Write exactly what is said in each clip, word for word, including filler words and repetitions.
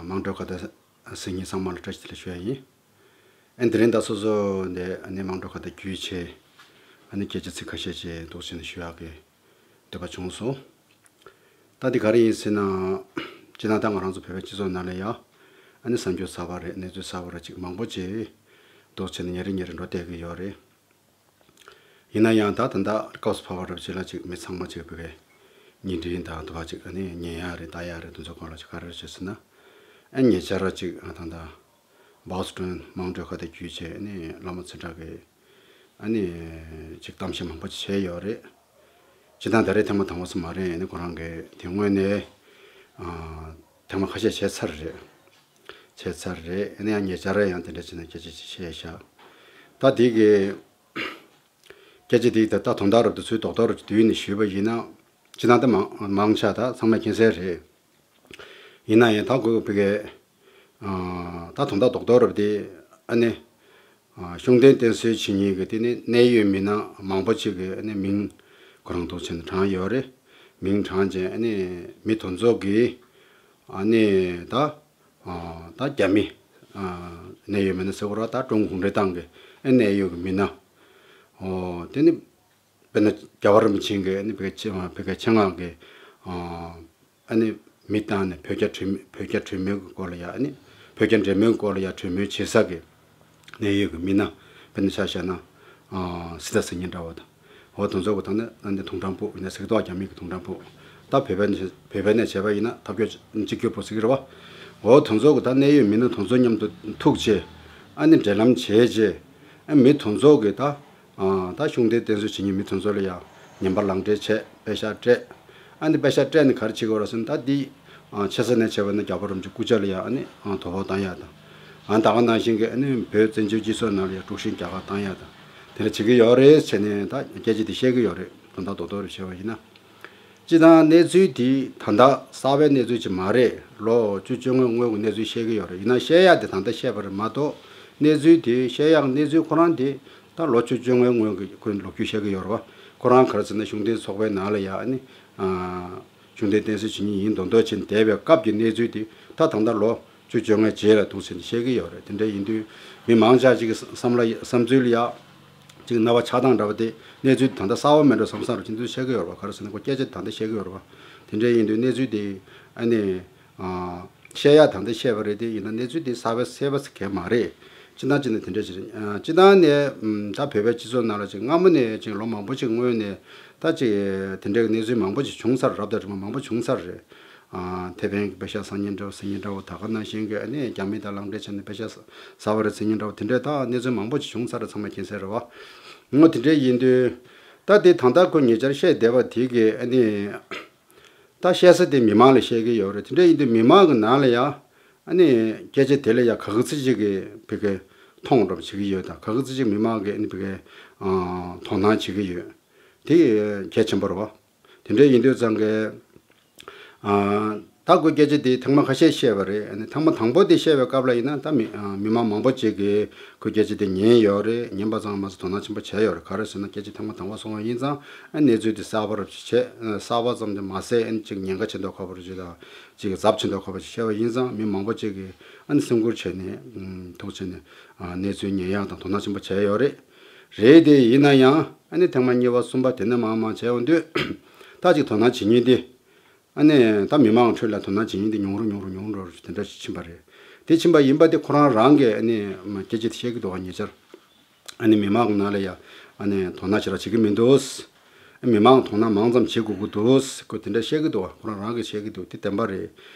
དམངས་ཁྲོད་ཁ་བརྡ་གཟིགས་མཁན་ཚང་མ་ལ་བཀྲ་ཤིས་བདེ་ལེགས་ཞུ་ཡ་ཡིན། ཨ་ནི་དེ་རིང་ད་སོ་སོ་འདི་ཨ་ནི་དམངས་ཁྲོད་ཁ་བརྡ་བརྒྱུད་བྱས་ཨ་ནི་སྐད་ཆ་ཚིག་ཁ་ཤས་ཅིག་འདུག་བྱས་ནས་ཞུ་ཡག་གི་འདོད་པ་བྱུང་སོང་། ད་འདི་ག་རེ་ཡིན་ཟེར་ན། སྤྱིར་ན་ད་ང་རང་ཚོ་བོད་པའི་སྤྱི་ཚོགས་ནང་ལ་ཡ་ཨ་ནི་གསར་འགྱུར་གསར་པ་རེད། གནས་ཚུལ་གསར་པ་རེད། ཅིག་མང་པོ་ཅིག་འདུག་བྱས་ནས་ཉིན་རེ་ཉིན་རེ་འགྲོ་བསྡད་ཀྱི་ཡོད་རེད། ཡིན་ན་ཡང་ད་ད་ལྟ་སྐབས་སུ་བབས་པ་རབ་ཅིག་ལ་ཅིག་མི་ཚང་མ་ཅིག་བོད་པའི་བརྙན་འཕྲིན་དང་དུ་བ་ཅིག་ཨ་ནི་ཉན་ཡག་རེད། ལྟ་ཡག་རེད། དེ་ཚོ་སྐོར་ལ་ཅིག་ག་རེ་བྱས་ཟེར་ན། ཨ་ཉེ་ཆར་ཅིག་ཨ་ད་ལྟ་བཱའོ་སི་ཀྲོན་དམངས་ཁྲོད་ཁ་བརྡ་བརྒྱུད་བྱས་ཨ་ནི་བླ་མ་ཚེ་བཀྲ་གིས་ཨ་ནི་ཅིག་གཏམ་བཤད་མང་པོ་ཅིག་བྱས་ཡོད་རེད། སྤྱིར་བཏང་ད་རེས་ཐེངས་མ་དང་པོ་ཙམ་མ་རེད། ཨ་ནི་ཁོ་རང་གིས་དེ་སྔོན་ནས་ཨ་ཐེངས་མ་ཁ་ཤས་བྱས་ཚར་རེད། བྱས་ཚར་རེད། ཨ་ནི་ཡང་ཉེ་ཆར་ཡང་དེ་འདྲ་བྱས་ནས་སྐད་ཆ་ཅིག་བཤད་ཤག་ད་དེ་གི་སྐད་ཆ་དེ་ད་ལྟ་དོན་དག་རབ་ཏུ་ཚུལ་རྡོག་རྡོག་རབ་ཏུ་བསྡུས་ནས་ཞུས་པ་ཡིན་ན། སྤྱིར་བཏང་ད་མང་མང་ཆེ་ད་ཚང་མས་མཁྱེན་གསལ་རེད། ཡིན་ན་ཡང་ད་ཁོས་བི་གའི་ད་དོན་དག་རྡོག་རྡོག་རབ་དེ་ཨ་ནི་ཨ་ཤུགས་ལྡན་བསྟེན་གསོལ་བྱེད་མཁན་གྱི་དེ་ནི་གནད་ཡོད་མི་སྣ་མང་པོ་ཅིག་གི་ཨ་ནི་མིང་ཁོ་རང་འདུག་བྱས་ནས་བགྲངས་ཡོད་རེད། མིང་བགྲངས་བྱས་ཨ་ནི་མི་དེ་ཚོ་གིས་ཨ་ནི་ད། ཨ་ད་རྒྱ་མི་ཨ་གནད་ཡོད་མི་སྣ་ཟེར་དགོས་རེད་བ། ད་ཀྲུང་གུང་ཁྲན་ཏང་གི་ཨ་གནད་ཡོད་ཀྱི་མི་སྣ། ཨོ་དེ་ནི་དཔེར་ན་རྒྱལ་བ་རིན་པོ་ཆེ་གི་ཨ་ནི་བོད་ཀྱི་ཆེ་བོད་ཀྱི་ཆེད་མངགས་ཀྱི་ཨ་ཨ་ནི་མི་བཏང་ནས་བོད་རྒྱ་གྲོས་མོལ་བོད་རྒྱ་གྲོས་མོལ་གྱི་སྐོར་ལ་ཡ་ཨ་ནི་བོད་རྒྱ་འབྲེལ་མོལ་གྱི་སྐོར་ལ་ཡ་གྲོས་མོལ་བྱེད་ས་གི་གནད་ཡོད་ཀྱི་མི་སྣ། དཔེར་ན་ཆ་བཞག་ན་ཨ་སྲིད་ད་ཟེར་མཁན་འདྲ་བོ་དང་། འོ་དེ་ཚོ་གི་ཐོག་ནས་ཨ་ནི་དུང་སྒྲ་ཕུག་ཡིན་ན་ཟེར་གི་འདུག་རྒྱ་མི་གི་དུང་སྒྲ་ཕུག་ད་བོད་པ་ནས་བོད་པ་ནས་བྱས་པ་ཡིན་ན་ཐབས་སྐྱོ་གཅིག་གྱུར་པོ་ཟེར་གི་རེད་བ། འོ་དེ་ཚོ་གི་ད་གནད་ཡོད་མི་སྣ་དེ་ཚོ་མཉམ་དུ་ཐུག་བྱས་ཨ་ནི་འབྲེལ་ལམ་བྱས་བྱས་ཨ་མི་དེ་ཚོ་གི་ད་ཨ་ད་ཤུགས་ལྡན་བསྟེན་གསོལ་བྱེད་མཁན་མི་དེ་ཚོ་ལ་ཡང་ཉན་པ་ལག་འབྲེལ་བྱས་པེ་ཤག་སྤྲད། ཨ་ནི་པེ་ཤག་སྤྲད་ནས་ག་རེ་བྱེད་དགོས་རེད་ཟེར་ན། ད་འདི་ཨ་ཆེ་ས་ནས་བྱས་པ་ན་རྒྱལ་བ་རིན་པོ་ཆེ་སྐུ་ཕྱྭ་ལ་ཡང་ཨ་ནི་ཨ་དོ་ཕོག་བཏང་ཡག་དང་། ཨ་ད་ག་ནང་བཞིན་གྱི་ཨ་ནི་བོད་བཙན་བྱོལ་སྤྱི་ཚོགས་ནང་ལ་ཡང་དཀྲུག་ཤིང་རྒྱག་ག་བཏང་ཡག་དང་། དེ་འདྲ་བྱེད་ཀྱི་ཡོད་རེད་བྱས་ནས་ད་སྐད་ཆ་དེ་བཤད་ཀྱི་ཡོད་རེད། དོན་དག་རྡོག་རྡོག་རེ་བཤད་པ་ཡིན་ན། སྤྱིར་བཏང་གནས་ཚུལ་དེ་ད་ལྟ་གསར་པའི་གནས་ཚུལ་ཅིག་མ་རེད། ལོ་བཅུ་བཅོ་ལྔ་སྔོན་གྱི་གནས་ཚུལ་བཤད་ཀྱི་ཡོད་རེད། ཡིན་ན་བཤད་ཡག་དེ་ད་ལྟ་བཤད་པ་རེད་མ་གཏོགས། གནས་ཚུལ་དེ་བཤད་ཡག་གནས་ཚུལ་ཁོ་རང་དེ་ད་ལོ་བཅུ་བཅོ་ལྔའི་སྔོན་གྱི་ཁོའི་ལོ་རྒྱུས་བཤད་ཀྱི་ཡོད་རེད་བ། ཁོ་རང་ག་རེ་ཟེར་ན་གཞུང་འབྲེལ་ཚོགས་པའི་ནང་ལ་ཡ་ཨ་ནི་ཨ་གཞུང་འབྲེལ་བསྟེན་གསོལ་བྱེད་མཁན་ཡིན་མདོག་མདོག་བྱས་ནས་བསྡད་པའི་སྐབས་ཀྱི་གནས་ཚུལ་དེ་ད་ད་ལྟ་ལོ་བཅུ་བཅོ་ལྔའི་རྗེས་ལ་འདུག་ཟེར་ནས་བཤད་ཀྱི་ཡོད་རེད། དེ་འདྲ་ཡིན་དུས་མི་མང་ཆ་གཅིག་གི་བསམ་བློ་བསམ་ཚུལ་ལ་ཡ་གཅིག་རྣ་བ་ཆགས་སྟངས་འདྲ་བ་དེ་གནས་ཚུལ་དེ་ད་ལྟ་གསར་པ་མེད་འགྲོ་བསམ་བསམ་རུ་ཅི་འདུག་བཤད་ཀྱི་ཡོད་རེད་བ། ག་རེ་ཟེར་ན་ཁོ་སྐད་ཆ་ད་ལྟ་བཤད་ཀྱི་ཡོད་རེད་བ། དེ་འདྲ་ཡིན་དུས་གནས་ཚུལ་དེ་ཨ་ནི་ཨ་བཤད་ཡག་ད་ལྟ་བཤད་པ་རེད། དེ་ཡིན་ན་གནས་ཚུལ་དེ་གསར་པ་གསལ་པོ་ཟེར་མཁན་མ་རེད། སྤྱིར་བཏང་བྱས་ན་དེ་འདྲ་ཞིག་རེད། ཨ་སྤྱིར་བཏང་ནས་ཨམ་ད་བོད་པའི་སྤྱི་ཚོགས་ནང་ལ་ཅིག་སྔ་མོ་ནས་ཅིག་ལོ་མང་པོ་ཅིག་སྔོན་ནས་ད་ཅིག་དེ་འདྲའི་གནས་ཚུལ་མང་པོ་ཅིག་བྱུང་ཚར། རབ་དང་རིམ་པ་མང་པོ་བྱུང་ཚར་རེད། ཨ་ཐེ་ཝན་གྱི་པེ་ཤག་བཟང་ངན་འདྲ་བོ་ཟེར་མཁན་འདྲ་བོ། ད་ག་ནང་བཞིན་གྱི་ཨ་ནི་རྒྱ་མི་དང་ལག་འབྲེལ་བྱས་ནས་པེ་ཤག་ཟ་བ་རེད་ཟེར་མཁན་འདྲ་བོ། དེ་འདྲའི་ད་གནས་ཚུལ་མང་པོ་ཅིག་བྱུང་ཚར་རེད། ཚང་མས་མཁྱེན་གསལ་རེད་བ། ངོ་དེ་འདྲའི་ཡིན་དུས་ད་དེ་ད་ལྟ་ཁོ་ཉེ་ཆར་བཤད་བསྡད་པ་དེ་གི་ཨ་ནི་ད་བཤད་ས་དེ་མི་མང་ལ་བཤད་ཀྱི་ཡོད་རེད། དེ་འདྲ་ཡིན་དུས་མི་མང་གི་ནང་ལ་ཡ་ཨ་ནི་སྐད་ཆ་དེ་ལ་ཡ་ག་གི་ཚིག་ཅིག་གི་བི་གའི་མཐོང་འགྲོ་བྱེད་ཀྱི་ཡོད་དང་། ག་གི་ཚིག་ཅིག་མི་མང་གི་ཨ་ནི་བི་གའི་ཨ་དོ་སྣང་བྱེད་ཀྱི་ཡོད། དེ་གལ་ཆེན་པོ་རེད་བ། དེ་འདྲ་ཡིན་དུས་ཙང་གི་ཨ་ད་ཁོས་སྐད་ཆ་དེ་ཐེངས་མ་ཁ་ཤས་བཤད་པ་རེད། ཨ་ནི་ཐེངས་མ་དང་པོ་དེ་བཤད་པའི་སྐབས་ལ་ཡིན་ན་ད་མི་ཨ་མི་མང་མང་པོ་ཅིག་གིས་ཁོའི་སྐད་ཆ་དེ་ཉན་ཡོད་རེད། ཉན་པ་ཙམ་མ་ཟད་དོ་སྣང་ཆེན་པོ་བྱས་ཡོད་རེད། ག་རེ་ཟེར་ན་སྐད་ཆ་ཐེངས་མ་དང་པོ་གསུངས་པ་ཡིན་ཙང་ཨ་གནས་ཚུལ་དེ་གསར་པ་རབ་ཅིག་བྱས། གསར་པ་ཙམ་དུ་མ་ཟད་ཨ་ནི་ཅིག་ཉེན་ཁ་ཆེ་མདོག་ཁ་པོ་རུ་ཅིག་དང་ཅིག་ཚབས་ཆེ་མདོག་ཁ་པོ་ཅིག་བཤད་པ་ཡིན་ཙང་མི་མང་པོ་ཅིག་གིས་ཨ་ནི་སེམས་ཁུར་བྱས་ནས་ཐུགས་བྱས་ནས་གནས་ཚུལ་ཉན་ཡག་དང་དོ་སྣང་ཆེན་པོ་བྱས་ཡོད་རེད། རེད་དེ་ཡིན་ན་ཡང་ཨ་ནི་ཐེངས་མ་གཉིས་པ་གསུམ་པ་དེ་ནས་མང་མང་བྱས་ཡོང་དུས་ད་ཅིག་དོ་སྣང་བྱེད་མཁན་དེ་ཨ་ནི་ད་མི་མང་ཁྲོད་ལ་དོ་སྣང་བྱེད་མཁན་དེ་ཉུང་རུ་ཉུང་རུ་ཉུང་རུ་དེ་འདྲ་ཞིག་ཕྱིན་པ་རེད། དེ་ཕྱིན་པ་ཡིན་པ་དེ་ཁོ་རང་རང་གིས་ཨ་ནི་སྐད་ཆ་དེ་བཤད་ཀྱི་འདུག་བ། ཉེ་ཆར་ཨ་ནི་མི་མང་གི་ནང་ལ་ཡ་ཨ་ནི་དོ་སྣང་ཞེ་དྲག་བྱེད་ཀྱི་མི་འདུག་མི་མང་དོ་སྣང་མང་ཙམ་བྱེད་དགོས་ཀྱི་འདུག་ཁོས་དེ་འདྲ་བཤད་ཀྱི་འདུག་བ། ཁོ་རང་རང་གིས་བཤད་ཀྱི་འདུག་དེ་བདེན་པ་རེད།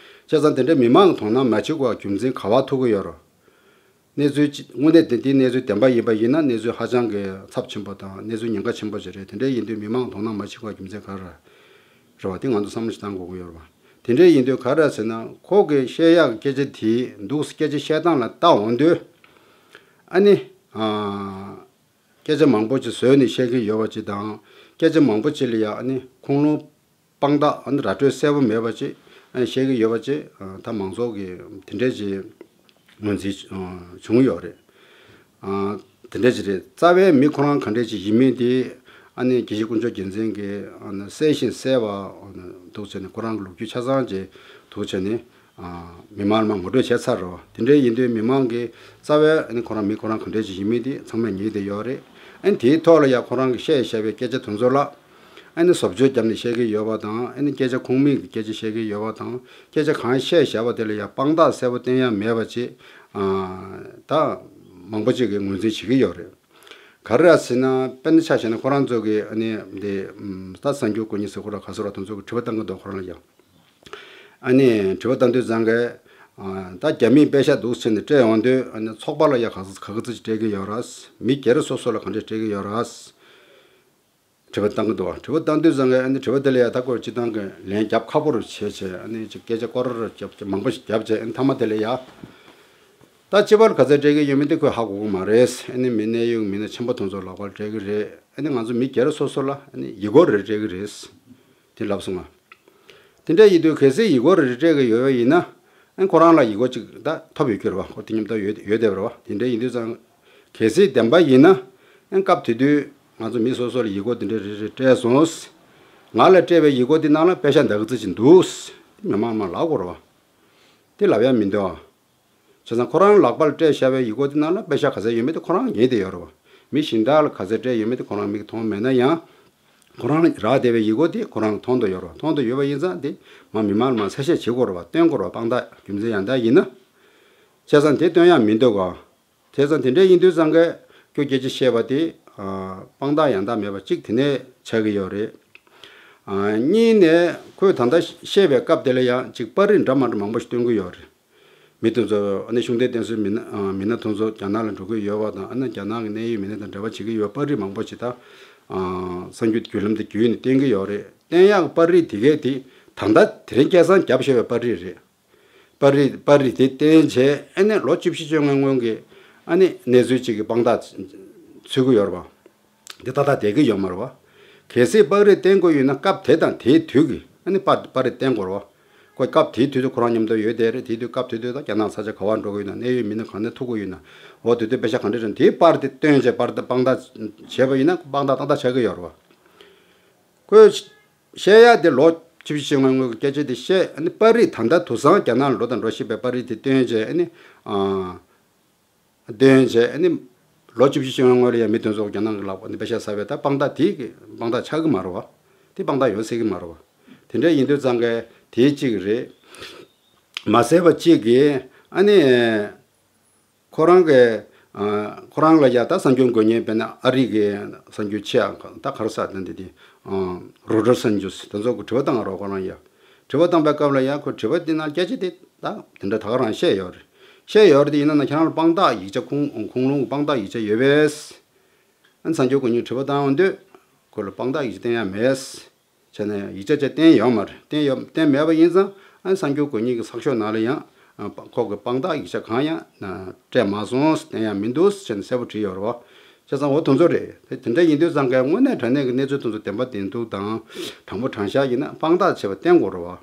བྱས་ཙང་དེ་འདྲ་མི་མང་དོ་སྣང་མ་བྱེད་དགོས་པ་རྒྱུ་མཚན་ག་པར་ཐུག་གི་ཡོད་རེད། གནས་ཚུལ་ཅི་དངོས་གནས་དེ་འདི་གནས་ཚུལ་བདེན་པ་ཡིན་པ་ཡིན་ན་གནས་ཚུལ་ཧ་ཅང་གི་ཚབས་ཆེན་པོ་དང་གནས་ཚུལ་ཉེན་ཁ་ཆེན་པོ་ཞིག་རེད། དེ་འདྲ་ཡིན་དུས་མི་མང་དོ་སྣང་མ་བྱེད་དགོས་པ་རྒྱུ་མཚན་ག་རེ་རེད་བ། དེ་ང་ཚོ་བསམ་བློ་ཞིག་བཏང་དགོས་ཀྱི་ཡོད་རེད་བ། དེ་འདྲ་ཡིན་དུས་ག་རེ་ཟེར་ན་ཁོ་གིས་བཤད་ཡག་གི་སྐད་ཆ་དེ་འདུག་སྐད་ཆ་བཤད་སྟངས་ལ་བལྟ་འོང་དུས་ཨ་ནི་ཨ། སྐད་ཆ་མང་པོ་ཅིག་བཟོས་ནས་བཤད་ཀྱི་ཡོད་པ་ཅིག་དང་། སྐད་ཆ་མང་པོ་ཅིག་ལ་ཡ་ཨ་ནི་ཁུངས་ལུང་དཔང་རྟགས་ཨ་ནི་ར་སྤྲོད་གསལ་པོ་མེད་པ་ཅིག་ཨ་ནི་བཤད་ཀྱི་ཡོད་པ་ཅིག་ཨ་ད་མང་ཚོགས་ཀྱིས་དེ་འདྲས་ཅིག་ངོས་འཛིན་ཨ་བྱུང་ཡོད་རེད། ཨ་དེ་འདྲས་ཅིག་རེད། རྩ་བའི་མི་ཁོ་རང་ག་འདྲས་ཅིག་ཡིན་མིན་དེ་ཨ་ནི་དགེ་བཤེས་དཀོན་མཆོག་རྒྱལ་མཚན་གྱིས་ཨ་ནི་གསལ་ཞིང་གསལ་བ་ཨ་ནི་འདུག་བྱས་ནས་ཁོ་རང་གི་ལོ་རྒྱུས་ཆ་ཚང་ཅིག་འདུག་བྱས་ནས་ མི་མང་ལ་མ་ངོ་སྤྲོད་བྱས་ཚར་རོ། དེ་འདྲའི་ཡིན་དུས་མི་མང་གིས་རྩ་བའི་ཨ་ནི་ཁོ་རང་མི་ཁོ་རང་ག་འདྲས་ཅིག་ཡིན་མིན་དེ་ཚང་མས་ངེས་བསྡད་ཡོད་རེད། ཨ་ནི་དེའི་ཐོག་ལ་ཡ་ཁོ་རང་གིས་བཤད་བཞག་པའི་སྐད་ཆ་དེ་ཚོ་ལ་ཨ་ནི་བཟོ་བཅོས་བརྒྱབ་ནས་བཤད་ཀྱི་ཡོད་པ་དང་། ཨ་ནི་སྐད་ཆ་ཁུངས་མེད་ཀྱི་སྐད་ཆ་བཤད་ཀྱི་ཡོད་པ་དང་། སྐད་ཆ་གང་བཤད་བཞག་པ་དེ་ལ་ཡ་དཔང་རྟགས་གསལ་པོ་བསྟན་ཡ་མེད་པ་ཅིག་ད་མང་པོ་ཅིག་གིས་ངོས་འཛིན་བྱེད་ཀྱི་ཡོད་རེད། ག་རེ་རེད་ཟེར་ན། དཔེར་ན་ཆ་བཞག་ན་ཁོ་རང་ཚོ་གིས་ཨ་ནི་འདི་ད་གསར་འགྱུར་དགོས་ཉེན་ཟེར་ཁོ་རང་ག་ཟེར་བ་དེ་ཚོ་གིས་དྲི་བ་བཏང་གི་འདུག་ཁོ་རང་ལ་ཡ། ཨ་ནི་དྲི་བ་བཏང་དུས་ཙང་གས། ཨ། ད་རྒྱ་མིས་པེ་ཤ་འདུག་ཟེར་ནས་སྤྲད་ཡོང་དུས། ཨ་ནི་ཚོགས་པ་ལ་ཡ་ག་ག་ཚོད་ཅིག་སྤྲད་ཀྱི་ཡོད་རེད། མི་སྒེར་སོ་སོ་ལ་ག་འདྲས་སྤྲད་ཀྱི་ཡོད་རེད། དྲི་བ་བཏང་གི་འདུག་དྲི་བ་བཏང་དུས་ཙང་གས་ཨ་ནི་དྲི་བ་དེ་ལ་ཡ་ད་ཁོས་སྤྱིར་བཏང་གི་ལན་རྒྱབ་ཁག་པོ་རུ་བྱས་བྱས། ཨ་ནི་ཅིག་སྐད་ཆ་སྐོར་ར་རྒྱབ་ཀྱི་མང་པོ་ཞིག་རྒྱབ་བྱས། ཨ་ནི་མཐའ་མ་དེ་ལ་ཡ། ད་སྤྱི་པར་ག་ཚད་སྤྲད་ཀྱི་ཡོད་མེད་དེ་ཁོས་ཧ་གོ་གི་མ་རེད། ཨ་ནི་མི་གནད་ཡོད་མི་སྣ་ཆེན་པོ་དེ་ཚོ་ལག་པར་སྤྲད་ཀྱི་རེད། ཨ་ནི་ང་ཚོ་མི་སྒེར་སོ་སོ་ལ་ཨ་ནི་ཡིག་སྐོར་རེ་སྤྲད་ཀྱི་རེད། དེ་ལབ་སོང་ང་། དེ་འདྲ་ཡིན་དུས་གལ་སྲིད་ཡིག་སྐོར་རེ་སྤྲད་ཀྱི་ཡོད་པ་ཡིན་ན། ཨ་ཁོ་རང་ལ་ཡིག་སྐོར་ཅིག་ད་ཐོབ་ཡོད་ཀྱི་རེད་བ། ཁོ་དེ་མཉམ་དུ་ཡོད་ཡོད་བསྡད་པ་རེད་བ། དེ་འདྲ་ཡིན་དུས་ཙང་གལ་སྲིད་བདེན་པ་ཡིན་ན། ཨ་སྐབས་དེ་དུས་ང་ཚོ་མི་སོ་སོ་ལ་ཡིག་སྐོར་དེ་འདྲ་རེ་རེ་སྤྲད་སོང་། ང་ལ་སྤྲད་པའི་ཡིག་སྐོར་དེ་ནང་ལ་པེ་ཤ་འདི་ག་ཙམ་ཅིག་འདུག་མི་མང་མང་ལབ་དགོས་རེད་བ། དེ་ལབ་ཡ་མི་འདུག་ཨ། བྱས་ཙང་ཁོ་རང་ལག་པར་སྤྲད་བཞག་པའི་ཡིག་སྐོར་དེ་ནང་ལ་པེ་ཤ་ག་ཚད་ཡོད་མེད་དེ་ཁོ་རང་ངེས་བསྡད་ཡོད་རེད་བ། མི་གཞན་དག་ལ་ག་ཚད་སྤྲད་ཡོད་མེད་དེ་ཁོ་རང་མིག་མཐོང་མེད་ན་ཡང་། ཁོ་རང་རག་བསྡད་པའི་ཡིག་སྐོར་དེ་ཁོ་རང་མཐོང་དུ་ཡོད་རེད་བ། མཐོང་དུ་ཡོད་པ་ཡིན་ཙང་དེ་མ་མི་མང་ལ་མ་གསལ་བཤད་བྱེད་དགོས་རེད་བ། སྟོན་དགོས་རེད་བ། དཔང་རྟགས་རྒྱུ་མཚན་ཡང་དག་ཡིན་ན། བྱས་ཙང་དེ་སྟོན་ཡ་མི་འདུག་ག། བྱས་ཙང་དེ་འདྲ་ཡིན་དུས་ཙང་གས་ཁོས་སྐད་ཆ་བཤད་པ་དེ། ཨ། དཔང་རྟགས་ཡང་དག་མེད་པ་གཅིག་དེ་ནས་ཆགས་ཀྱི་ཡོད་རེད། ཨ། གཉིས་ནས་ཁོས་ད་ལྟ་བཤད་པའི་སྐབས་དེ་ལ་ཡང་ཅིག་པར་རིས་འདྲ་མ་འདྲ་མང་པོ་ཞིག་སྟོན་གྱི་ཡོད་རེད། མི་དེ་ཚོ་ཨ་ནི་ཤུགས་ལྡན་བསྟེན་གསོལ་མི་སྣ། ཨ། མི་སྣ་དེ་ཚོ་རྒྱ་ནག་ལ་འགྲོ་གི་ཡོད་པ་དང་། ཨ་ནི་རྒྱ་ནག་གི་གནད་ཡོད་མི་སྣ་དང་འབྲེལ་བ་བྱེད་ཀྱི་ཡོད་པར་རིས་མང་པོ་ཞིག་ད། ཨ། གསར་འགྱུར་བརྒྱུད་ལམ་དེ་བརྒྱུད་ནས་བསྟན་གྱི་ཡོད་རེད། བསྟན་ཡག་པར་རིས་དེ་གས་དེ་ད་ལྟ་དེ་རིང་སྐལ་བཟང་བརྒྱབ་བཞག་པའི་པར་རིས་རེད། པར་རིས་པར་རིས་དེ་བསྟན་བྱས། ཨ་ནི་ལོ་བཅུ་བཞི་བཅོ་ལྔ་སྔོན་གྱི་ཨ་ནི་གནས་ཚུལ་གཅིག་གི་དཔང་རྟགས་འཚོལ་གྱི་ཡོད་རེད་པ། འདི་ཏག་ཏག་བསྡད་ཀྱི་ཡོད་མ་རེད་པ། གལ་སྲིད་པར་རིས་བསྟན་དགོས་ཡོད་ན་སྐབས་དེ་དང་དེའི་དུས་ཀྱི་ཨ་ནི་པར་པར་རིས་བསྟན་དགོས་རེད་པ། ཁོ་སྐབས་དེའི་དུས་དུ་ཁོ་རང་མཉམ་དུ་ཡོད་བསྡད་རེད། དེའི་དུས་སྐབས་དེ་དུས་ད་རྒྱ་ནག་ས་ཆ་ག་པར་འགྲོ་གི་ཡོད་ན། གནད་ཡོད་མི་སྣ་ག་ནས་ཐུག་གི་ཡོད་ན། འོ་དེ་དུས་པེ་ཤག་ག་འདྲ་རེད། དེའི་པར་དེ་བཏོན་བྱས་པར་དེ་དཔང་རྟགས་བྱས་པ་ཡིན་ན་དཔང་རྟགས་ཏག་ཏག་ཆགས་ཀྱི་ཡོད་རེད་པ། ཁོས་བཤད་ཡ་དེ་ལོ་བཅུ་བཞི་བཅོ་ལྔ་སྔོན་གྱི་སྐད་ཆ་དེ་བཤད། ཨ་ནི་པར་རིས་ད་ལྟ་དེང་སང་རྒྱ་ནག་ལ་འགྲོ་དང་འགྲོ་བཞིན་པའི་པར་རིས་དེ་བཏོན་བྱས། ཨ་ནི། ཨ། བཏོན་བྱས། ཨ་ནི་ལོ་བཅུ་བཞི་བཅོ་ལྔ་སྔོན་ལ་ཡང་མི་དེ་ཚོ་རྒྱ་ནག་གི་ལག་པ་ནས་པེ་ཤག་ཟ་བའི་ད་དཔང་རྟགས་དེ་གི་དཔང་རྟགས་ཆགས་ཀྱི་མ་རེད་པ། དེ་དཔང་རྟགས་ཡོང་སྲིད་ཀྱི་མ་རེད་པ། དེ་འདྲ་ཡིན་དུས་ཙང་གས་དེ་གཅིག་རེད། མ་ཟད་པ་གཅིག་གིས་ཨ་ནི། ཁོ་རང་གིས། ཨ། ཁོ་རང་ལ་ཡ་ད་གསར་འགྱུར་འགོད་མཁན་དཔེར་ན་ཨ་རི་གི་གསར་འགྱུར་ཆེ་ཡ་ད་ག་རེ་ཟེར་དེ་འདི་དེ། ཨ། རོའི་ཊར་གསར་འགྱུར་དེ་ཚོ་གི་དྲི་བ་བཏང་རོགས། ཁོ་རང་ཡ་དྲི་བ་བཏང་པའི་སྐབས་ལ་ཡ་ཁོས་དྲི་བ་དེ་ནང་སྐད་ཆ་དེ་ད་དེ་འདྲ་ད་ག་རང་བཤད་ཡོད་རེད། བཤད་ཡོད་རེད་དེ། ཡིན་ན་ན་ཁྱེད་རང་ལ་དཔང་རྟགས་ཡིག་ཆ་ཁུངས་ཁུངས་ལུང་གི་དཔང་རྟགས་ཡིག་ཆ་ཡོད་པས། ཨ་ནི་གསར་འགྱུར་འགོད་མཁན་དྲི་བ་བཏང་ཡོང་དུས་ཁོ་ལ་དཔང་རྟགས་ཡིག་ཆ་བསྟན་ཡ་མེད། བྱས་ན་ཡིག་ཆ་ཆ་བསྟན་ཡོད་མ་རེད། བསྟན་ཡོད་བསྟན་མེད་པ་ཡིན་ཙང་ཨ་ནི་གསར་འགྱུར་འགོད་མཁན་གྱི་ཚགས་ཤོག་ནང་ལ་ཡང་ཨ་ཁོ་གི་དཔང་རྟགས་ཡིག་ཆ་གང་ཡང་སྤྲད་མ་སོང་། བསྟན་ཡ་མི་འདུག་བྱས་ནས་གསལ་པོ་བྲིས་ཡོད་རེད་པ། བྱས་ཙང་འོ་དེ་ཚོ་རེད། དེ་དེ་འདྲ་ཡིན་དུས་ཙང་གས་དངོས་གནས་དྲང་གནས་ཀྱི་གནས་ཚུལ་དེ་ཚོ་བདེན་པ་བདེན་ཐུག་དང་དྲང་པོ་དྲང་བཞག་ཡིན་ན་དཔང་རྟགས་བྱས་པ་བསྟན་དགོས་རེད་པ།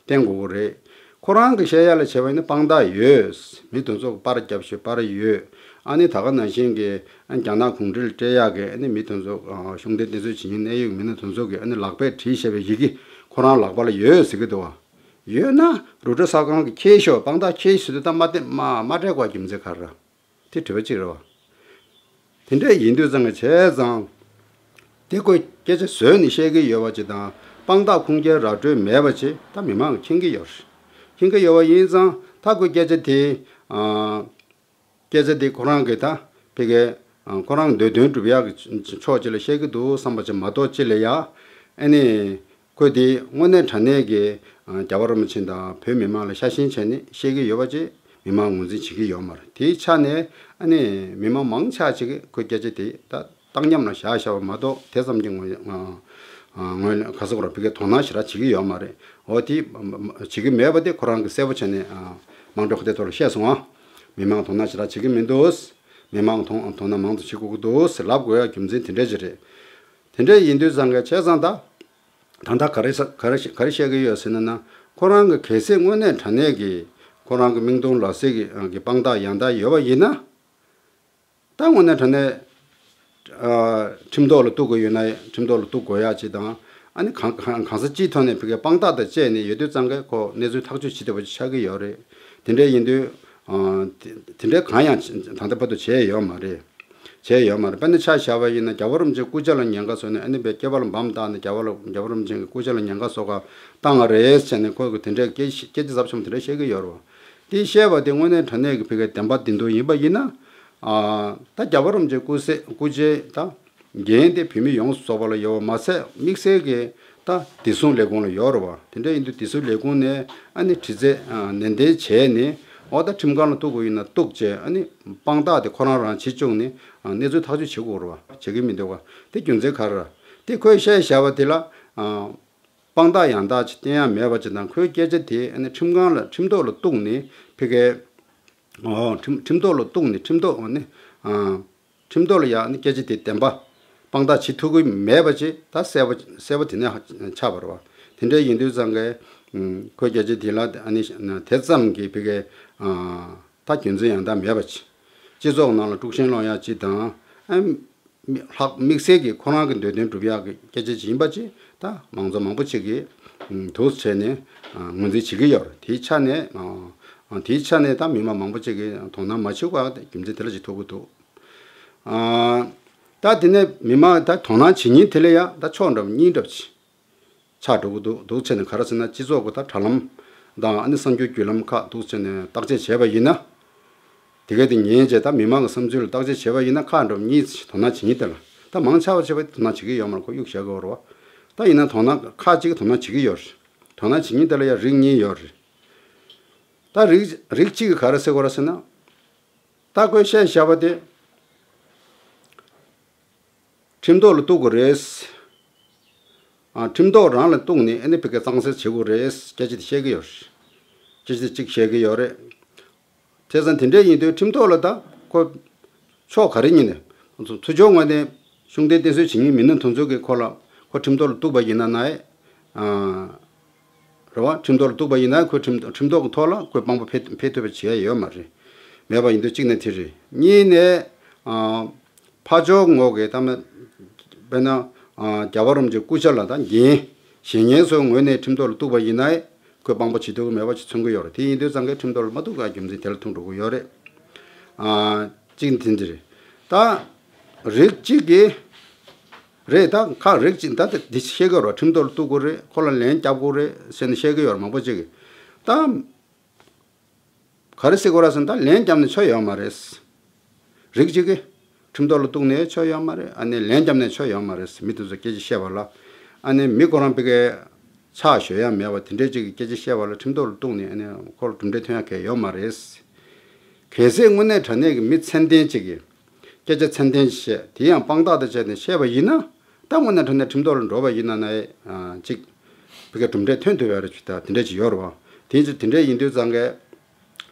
བསྟན་དགོས་ཀྱི་རེད། ཁོ་རང་གི་བཤད་ཡ་ལ་བྱས་པ་ཡིན་ན་དཔང་རྟགས་ཡོད། མི་དེ་ཚོ་གི་པར་རྒྱབ་ཤོག་པར་ཡོད། ཨ་ནི་ད་ག་ནང་བཞིན་གྱི་ཨ་རྒྱ་ནག་གུང་ཁྲན་སྤྲད་ཡག་གི་ཨ་ནི་མི་དེ་ཚོ་ཨ་ཤུགས་ལྡན་བསྟེན་གསོལ་བྱེད་མཁན་གནད་ཡོད་མི་སྣ་དེ་ཚོ་གི་ཨ་ནི་ལག་པས་བྲིས་བཞག་པའི་ཡི་གེ་ཁོ་རང་ལག་པ་ལ་ཡོད་ཟེར་གྱི་འདུག་པ། ཡོད་ན་རོའི་ཊར་གསར་ཁང་གིས་འཁྱེར་ཤོག་དཔང་རྟགས་འཁྱེར་ཟེར་དུས་ད་མ་བསྟན་མ་མ་སྤྲད་དགོས་རྒྱུ་མཚན་ག་རེ་རེད། དེ་དྲི་བ་གཅིག་རེད་པ། དེ་འདྲ་ཡིན་དུས་ཙང་གི་བྱས་ཙང་། དེ་ཁོས་སྐད་ཆ་བཟོས་ནས་བཤད་ཀྱི་ཡོད་པ་ཅིག་དང་། དཔང་རྟགས་ཁུངས་སྐྱེལ་ར་སྤྲོད་མེད་པ་ཅིག་ད་མི་མང་གིས་མཁྱེན་གྱི་ཡོད་རེད། མཁྱེན་གྱི་ཡོད་པ་ཡིན་ཙང་ད་ཁོས་སྐད་ཆ་དེ། ཨ། སྐད་ཆ་དེ་ཁོ་རང་གིས་ད་ཕ་གིའི་ཨ་ཁོ་རང་འདོད་དོན་སྒྲུབ་ཡག་གི་ཕྱོགས་གཅིག་ལ་བཤད་ཀྱི་འདུག་བསམ་པ་ཅིག་མ་གཏོགས་ཅིག་ལ་ཡ། ཨ་ནི། ཁོས་དེ་དངོས་གནས་དྲང་གནས་ཀྱི་ཨ་རྒྱལ་བ་རིན་པོ་ཆེ་དང་བོད་མི་མང་ལ་ཤ་ཞེན་བྱས་ནས་བཤད་ཀྱི་ཡོད་པ་ཅིག་མི་མང་ངོས་འཛིན་བྱེད་ཀྱི་ཡོད་མ་རེད། དེའི་ཆ་ནས་ཨ་ནི་མི་མང་མང་ཆེ་བ་ཅིག་གིས་ཁོའི་སྐད་ཆ་དེ་ད་བཏང་སྙོམས་ལ་བཞག་བཞག་པ་མ་གཏོགས་དེ་ཙམ་གྱི་ངོས་ངོས་ལེན་ག་ཟེར་དགོས་རེད། ཕ་གིའི་དོ་སྣང་ཞེ་དྲག་བྱེད་ཀྱི་ཡོད་མ་རེད། འོ་དེ་བྱེད་ཀྱི་མེད་པ་དེ་ཁོ་རང་གིས་གསལ་པོ་བྱས་ནས་ཨ་དམངས་ཁྲོད་ཁ་བརྡའི་ཐོག་ལ་བཤད་སོང་ཨ། མི་མང་དོ་སྣང་ཞེ་དྲག་བྱེད་ཀྱི་མི་འདུག་མི་མང་དོ་དོ་སྣང་མང་དུ་བྱེད་དགོས་ཀྱི་འདུག་ཟེར་ལབ་དགོས་ཡ་རྒྱུ་མཚན་དེ་འདྲ་ཅིག་རེད། དེ་འདྲ་ཡིན་དུས་ཙང་གི་བྱས་ཙང་ད། ད་ལྟ་ག་རེ་ས་ག་རེ་ག་རེ་བཤད་ཀྱི་ཡོད་ཟེར་ན་ན། ཁོ་རང་གི་གལ་སྲིད་དངོས་གནས་དྲང་གནས་ཀྱི་ཁོ་རང་གི་མིག་མཐོང་ལག་ཟིན་གྱི་གི་དཔང་རྟགས་ཡང་དག་ཡོད་པ་ཡིན་ན། ད་དངོས་གནས་དྲང་གནས་ཨ་ཁྲིམས་ཐོག་ལ་གཏུག་དགོས་ཡོད་ན་ཁྲིམས་ཐོག་ལ་གཏུག་དགོས་ཡ་ཅིག་དང་ ཨ་ནི་གང་གང་གང་ས་ཅིའི་ཐོག་ནས་ཕ་གིའི་དཔང་རྟགས་དང་བཅས་ནས་ཡོད་དུས་ཙང་གས་ཁོ་གནས་ཚུལ་ཐག་གཅོད་བྱེད་ཐུབ་པ་ཅིག་ཆགས་ཀྱི་ཡོད་རེད། དེ་འདྲ་ཡིན་དུས། ཨ། དེ་དེ་འདྲའི་གང་ཡང་ད་ལྟ་བར་དུ་བྱས་ཡོད་མ་རེད། བྱས་ཡོད་མ་རེད། དཔེར་ན་ཆ་བཞག་པ་ཡིན་ན་རྒྱལ་བ་རིན་པོ་ཆེའི་སྐུ་ཕྱྭ་ལ་ཉེན་ཁ་བཟོས་ནས། ཨ་ནི་བའི་སྐེད་པ་ལ་འབམ་བཏགས་ནས་རྒྱལ་བ་ལ་རྒྱལ་བ་རིན་པོ་ཆེའི་སྐུ་ཕྱྭ་ལ་ཉེན་ཁ་བཟོ་ག་བཏང་བ་རེད་ཟེར་ནས་ཁོས་དེ་འདྲའི་སྐད་ཆ་སྐད་ཆ་ཚབ་ཆེན་པོ་དེ་འདྲ་བཤད་ཀྱི་ཡོད་རེད་བ། དེ་བཤད་པ་དེ་དངོས་གནས་དྲང་གནས་ཀྱི་ཕ་གིའི་བདེན་པ་བདེན་དོན་ཡིན་པ་ཡིན་ན། ཨ། ད་རྒྱལ་བ་རིན་པོ་ཆེའི་སྐུ་ཚེ་སྐུ་ཕྱྭའི་ད་འགན་དེ་བོད་མི་ཡོངས་སུ་རྫོགས་པ་ལ་ཡོད་པ་མ་ཟད། དམིགས་བསལ་གྱི་ད་བདེ་སྲུང་ལས་ཁུངས་ལ་ཡོད་རེད་བ། དེ་འདྲ་ཡིན་དུས་བདེ་སྲུང་ལས་ཁུངས་ནས་ཨ་ནི་དྲི་རྩད་ནན་ཏན་བྱས་ནས། འོ་ད་ཁྲིམས་ཁང་ལ་གཏུག་དགོས་ཡིན་ན་གཏུག་བྱས། ཨ་ནི་དཔང་རྟགས་དེ་ཁོ་རང་རང་བྱེད་བཅུག་ནས་གནས་ཚུལ་ཐག་གཅོད་བྱེད་དགོས་རེད་བ། བྱེད་ཀྱི་མི་འདུག་བ། དེ་རྒྱུ་མཚན་ག་རེ་རེད། དེ་ཁོས་བཤད་བཞག་པ་དེ་ལ། དཔང་རྟགས་ཡང་དག་ཅིག་བསྟན་ཡ་མེད་པ་ཅིག་དང་། ཁོའི་སྐད་ཆ་དེ་ཨ་ནི་ཁྲིམས་ཁང་ལ་ཁྲིམས་ཐོག་ལ་གཏུགས་ནས་ཕ་གིའི། ཨོ། ཁྲིམས་ཁྲིམས་ཐོག་ལ་གཏུགས་ནས་ཁྲིམས་ཐོག་ཨ་ནི། ཨ། ཁྲིམས་ཐོག་ལ་ཡ་ཨ་ནི་སྐད་ཆ་དེ་བདེན་པ་དཔང་རྟགས་བྱེད་ཐུབ་ཀྱི་མེད་པ་ཅིག་ད་གསལ་པོ་གསལ་པོ་དེ་ནས་ཆགས་པ་རེད་བ། དེ་འདྲ་ཡིན་དུས་ཙང་གས། ཁོའི་སྐད་ཆ་དེ་ལ་ཨ་ནི་དེ་ཙམ་གྱི་ཕ་གིའི། ཨ། ད་རྒྱུ་མཚན་ཡང་དག་མེད་པ་ཅིག་སྤྱི་ཚོགས་ནང་ལ་དཀྲུག་ཤིང་སློང་ཡ་ཅིག་དང་། ཨ། མི་ལྷག་དམིགས་བསལ་གྱི་ཁོ་རང་གི་འདོད་དོན་སྒྲུབ་ཡག་གི་སྐད་ཆ་ཅིག་ཡིན་པ་ཅིག་ད་མང་ཚོགས་མང་པོ་ཅིག་གིས། ཨ། འདུག་བྱས་ནས། ཨ། ངོས་འཛིན་བྱེད་ཀྱི་ཡོད་རེད། དེའི་ཆ་ནས། ཨ། དེའི་ཆ་ནས་ད་མི་མང་མང་པོ་ཅིག་གིས་དོ་སྣང་མ་བྱེད་པ་རྒྱུ་མཚན་དེ་ལ་ཅིག་ཐུག་གི་འདུག་ཨ། ད་དེ་ནས་མི་མང་ད་དོ་སྣང་བྱེད་མཁན་དེ་ལ་ཡ་ད་ཕྱོགས་འདྲ་པོ་གཉིས་འདྲ་པོ་ཅིག་ཆགས་འགྲོ་གི་འདུག་འདུག་བྱས་ནས་ག་རེ་ཟེར་ན། སྤྱི་ཚོགས་ཀྱི་ད་དྲ་ལམ་དང་ཨ་ནི་གསར་འགྱུར་བརྒྱུད་ལམ་ཁག་འདུག་བྱས་ནས་བརྟག་དཔྱད་བྱས་པ་ཡིན་ན། དེ་ག་དེ་ཉན་བྱས་ད་མི་མང་གི་བསམ་ཚུལ་ལ་བརྟག་དཔྱད་བྱས་པ་ཡིན་ན། ཁག་འདྲ་པོ་གཉིས་དོ་སྣང་བྱེད་མཁན་དེ་ལ། ད་མང་ཆེ་བ་བྱས་པ་དོ་སྣང་བྱེད་ཀྱི་ཡོད་མ་རེད། ཁོ་གཡུག་བཞག་གི་ཡོད་རེད་བ། ད་ཡིན་ན་དོ་སྣང་ཁག་ཅིག་གིས་དོ་སྣང་བྱེད་ཀྱི་ཡོད་རེད། དོ་སྣང་བྱེད་མཁན་དེ་ལ་ཡང་རིགས་གཉིས་ཡོད་རེད། ད་རིགས་རིགས་གཅིག་གིས་ག་རེ་ཟེར་གོ་ར་ཟེར་ན། ད་ཁོས་བཤད་བཞག་པ་དེ། ཁྲིམས་ཐོག་ལ་གཏུག་དགོས་རེད། ཨ། ཁྲིམས་ཐོག་རང་ལ་གཏུག་ནས་ཨ་ནི་ཕ་གིའི་གཙང་སེལ་བྱེད་དགོས་རེད། སྐད་ཆ་དེ་བཤད་ཀྱི་ཡོད་རེད། སྐད་ཆ་དེ་གཅིག་བཤད་ཀྱི་ཡོད་རེད། བྱས་ཙང་དེ་འདྲ་ཡིན་དུས་ཁྲིམས་ཐོག་ལ་ད་ཁོ་ཕྱོགས་ག་རེ་ཡིན་ནའི། ཚུར་ཕྱོགས་ངོས་ནས་ཤུགས་ལྡན་བསྟེན་གསོལ་བྱེད་མཁན་མི་སྣ་དེ་ཚོ་གིས་ཁོ་ལ་ཁོ་ཁྲིམས་ཐོག་ལ་གཏུག་པ་ཡིན་ན་ནའི། ཨ། རེད་བ། ཁྲིམས་ཐོག་ལ་གཏུག་པ་ཡིན་ན་ཁོས་ཁྲིམས་ཁྲིམས་ཐོག་གི་ཐོག་ལ་ཁོས་དཔང་པོ་འཕེན་འཕེན་ཐུབ་པ་བྱེད་ཡ་ཡོད་མ་རེད། མེད་པ་ཡིན་དུས་གཅིག་ནས་དེ་རེད། གཉིས་ནས། ཨ། ཕར་ཕྱོགས་ངོས་ཀྱི་ད་མ། དཔེར་ན། ཨ། རྒྱལ་བ་རིན་པོ་ཆེའི་སྐུ་ཕྱྭ་ལ་ད་འགན་བཞེས་མཁན་ཚོའི་ངོས་ནས་ཁྲིམས་ཐོག་ལ་གཏུག་པ་ཡིན་ན། ཁོས་དཔང་པོ་བྱེད་ཐུབ་ཀྱི་མེད་པ་ཅིག་མཚོན་གྱི་ཡོད་རེད། དེ་ཡིན་དུས་ཙང་གས་ཁྲིམས་ཐོག་ལ་མ་གཏུག་ག་རྒྱུ་མཚན་དེ་ལ་ཐུག་འགྲོ་གི་ཡོད་རེད། ཨ། གཅིག་ནི་དེ་འདི་རེད། ད་རིགས་གཅིག་གིས། རེད། ད་ཁག་རིགས་གཅིག་ད་དེ་བཤད་ཀྱི་ཡོད་རེད། ཁྲིམས་ཐོག་ལ་གཏུག་དགོས་རེད། ཁོ་ལ་ལན་རྒྱབ་དགོས་རེད་ཟེར་ནས་བཤད་ཀྱི་ཡོད་རེད། མང་པོ་ཅིག་གིས། ད་ག་རེ་ཟེར་དགོས་རེད་ཟེར་ན། ད་ལན་བརྒྱབ་ནས་ཆོ་ཡོད་མ་རེད། རིགས་གཅིག་གིས་ཁྲིམས་ཐོག་ལ་གཏུག་ནས་ཆོ་ཡོད་མ་རེད། ཨ་ནི་ལན་བརྒྱབ་ནས་ཆོ་ཡོད་མ་རེད། མི་དེ་ཚོ་སྐད་ཆ་བཤད་པ་ལ། ཨ་ནི་མི་ཁོ་རང་ཕ་གིའི་ཕྱག་ཞུ་ཡ་མེད་པ་དེ་འདྲའི་ཅིག་གི་སྐད་ཆ་བཤད་པ་ལ་ཁྲིམས་ཐོག་ལ་གཏུག་ནས་ཨ་ནི་ཁོ་ལ་གྲུབ་འབྲས་ཐོན་ཡ་གང་ཡང་ཡོད་མ་རེད། གལ་སྲིད་དངོས་གནས་དྲང་གནས་ཀྱི་མི་ཚད་ལྡན་ཅིག་གིས་སྐད་ཆ་ཚད་ལྡན་ཅིག་བཤད། དེ་ཡང་དཔང་རྟགས་དང་བཅས་ནས་བཤད་པ་ཡིན་ན། ད་དངོས་གནས་དྲང་གནས་ཁྲིམས་ཐོག་ལ་འགྲོ་བ་ཡིན་ན་ནའི། ཨ། ཅིག་ཕ་གིའི་གྲུབ་འབྲས་ཐོན་ཐུབ་ཡ་རེད། ཅིག་ད་དེ་འདྲ་ཅིག་ཡོད་རེད་བ། དེ་ཅིག་དེ་འདྲ་ཡིན་དུས་ཙང་གས།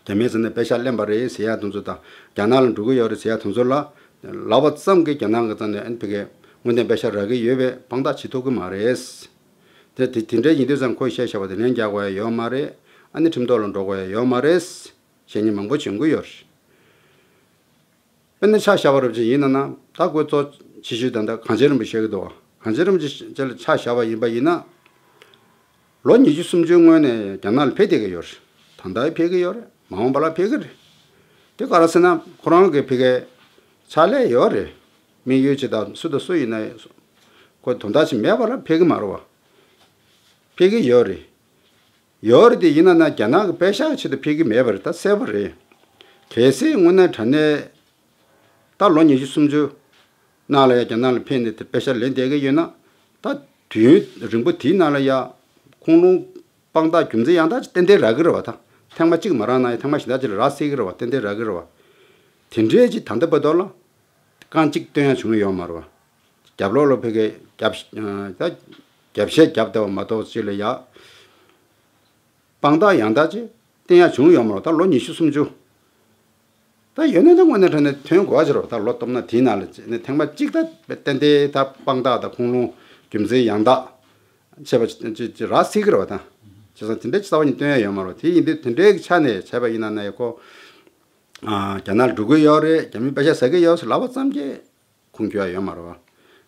རྒྱ་མིའི་རྩ་ནས་པེ་ཤག་ལེན་པ་རེད་ཟེར་ཡ་དེ་ཚོ་དང་། རྒྱ་ནག་ལ་འགྲོ་གི་ཡོད་རེད་ཟེར་ཡ་དེ་ཚོ་ལ། ལབ་པ་ཙམ་གྱིས་རྒྱ་ནག་གི་རྩ་ནས་ཨ་ནི་ཕ་གིའི་དངོས་གནས་པེ་ཤག་རག་གི་ཡོད་པའི་དཔང་རྟགས་བྱེད་ཐུབ་ཀྱི་མ་རེད། དེ་དེ་དེ་འདྲ་ཡིན་དུས་ཙང་ཁོས་བཤད་བཞག་པ་དེ་ལན་རྒྱག་དགོས་ཡ་ཡོད་མ་རེད། ཨ་ནི་ཁྲིམས་ཐོག་ལ་འགྲོ་དགོས་ཡ་ཡོད་མ་རེད། བཤད་མཁན་མང་པོ་བྱུང་གི་ཡོད་རེད། དཔེར་ན་ཆ་བཞག་པ་རབ་ཅིག་ཡིན་ན་ན། ད་ཁོའི་གཙོ་ཆེ་ཤོས་ད་ལྟ་གངས་ཅན་རིན་པོ་ཆེ་བཤད་ཀྱི་འདུག་བ། གངས་ཅན་རིན་པོ་ཆེ་ལ་ཆ་བཞག་པ་ཡིན་པ་ཡིན་ན། ལོ་ཉི་ཤུ་སུམ་ཅུའི་སྔོན་ནས་རྒྱ་ནག་ལ་ཕེབས་བསྡད་ཀྱི་ཡོད་རེད། ད་ལྟ་ཡང་ཕེབས་ཀྱི་ཡོད་རེད། མ་འོངས་པ་ལ་ཕེབས་ཀྱི་རེད། དེ་ག་རེ་ཟེར་ན། ཁོ་རང་གི་ཕ་གིའི་ཕྱག་ལས་ཡོད་རེད། དམིགས་ཡུལ་ཅིག་དང་། སུ་དང་སུ་ཡིན་ན་ཁོ་དོན་དག་ཅིག་མེད་པ་ལ་ཕེབས་ཀྱི་མ་རེད་བ། ཕེབས་ཀྱི་ཡོད་རེད། ཡོད་རེད་དེ། ཡིན་ན་ན་རྒྱ་ནག་གི་པེ་ཤག་གི་ཆེད་དུ་ཕེབས་ཀྱི་མེད་པ་རེད། ད་གསལ་པོ་རེད། གལ་སྲིད་དངོས་གནས་དྲང་གནས་ད་ལོ་ཉི་ཤུ་སུམ་ཅུ་ནང་ལ་ཡ་རྒྱ་ནག་ལ་ཕེབས་ནས་དེ་པེ་ཤག་ལེན་བསྡད་ཀྱི་ཡོད་ན། ད་དུས་ཡུན་རིང་པོ་དེའི་ནང་ལ་ཡ་ཁུངས་ལུང་དཔང་རྟགས་རྒྱུ་མཚན་ཡང་དག་ཅིག་ཏན་ཏན་རག་གི་རེད་བ། ད་ཐེངས་མ་གཅིག་མ་རག་ན་ཡང་ཐེངས་མ་གཞན་དག་ཅིག་ལ་རག་སྲིད་ཀྱི་རེད་བ། ཏན་ཏན་རག་གི་རེད་བ། དེ་འདྲའི་ཅིག་ད་ལྟ་བར་དུ་ལ་རྐང་གཅིག་བཏོན་ཡ་བྱུང་ཡོད་མ་རེད་བ། རྒྱབ་ལོགས་ལ་ཕ་གིའི་རྒྱབ། ད་རྒྱབ་བཤད་རྒྱབ་བསྡད་པ་མ་གཏོགས་ཅིག་ལ་ཡ། དཔང་རྟགས་ཡང་དག་ཅིག་བསྟན་ཡ་བྱུང་ཡོད་མ་རེད། ད་ལོ་ཉི་ཤུ་སུམ་ཅུ། ད་ཡོད་ན་ད་དངོས་གནས་དྲང་གནས་ཐོན་དགོས་ཅིག་རེད་བ། ད་ལོ་སྟོང་ན་དེའི་ནང་ལ་ཅིག་ནས་ཐེངས་མ་གཅིག་ད་ཏན་ཏན་ད་དཔང་རྟགས་དང་ཁུངས་ལུང་རྒྱུ་མཚན་ཡང་དག་བྱས་པ་ཅིག་ཅིག་རག་སྲིད་ཀྱི་རེད་བ། ད་བྱས་ཙང་དེ་འདྲའི་རྩ་བ་ནས་བཏོན་ཡ་ཡོད་མ་རེད། དེ་ཡིན་དུས་དེ་འདྲའི་ཆ་ནས་བྱས་པ་ཡིན་ན་ན་ཡ། ཁོ། ཨ། རྒྱ་ནག་ལ་འགྲོ་གི་ཡོད་རེད། རྒྱ་མིས་པེ་ཤག་ཟ་གི་ཡོད་ཟེར་ལབ་པ་ཙམ་གྱིས་ཁུངས་འཁྱོལ་ཡ་ཡོད་མ་རེད་བ།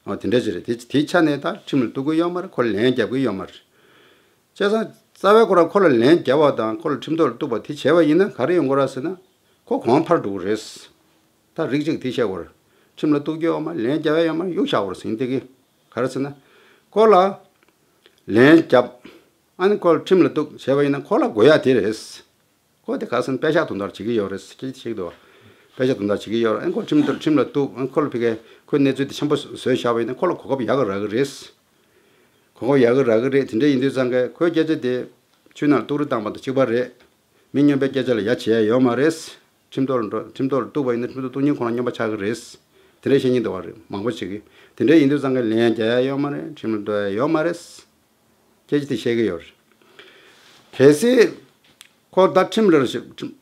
ཨ་དེ་འདྲ་ཅིག་རེད། དེ་དེའི་ཆ་ནས་ད་ཁྲིམས་ལ་གཏུག་གི་ཡོད་མ་རེད། ཁོ་ལ་ལན་རྒྱབ་གི་ཡོད་མ་རེད། བྱས་ཙང་རྩ་བའི་ཁོ་རང་ཁོ་ལ་ལན་རྒྱབ་པ་དང་ཁོ་ལ་ཁྲིམས་ཐོག་ལ་གཏུག་པ་དེ་བྱས་པ་ཡིན་ན་ག་རེ་ཡོང་གི་རེད་ཟེར་ན། ཁོ་གོང་འཕར་འགྲོ་གི་རེད། ད་རིགས་གཅིག་དེ་བཤད་དགོས་རེད། ཁྲིམས་ལ་གཏུག་རྒྱུ་ཡོད་མ་རེད། ལན་རྒྱབ་ཡ་ཡོད་མ་རེད། གཡུག་བཞག་དགོས་རེད་ཟེར་དེ་གི། ག་རེ་ཟེར་ན། ཁོ་ལ་ལན་རྒྱབ། ཨ་ནི་ཁོ་ལ་ཁྲིམས་ལ་གཏུག་བྱས་པ་ཡིན་ན་ཁོ་ལ་དགོས་ཡ་དེ་རེད། ཁོ་དེ་ག་ཟེར་ན་པད་ཤག་དོན་དག་བྱེད་ཀྱི་ཡོད་རེད་ཟེར་ཅིག་ཞིག་འདུག་པད་ཤག་དོན་དག་བྱེད་ཀྱི་ཡོད་རེད། ཨ་ནི་ཁོ་ཁྲིམས་ལ་ཁྲིམས་ལ་གཏུག་ཨ་ནི་ཁོ་ལ་ཕ་གིའི་ཁོའི་གནས་ཚུལ་དེ་ཆེན་པོ་བཟོས་བཞག་པ་ཡིན་ན་ཁོ་ལ་གོ་སྐབས་ཡག་གི་རག་གི་རེད། གོ་སྐབས་ཡག་གི་རག་གི་རེད། དེ་འདྲ་ཡིན་དུས་ཙང་གི་ཁོའི་སྐད་ཆ་དེ་ཆུ་ནང་ལ་ཏོག་རི་བཏང་པ་དང་གཅིག་པ་རེད། མི་སྨྱོན་པའི་སྐད་ཆ་ལ་ཡ་བྱེད་ཡ་ཡོད་མ་རེད། ཁྲིམས་ཐོག་ལ་འགྲོ་ཁྲིམས་ཐོག་ལ་གཏུག་པ་ཡིན་ན་ཁྲིམས་ཐོག་གཏུག་མཁན་ཁོ་རང་སྨྱོན་པ་ཆགས་ཀྱི་རེད། དེ་འདྲ་བཤད་མཁན་འདུག་པ་རེད། མང་པོ་ཞིག་གིས། དེ་འདྲ་ཡིན་དུས་ཙང་གི་ལན་རྒྱག་ཡ་ཡོད་མ་རེད། ཁྲིམས་ལ་འགྲོ་ཡ་ཡོད་མ་རེད། སྐད་ཆ་དེ་བཤད་ཀྱི་ཡོད་རེད། གལ་སྲིད་ཁོ་ད་ཁྲིམས་ལ་ཞིག་ཁྲིམས་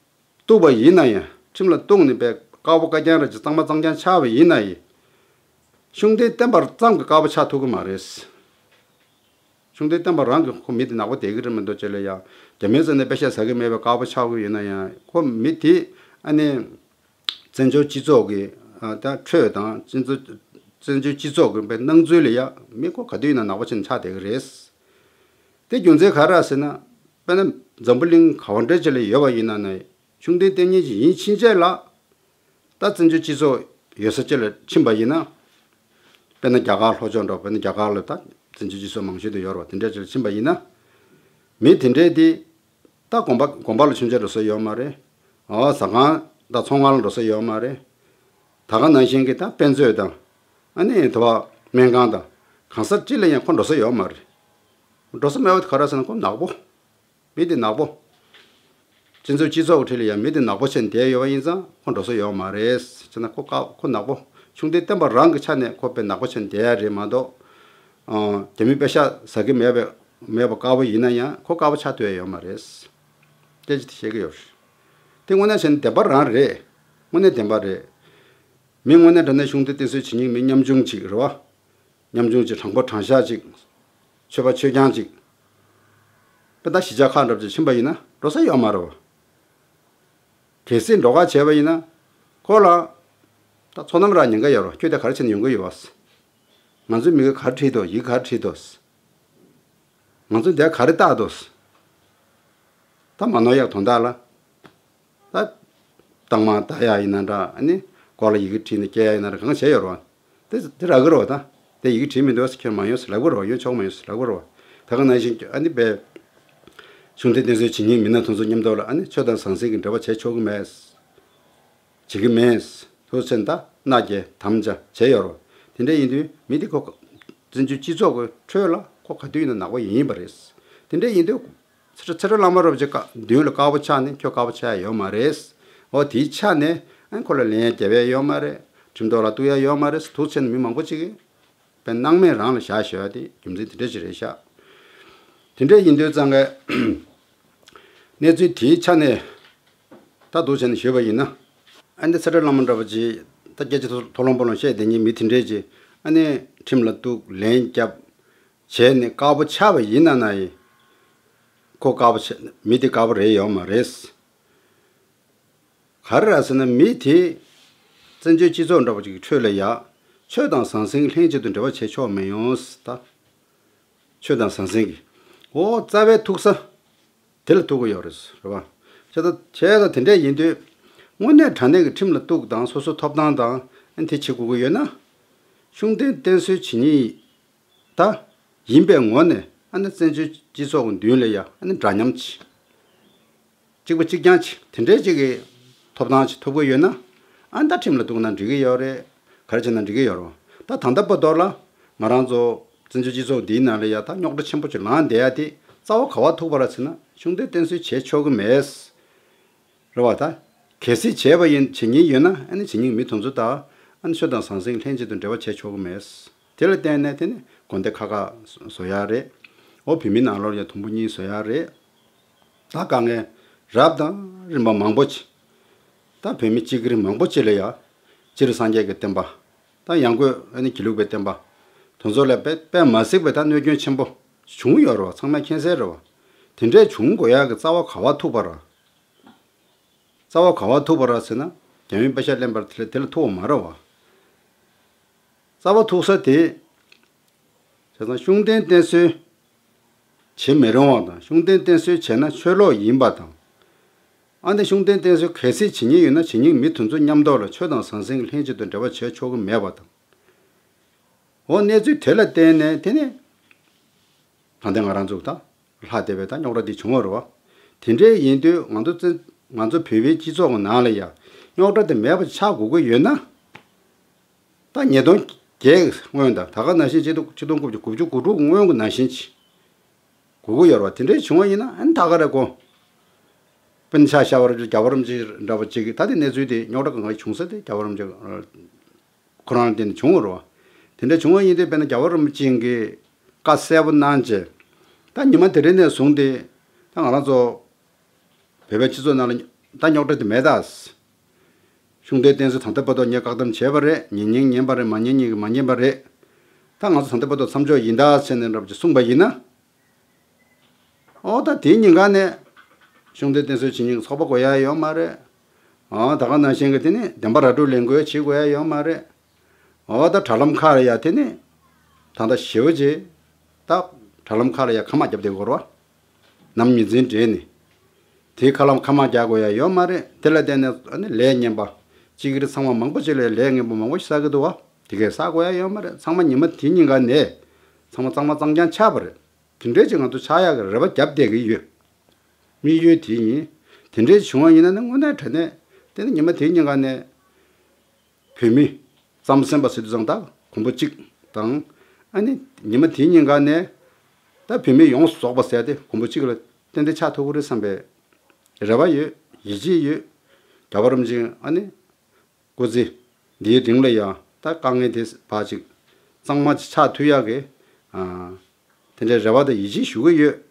གཏུག་པ་ཡིན་ན་ཡང་ཁྲིམས་ལ་གཏུག་ནས་པའི་དཀར་པོ་དཀར་རྐྱང་རེ་ཅིག་གཙང་མ་གཙང་རྐྱང་ཆགས་པ་ཡིན་ན་ཡང་། ཤུགས་ལྡན་བསྟན་པ་ཙམ་གྱིས་དཀར་པོ་ཆགས་ཐུབ་ཀྱི་མ་རེད། ཤུགས་ལྡན་བསྟན་པ་རང་གིས་ཁོ་མི་དེ་ནག་པོ་བསྡད་ཀྱི་རེད་མི་འདུག་ཅེས་ལ་ཡང་རྒྱ་མིའི་རྩ་ནས་པད་ཤག་ཟ་གི་མེད་པའི་དཀར་པོ་ཆགས་ཀྱི་ཡོད་ན་ཡང་ཁོ་མི་དེ་ཨ་ནི་བཙན་བྱོལ་སྤྱི་ཚོགས་ཀྱི་ཨ་ད་ཁྲོད་དང་བཙན་བཙན་བྱོལ་སྤྱི་ཚོགས་ཀྱི་པའི་སྣང་ཚུལ་ལ་ཡང་མི་ཁོ་ག་དུས་ཡིན་ན་ནག་པོ་ཆགས་ནས་ཆགས་བསྡད་ཀྱི་རེད། དེ་རྒྱུ་མཚན་ག་རེ་རེད་ཟེར་ན། དཔེར་ན་འཛམ་བུ་གླིང་ག་བ་འདྲ་ཅིག་ལ་ཡོད་པ་ཡིན་ན་ནི་ཤུགས་ལྡན་བསྟེན་མཁན་ཅིག་ཡིན་ཕྱིན་ཆད་ལ། ད་བཙན་བྱོལ་སྤྱི་ཚོགས་ཡོད་ས་ཅིག་ལ་ཕྱིན་པ་ཡིན་ན། དཔེར་ན་རྒྱ་གར་ལྷོ་ཕྱོགས་འདྲ་བོ། དཔེར་ན་རྒྱ་གར་ལ་ད་བཙན་བྱོལ་སྤྱི་ཚོགས་མང་ཤོས་དེ་ཡོད་རེད་པ། དེ་འདྲ་ཅིག་ལ་ཕྱིན་པ་ཡིན་ན། མི་དེ་འདྲས་དེ་ད་དགོན་པ་དགོན་པ་ལ་མཆོད་མཇལ་འགྲོ་ས་ཡོད་མ་རེད། ཨོ་ཟ་ཁང་དང་ཚོང་ཁང་ལ་འགྲོ་ས་ཡོད་མ་རེད། ད་ག་ནང་བཞིན་གྱི་ད་དཔེ་མཛོད་དང་། ཨ་ནི་དེ་བ་སྨན་ཁང་དང་། གང་ས་ཅི་ལ་ཡང་ཁོ་འགྲོ་ས་ཡོད་མ་རེད། འགྲོ་ས་མེད་པ་དེ་ག་རེ་ཟེར་ན་ཁོ་ནག་པོ། མི་དེ་ནག་པོ། བཙན་བྱོལ་སྤྱི་ཚོགས་ཀྱི་ཁྲོད་ལ་ཡང་མི་དེ་ནག་པོ་ཆགས་ནས་བསྡད་ཡོད་པ་ཡིན་ཙང་ཁོ་འགྲོ་ས་ཡོད་མ་རེད། བྱས་ན་ཁོ་དཀར་ཁོ་ནག་པོ། ཤུགས་ལྡན་བསྟན་པ་རང་གི་ཆ་ནས་ཁོ་དཔེ་ནག་པོ་ཆགས་ནས་བསྡད་ཡ་རེད་མ་གཏོགས། ཨ་རྒྱ་མི་པད་ཤག་ཟ་གི་མེད་པའི་མེད་པ་དཀར་པོ་ཡིན་ན་ཡང་ཁོ་དཀར་པོ་ཆགས་ཐུབ་ཡ་ཡོད་མ་རེད། སྐད་ཆ་དེ་བཤད་ཀྱི་ཡོད་རེད། དེ་དངོས་གནས་བྱས་ན་བདེན་པ་རང་རེད། དངོས་གནས་བདེན་པ་རེད། མི་དངོས་གནས་དྲང་གནས་ཤུགས་ལྡན་བསྟེན་གསོལ་བྱེད་མཁན་མི་ཉམ་ཆུང་ཅིག་རེད་པ། ཉམ་ཆུང་ཅིག་དྲང་པོ་དྲང་བཞག་ཅིག་ཆོས་པ་ཆོས་རྐྱང་ཅིག་དཔེ་ད་གཞིས་ཆགས་ཁག་འདྲ་པོ་ཅིག་ཕྱིན་པ་ཡིན་ན་འགྲོ་ས་ཡོད་མ་རེད་པ། གལ་སྲིད་འགྲོ་ཁ་བྱས་པ་ཡིན་ན། ཁོ་ལ་ད་ཚོགས་གནམ་ར་ཉེན་ཁ་ཡོད་རེད་པ། ཁྱོད་དེ་ག་རེ་བྱས་ནས་ཡོང་གི་ཡོད་པ། ང་ཚོའི་མི་གིས་ག་རེ་བྲིས་འདུག་ཡི་གེ་ག་རེ་བྲིས་འདུག་ང་ཚོ་འདིར་ག་རེ་བཏགས་འདུག་ད་མ་ནོར་ཡག་དོན་དག་ལ། ད་རྟགས་མ་ལྟ་ཡ་ཡིན་ན་འདྲ། ཨ་ནི་མགོ་ལ་ཡི་གེ་བྲིས་ནས་བཀལ་ཡ་ཡིན་ན་འདྲ། གང་བྱས་ཡོད་རེད་པ། དེ་དེ་རག་གི་རེད་པ། ད་དེ་ཡི་གེ་བྲིས་མི་འདུག་ཟེར་ཁྱོད་མ་ཡོང་ཟེར་ལབ་ཀྱི་རེད་པ། ཡོང་ཆོག་མ་ཡོང་ཟེར་ལབ་ཀྱི་རེད་པ། ད་ག་ནང་བཞིན་ཨ་ནི་པའི་ཤུགས་ལྡན་བསྟེན་གསོལ་བྱེད་མཁན་མི་སྣ་དེ་ཚོ་མཉམ་དུ་ལ་ཨ་ནི་ཆོས་དང་ཟང་ཟིང་གི་འབྲེལ་བ་བྱེད་ཆོག་གི་མེད། བྱེད་ཀྱི་མེད། ཐུགས་ཆེན་ད་མནའ་སྐྱེལ་དམ་བཅའ་བྱས་ཡོད་རེད་པ། དེ་འདྲ་ཡིན་དུས་མི་དེ་ཁོ་བཙན་བྱོལ་སྤྱི་ཚོགས་ཀྱི་ཁྲོད་ལ་ཁོ་ག་དུས་ཡིན་ན་ནག་པོ་ཡིན་པ་རེད། དེ་འདྲ་ཡིན་དུས། ཚེ་ཚེ་རིང་བླ་མ་རབ་ཀྱི་བཀའ་མདུན་ལ་དཀར་པོ་ཆགས་ནས་ཁྱོད་དཀར་པོ་ཆགས་ཡ་ཡོད་མ་རེད། འོ་དེའི་ཆ་ནས་ཨ་ཁོ་ལ་ལན་རྒྱབ་ཡ་ཡོད་མ་རེད། ཁྲིམས་ཐོག་ལ་གཏུག་ཡ་ཡོད་མ་རེད། ཐུགས་ཆེན་མི་མང་པོ་ཅིག་གིས་དཔེ་སྣང་མེད་རང་ལ་བཞག་ཞོར་དེ་རྒྱུ་མཚན་དེ་འདྲ་ཞིག་རེད་ཤག་དེ་འདྲ་ཡིན་དུས་ཙང་གི་གནས་ཚུལ་དེའི་ཆ་ནས་ད་འདུག་བྱས་ནས་ཞུས་པ་ཡིན་ན། ཨ་ནི་ཚེ་རིང་བླ་མ་འདྲ་པོ་ཅིག་ད་སྐད་ཆ་ཐོ་ལོང་པོ་ལོང་བཤད་བསྡད་མཁན་མི་དེ་འདྲས་ཅིག་ཨ་ནི་ཁྲིམས་ལ་གཏུག་ལན་རྒྱབ། བྱས་ནས་དཀར་པོ་ཆགས་པ་ཡིན་ན་ན་ཡིན། ཁོ་དཀར་པོ་ཆགས་མི་དེ་དཀར་པོ་རེད་ཡོད་མ་རེད། ག་རེ་རེད་ཟེར་ན་མི་དེ་བཙན་བྱོལ་སྤྱི་ཚོགས་འདྲ་པོ་ཅིག་གི་ཁྲོད་ལ་ཡ་ཆོས་དང་ཟང་ཟིང་ལྷན་ཅིག་ཏུ་འབྲེལ་བ་བྱེད་ཆོག་མི་ཡོང་ཟེར་ད། ཆོས་དང་ཟང་ཟིང་གི་འོ་རྩ་བའི་ཐུག་ས་དེ་ལ་ཐུག་གི་ཡོད་རེད་ཟེར་བ། བྱས་ཙང་བྱས་ཙང་དེ་འདྲས་ཡིན་དུས་དངོས་གནས་དྲང་གནས་ཀྱི་ཁྲིམས་ལ་གཏུག་དང་སོ་སོའི་ཐོབ་ཐང་དང་ཨ་ནི་དེ་བྱེད་དགོས་ཀྱི་ཡོད་ན། ཤུགས་ལྡན་བསྟེན་གསོལ་བྱེད་མཁན་ད་ཡིན་པའི་ངོ་ནས་ཨ་ནི་བཙན་བྱོལ་སྤྱི་ཚོགས་ཀྱི་མདུན་ལ་ཡ་ཨ་ནི་འདྲ་མཉམ་གྱི་གཅིག་པ་གཅིག་རྐྱང་གཅིག་དེ་འདྲའི་གཅིག་གི་ཐོབ་ཐང་ཅིག་ཐོབ་ཀྱི་ཡོད་ན། ཨ་ནི་ད་ཁྲིམས་ལ་གཏུག་ན་འགྲིག་གི་ཡོད་རེད། ག་རེ་བྱས་ན་འགྲིག་གི་ཡོད་རེད། ད་ད་ལྟ་བར་དུ་ལ་ང་རང་ཚོ་བཙན་བྱོལ་སྤྱི་ཚོགས་འདིའི་ནང་ལ་ཡ་ད་རྙོག་དྲ་ཆེན་པོ་ཅིག་ལངས་བསྡད་ཡ་དེ་རྩ་བ་ག་པར་ཐུག་པ་རེད་ཟེར་ན་ཤུགས་ལྡན་བསྟེན་གསོལ་བྱེད་ཆོག་གི་མེད། རེད་བ། ད་གལ་སྲིད་བྱས་པ་ཡིན་བྱེད་མཁན་ཡོད་ན་ཨ་ནི་བྱེད་མཁན་མི་དེ་ཚོ་དང་ཨ་ནི་ཆོས་དང་ཟང་ཟིང་ལྷན་ཅིག་ཏུ་འབྲེལ་བ་བྱེད་ཆོག་གི་མེད། དེ་ལ་བརྟེན་ནས་དེ་ནི་དགོན་སྡེ་ཁག་ཁག་བཟོ་ཡ་རེད། འོ་བོད་མི་ནང་ལོགས་ཡང་དུམ་བུ་གཉིས་བཟོ་ཡ་རེད། ད་དཀའ་ངལ་རབ་དང་རིམ་པ་མང་པོ་ཅིག་ད་བོད་མི་སྤྱི་སྒེར་མང་པོ་ཅིག་ལ་ཡ། སྤྱིར་སངས་རྒྱས་ཀྱི་བསྟན་པ། ད་ཡང་སྒོས་ཨ་ནི་དགེ་ལུགས་པའི་བསྟན་པ། དེ་ཚོ་ལ་དཔེ་དཔེ་མ་སྲིད་པའི་ད་གནོད་སྐྱོན་ཆེན་པོ་བྱུང་ཡོད་རེད་བ། ཚང་མས་མཁྱེན་གསལ་རེད་བ། དེ་འདྲས་བྱུང་དགོས་ཡག་གི་རྩ་བ་ག་པར་ཐུག་པ་རེད། རྩ་བ་ག་པར་ཐུག་པ་རེད་ཟེར་ན། རྒྱ་མིའི་པད་ཤག་ལེན་པར་དེ་ལ་དེ་ལ་ཐུག་པ་མ་རེད་བ། རྩ་བ་ཐུག་ས་དེ། བྱས་ཙང་ཤུགས་ལྡན་བསྟེན་གསོལ་བྱེད་མི་རུང་བ་དང་། ཤུགས་ལྡན་བསྟེན་གསོལ་བྱས་ན་ཆོས་ལོག་ཡིན་པ་དང་། ཨ་ནི་ཤུགས་ལྡན་བསྟེན་གསོལ་གལ་སྲིད་བྱེད་མཁན་ཡོད་ན། བྱེད་མཁན་མི་དེ་ཚོ་མཉམ་དུ་ལ་ཆོས་དང་ཟང་ཟིང་ལྷན་ཅིག་ཏུ་འབྲེལ་བ་བྱེད་ཆོག་གི་མེད་པ་དང་། འོ་གནས་ཚུལ་དེ་ལ་བརྟེན་ནས་དེ་ནི་ད་ལྟ་ང་རང་ཚོ་ད་ལྷག་བསྡད་པའི་ད་རྙོག་དྲ་འདི་བྱུང་བ་རེད་བ། དེ་འདྲའི་ཡིན་དུས་ང་ཚོ་བཙན་ང་ཚོ་བོད་པའི་སྤྱི་ཚོགས་ཀྱི་ནང་ལ་ཡང་རྙོག་དྲ་དེ་མེད་པ་ཆགས་དགོས་ཀྱི་ཡོད་ན། ད་ཉིས་སྟོང་བརྒྱད་སྔོན་དང་ད་ག་ནང་བཞིན་ཆིག་སྟོང་ཆིག་སྟོང་དགུ་བརྒྱ་དགུ་བཅུ་གོ་དྲུག་སྔོན་གྱི་ནང་བཞིན་ཅིག་དགོས་ཀྱི་ཡོད་རེད་བ། དེ་འདྲའི་བྱུང་བ་ཡིན་ན་ཨ་ནི་ད་ག་རེ་དགོས། དཔེར་ན་ཆ་བཞག་པ་རེད། རྒྱལ་བ་རིན་པོ་ཆེ་འདྲ་བ་ཅིག་གིས། ད་དེ་གནས་ཚུལ་དེ་རྙོག་དྲ་གང་ག་བྱུང་ས་དེ་རྒྱལ་བ་རིན་པོ་ཆེ་ཁོ་རང་ལ་བརྟེན་ནས་བྱུང་བ་རེད་བ། དེ་འདྲ་བྱུང་བ་ཡིན་དུས་དཔེར་ན་རྒྱལ་བ་རིན་པོ་ཆེ་གིས་བཀའ་གསལ་པོ་གནང་བྱས། ད་ཉི་མ་དེ་རིང་ནས་བཟུང་སྟེ་ད་ང་རང་ཚོ་བོད་པའི་སྤྱི་ཚོགས་ནང་ལ་ད་རྙོག་དྲ་དེ་མེད་ད། ཤུགས་ལྡན་བསྟེན་གསོལ་ད་ལྟ་བར་དུ་ངས་བཀག་སྡོམ་བྱས་པ་རེད། ཉན་མཁན་ཉན་པ་རེད། མ་ཉན་མཁན་གྱིས་མ་ཉན་པ་རེད། ད་ང་ཚོ་ད་ལྟ་བར་དུ་མཚམས་འཇོག་ཡིན་ད་ཟེར་ནས་འདྲ་བ་ཅིག་གསུངས་པ་ཡིན་ན། ཨོ་ད་དེའི་ཉིན་ག་ནས་ཤུགས་ལྡན་བསྟེན་གསོལ་བྱེད་མཁན་གྱི་ཚོགས་པ་དགོས་ཡ་ཡོད་མ་རེད། ཨོ་ད་ག་ནང་བཞིན་གྱི་དེ་ནི་བདེན་པ་ར་སྤྲོད་ལས་འགུལ་བྱེད་དགོས་ཡ་ཡོད་མ་རེད། ཨོ་ད་དྲ་ལམ་ཁག་ལ་ཡ་དེ་ནི་ད་ལྟ་ཞེ་པོ་ཅིག་ད་དྲ་ལམ་ཁག་ལ་ཡ་ཁ་མ་བརྒྱབ་བསྡད་དགོས་རེད་བ། ནམ་ཉིན་འཛིན་བྲེལ་ནས། དེའི་ཁ་ལམ་ཁ་མ་རྒྱག་དགོས་ཡ་ཡོད་མ་རེད། དེ་ལ་བརྟེན་ནས་ཨ་ནི་ལས་ངན་པ། སྤྱི་སྒེར་ཚང་མ་མང་པོ་ཅིག་ལ་ལས་ངན་པ་མང་པོ་ཞིག་བསགས་ཀྱི་འདུག་བ། དེ་གས་བསགས་དགོས་ཡ་ཡོད་མ་རེད། ཚང་མ་ཉི་མ་དེ་ཉིན་ག་ནས་ཚང་མ་གཙང་མ་གཙང་རྐྱང་ཆགས་པ་རེད། དེ་འདྲས་ཅིག་ང་ཚོ་ཆགས་ཡག་གི་རེ་བ་བརྒྱབ་བསྡད་ཀྱི་ཡོད། དམིགས་ཡུལ་དེ་ཡིན། དེ་འདྲས་བྱུང་བ་ཡིན་ན་ནི་དངོས་གནས་དྲང་གནས་དེ་ནི་ཉི་མ་དེ་ཉིན་ག་ནས། བོད་མི་རྩམ་ཟན་པ་ཟེར་དུས་ཙང་ད་གོང་བུ་གཅིག་དང་། ཨ་ནི་ཉི་མ་དེའི་ཉིན་ག་ནས་ད་བོད་མི་ཡོངས་སུ་རྫོགས་པ་ཟེར་ཏེ་གོང་བུ་གཅིག་ལ་ཏན་ཏན་ཆགས་ཐུབ་ཀྱི་རེད་བསམ་པའི་རེ་བ་ཡོད། ཡིད་ཆེས་ཡོད། རྒྱལ་བ་རིན་པོ་ཆེ་ཨ་ནི་སྐུ་ཚེ་འདིའི་རིང་ལ་ཡང་ད་དཀའ་ངལ་དེ་ཕར་ཅིག་གཙང་མ་ཅིག་ཆགས་ཐུབ་ཡག་གི། ཨ། དེ་འདྲའི་རེ་བ་དང་ཡིད་ཆེས་ཞུ་གི་ཡོད།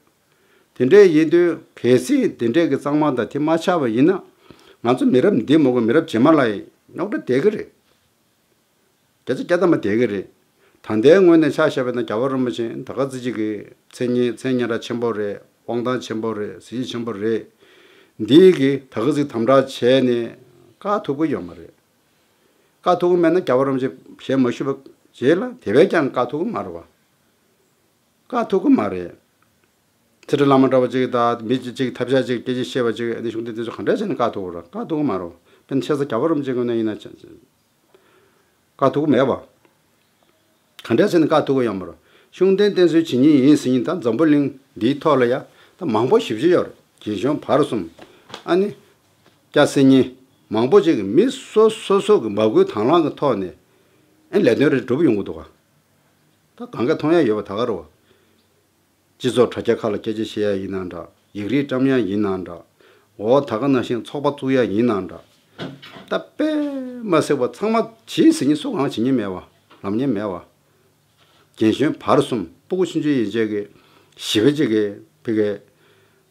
དེ་འདྲའི་ཡིན་དུས་གལ་སྲིད་དེ་འདྲའི་གི་གཙང་མ་དང་དེ་མ་ཆགས་པ་ཡིན་ན། ང་ཚོ་མི་རབས་འདི་མ་དགོས་མི་རབས་རྗེས་མ་ལ་ཡང་རྙོག་དྲ་བསྡད་ཀྱི་རེད། བརྒྱ་ཆ་བརྒྱ་ཐམ་པ་བསྡད་ཀྱི་རེད། ད་ལྟའི་ངོས་ནས་ཆ་བཞག་པ་ཡིན་ན་རྒྱལ་བ་རིན་པོ་ཆེ་ད་ག་ཙི་ཅིག་གི་མཚན་སྙན་མཚན་སྙན་གྲགས་ཆེན་པོ་རེད། དབང་ཐང་ཆེན་པོ་རེད། གཟི་བརྗིད་ཆེན་པོ་རེད། འདིའི་གི་ད་ག་ཙིག་དམ་དྲག་བྱས་ནས་བཀག་ཐུབ་ཀྱི་ཡོད་མ་རེད། བཀག་ཐུབ་ཀྱི་མེད་ན་རྒྱལ་བ་རིན་པོ་ཆེ་ཞལ་མ་བཞུགས་པའི་རྗེས་ལ་དེ་བས་ཀྱང་བཀག་ཐུབ་ཀྱི་མ་རེད་བ། བཀག་ཐུབ་ཀྱི་མ་རེད། ཚེ་ཁྲི་བླ་མ་འདྲ་བ་ཅིག་དང་མི་གཅིག་ཅིག་ཐབས་ཤ་ཅིག་སྐད་ཆ་བཤད་པ་ཅིག་ཨ་ནི་ཤུགས་ལྡན་བསྟེན་གསོལ་ག་འདྲ་བྱས་ནས་བཀག་ཐུབ་ཀྱི་རེད། བཀག་ཐུབ་ཀྱི་མ་རེད། དཔེར་ན་ཆེ་ས་རྒྱལ་བ་རིན་པོ་ཆེ་ངོས་ནས་ཡིན་ན་བཀག་ཐུབ་ཀྱི་མེད་པ། ག་འདྲ་བྱས་ནས་བཀག་ཐུབ་ཀྱི་ཡོད་མ་རེད། ཤུགས་ལྡན་བསྟེན་གསོལ་བྱེད་ཉིན་ཡིན་ཟེར་ཉིན་ད་འཛམ་བུ་གླིང་འདིའི་ཐོག་ལ་ཡ་ད་མང་པོ་ཞེ་པོ་ཅིག་ཡོད་རེད། རྒན་གཞོན་བར་གསུམ། ཨ་ནི་སྐྱ་སེར་གཉིས་མང་པོ་ཅིག་གིས་མི་སོ་སོ་སོ་གི་མ་བསྐུལ་དང་བླངས་ཀྱི་ཐོག་ནས་ཨ་ནི་ལས་དོན་རེ་སྒྲུབ་ཡོང་གི་འདུག་ག་ད་གང་ག་མཐོང་ཡ་ཡོད་པ་ད་ག་རེད་བ། སྤྱི་ཚོགས་དྲ་རྒྱ་ཁག་ལ་སྐད་ཆ་བཤད་ཡ་ཡིན་ནའང་འདྲ། ཡིག་རིགས་བཀྲམ་ཡ་ཡིན་ནའང་འདྲ། འོ་ད་ག་ནང་བཞིན་ཚོགས་པ་བཙུགས་ཡ་ཡིན་ནའང་འདྲ། ད་དཔེ་མ་སྲིད་པ་ཚང་མ་བྱེད་ཟེར་ཉིན་སུ་གང་བྱེད་ཉིན་མེད་བ། ལབ་ཉིན་མེད་བ། རྒན་གཞོན་བར་གསུམ་སྤུ་གུ་ཆུང་ཆུང་ཡན་ཆད་ཀྱི་ཞི་བ་གཅིག་གི་ཕི་གའི་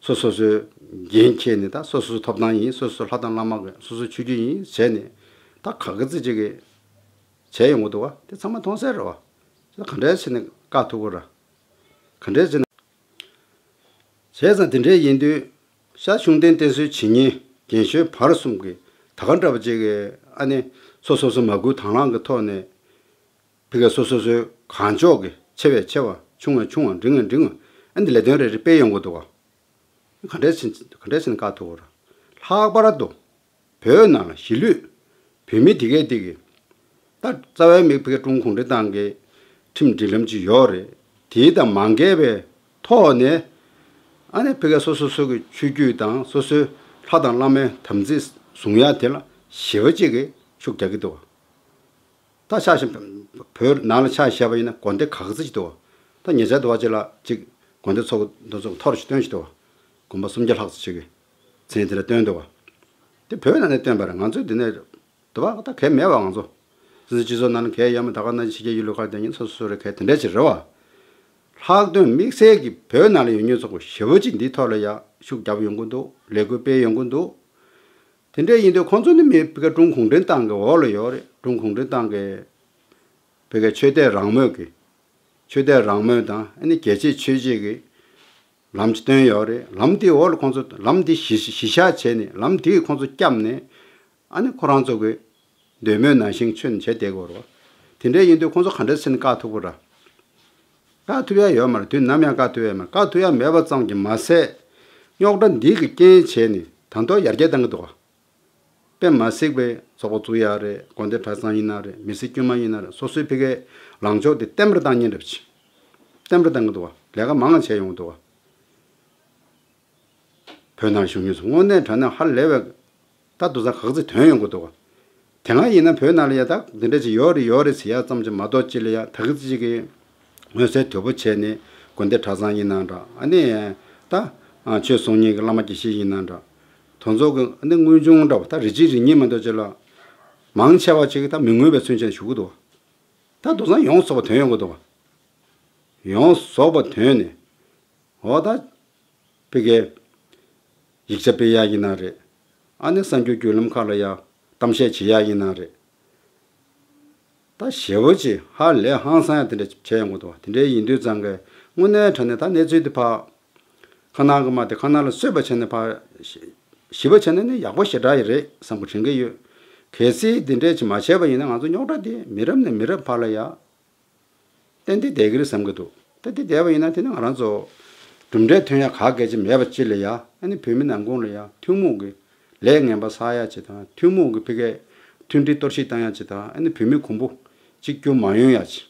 སོ་སོ་སོའི་འགན་འཁྱེར་ནས་ད་སོ་སོ་སོའི་ཐོབ་ཐང་ཡིན། སོ་སོ་སོའི་ལྷ་དང་བླ་མ་གི་སོ་སོའི་ཆོས་བརྒྱུད་ཡིན་བྱས་ནས་ད་ག་གི་ཙི་གཅིག་གི་བྱས་ཡོང་གི་འདུག་བ། དེ་ཚང་མ་མཐོང་གསལ་རེད་བ། དེ་ག་འདྲས་བྱས་ནས་བཀག་ཐུབ་ཀྱི་རེད། ག་འདྲས་བྱས་ནས། བྱས་ཙང་དེ་འདྲས་ཡིན་དུས་ཤ་ཤུགས་ལྡན་བསྟེན་གསོལ་བྱེད་ཉིན་རྒན་གཞོན་བར་གསུམ་གྱིས་ད་ག་འདྲ་བ་ཅིག་གི་ཨ་ནི་སོ་སོ་སོ་མ་བསྐུལ་དང་བླངས་ཀྱི་ཐོག་ནས་ཕི་གའི་སོ་སོ་སོའི་གང་ལྕོགས་ཀྱི་ཆེ་བས་ཆེ་བ་ཆུང་བས་ཆུང་བ་འབྲིང་བས་འབྲིང་བ་ཨ་ནི་ལས་དོན་རེ་རེ་སྤེལ་ཡོང་གི་འདུག་བ། ག་འདྲས་ཕྱིན་ག་འདྲས་ཕྱིན་བཀག་ཐུབ་ཀྱི་རེད། ལྷག་པར་དུ་བོད་ནང་ལ་གཞིས་ལུས་བོད་མི་དེ་གས་དེ་གས་ད་རྩ་བའི་མི་ཕི་གའི་ཀྲུང་གུང་གུང་ཁྲན་ཏང་གི་ཁྲིམས་སྒྲིག་ལམ་ཅིག་ཡོད་རེད། དེ་དང་མ་འགལ་བའི་ཐོག་ནས་ཨ་ནི་ཕི་གའི་སོ་སོ་སོ་གི་ཆོས་བརྒྱུད་དང་སོ་སོའི་ལྷ་དང་བླ་མའི་དམ་ཚིག་བཟུང་ཡ་དེ་ལ་ཞི་བ་གཅིག་གིས་ཤུགས་རྒྱག་གི་འདུག་བ། ད་ཆ་བཞག་བོད་ནང་ལ་ཆ་བཞག་པ་ཡིན་ན་དགོན་སྡེ་ག་ཚོད་ཅིག་འདུག་ད་ཉེ་ཆར་དུ་བ་ཅིག་ལ་ཅིག་དགོན་སྡེ་ཚོགས་འདུ་ཚོགས་ཐོར་ཞིག་བཏོན་ཞིག་འདུག་དགོན་པ་སུམ་བརྒྱ་ལྷག་ཙམ་ཅིག་གི་མཚན་དེ་ལ་བཏོན་འདུག་བ། དེ་བོད་ནང་ནས་བཏོན་པ་རེད། ང་ཚོའི་འདི་ནས་འདུག་བ་ད་གལ་མེད་བ། ང་ཚོ་སྲིད་སྤྱི་ཚོགས་ནང་ལ་གལ་ཡོད་མེད་ད་ག་ནང་ཕྱི་རྒྱལ་ཡུལ་ལུང་ཁག་བསྡད་མཁན་སོ་སོ་སོ་རེ་གལ་དེ་འདྲ་ཅིག་རེད་བ། ལྷག་དོན་དམིགས་བསལ་གྱི་བོད་ནང་ལ་ཡོད་མཁན་ཚོ་ཞེ་པོ་ཅིག་འདིའི་ཐོག་ལ་ཡ་ཤུགས་རྒྱབ་ཡོང་གི་འདུག་ལས་འགུལ་སྤེལ་ཡོང་གི་འདུག་དེ་འདྲ་ཡིན་དུས་ཁོང་ཚོ་ནི་མི་ཕི་ག་ཀྲུང་གུང་ཁྲན་ཏང་གི་འོག་ལ་ཡོད་རེད། ཀྲུང་གུང་ཁྲན་ཏང་གི་ཕི་ག་ཆོས་དད་རང་མོས་ཀྱི་ཆོས་དད་རང་མོས་དང་ཨ་ནི་རྒྱལ་གཅེས་ཆོས་གཅེས་ཀྱི་ལམ་ཅིག་བཏོན་ཡོད་རེད། ལམ་དེའི་འོག་ལ་ཁོང་ཚོ་ལམ་དེ་གཞི་གཞི་བཞག་བྱས་ནས་ལམ་དེས་ཁོང་ཚོ་བསྐྱབས་ནས་ཨ་ནི་ཁོ་རང་ཚོ་གི་འདོད་མོས་ནང་བཞིན་ཆོས་ནི་བྱས་བསྡད་དགོས་རེད་བ། དེ་འདྲ་ཡིན་དུས་ཁོང་ཚོ་ག་འདྲ་བྱས་ནས་བཀག་ཐུབ་ཀྱི་རེད། བཀག་ཐུབ་ཡ་ཡོད་མ་རེད། དུས་ནམ་ཡང་བཀག་ཐུབ་ཡ་མ་རེད། བཀག་ཐུབ་ཡ་མེད་པ་ཙམ་གྱིས་མ་ཟད། རྙོག་དྲ་འདི་གི་རྐྱེན་བྱས་ནས་ད་དུང་ཡར་རྒྱས་བཏང་གི་འདུག་བ། དཔེ་མ་སྲིད་པའི་ཚོགས་པ་བཙུགས་ཡ་རེད། དགོན་སྡེ་གྲྭ་ཚང་ཡིན་ན་རེད། མི་སེར་དཀྱུས་མ་ཡིན་ན་རེད། སོ་སོའི་ཕ་གིའི་ལངས་ཕྱོགས་དེ་བརྟན་པོར་བཏང་མཁན་འདྲ་པོ་ཅིག་བརྟན་པོར་བཏང་གི་འདུག་བ། ལས་ཀ་མང་ང་བྱས་ཡོང་གི་འདུག་བ། བོད་ནང་བཞུགས་མཁན་ཚོ་དངོས་གནས་དྲང་གནས་ཧ་ལས་པའི་ད་དེང་སང་ག་ཚོད་ཐོན་ཡོང་གི་འདུག་བ། དེ་སྔ་ཡིན་ན་བོད་ནང་ལ་ཡ་ད་འདི་འདྲ་ཅིག་ཡོད་རེད་ཡོད་རེད་ཟེར་ཡ་ཙམ་ཅིག་མ་གཏོགས་ཅིག་ལ་ཡ་ད་གི་ཅིག་གི་མངོན་གསལ་དོད་པོ་བྱས་ནས་དགོན་སྡེ་གྲྭ་ཚང་ཡིན་ན་འདྲ། ཨ་ནི་ད་ཆོས་གསུང་མཁན་གྱི་བླ་མ་དགེ་བཤེས་ཡིན་ན་འདྲ། དེ་ཚོ་གི་ཨ་ནི་དངོས་བྱུང་འདྲ་བ་ད་རེ་གཅིག་རེ་གཉིས་མ་གཏོགས་ཅིག་ལ་མང་ཆེ་བ་ཅིག་གི་ད་མི་མངོན་པའི་མཚོན་བྱེད་ཞུ་གི་འདུག་བ། ད་དེང་སང་ཡོངས་རྫོགས་པ་ཐོན་ཡོང་གི་འདུག་བ། ཡོངས་རྫོགས་པ་ཐོན་ནས། འོ་ད། ཕ་གིའི་ཡིག་ཆ་སྤེལ་ཡ་ཡིན་ན་རེད། ཨ་ནི་གསར་འགྱུར་བརྒྱུད་ལམ་ཁག་ལ་ཡ་གཏམ་བཤད་བྱེད་ཡ་ཡིན་ན་རེད། ད་ཞེ་པོ་ཅིག་ཧ་ལས་ཧང་སང་ཡ་དེ་འདྲ་བྱས་ཡོང་གི་འདུག་བ། དེ་འདྲའི་ཡིན་དུས་ཙང་གི་དངོས་གནས་དྲང་གནས་ད་གནས་ཚུལ་དེ་ཕར་ཁ་ནང་གི་མ་དེ་ཁ་ནང་ལ་གསོད་པ་བྱས་ནས་ཕར་ཞི་ཞི་བ་བྱས་ན་ནི་ཡག་པོ་ཞེ་དྲག་ཡི་རེད་བསམ་གི་དྲན་གི་ཡོད། གལ་སྲིད་དེ་འདྲས་ཅིག་མ་བྱས་པ་ཡིན་ན་ང་ཚོ་རྙོག་དྲ་དེ་མི་རབས་ནས་མི་རབས་བར་ལ་ཡ། ཏན་ཏན་བསྡད་ཀྱི་རེད་བསམ་གྱི་འདུག་ཏན་ཏན་བསྡད་པ་ཡིན་ན་དེ་ནི་ང་རང་ཚོ་གྲུབ་འབྲས་ཐོན་ཡ་ག་གལ་ཆེ་མེད་པ་ཅིག་ལ་ཡ། ཨ་ནི་བོད་མི་ནང་ཁུལ་ལ་ཡ་ཐུན་མོང་གི་ལས་ངན་པ་བསགས་ཡ་ཅིག་དང་། ཐུན་མོང་གི་ཕ་གིའི་མཐུན་སྒྲིལ་གཏོར་བཤིག་བཏང་ཡ་ཅིག་དང་། ཨ་ནི་བོད་མི་གོང་བུ་གཅིག་གྱུར་མ་ཡོང་ཡ་ཅིག་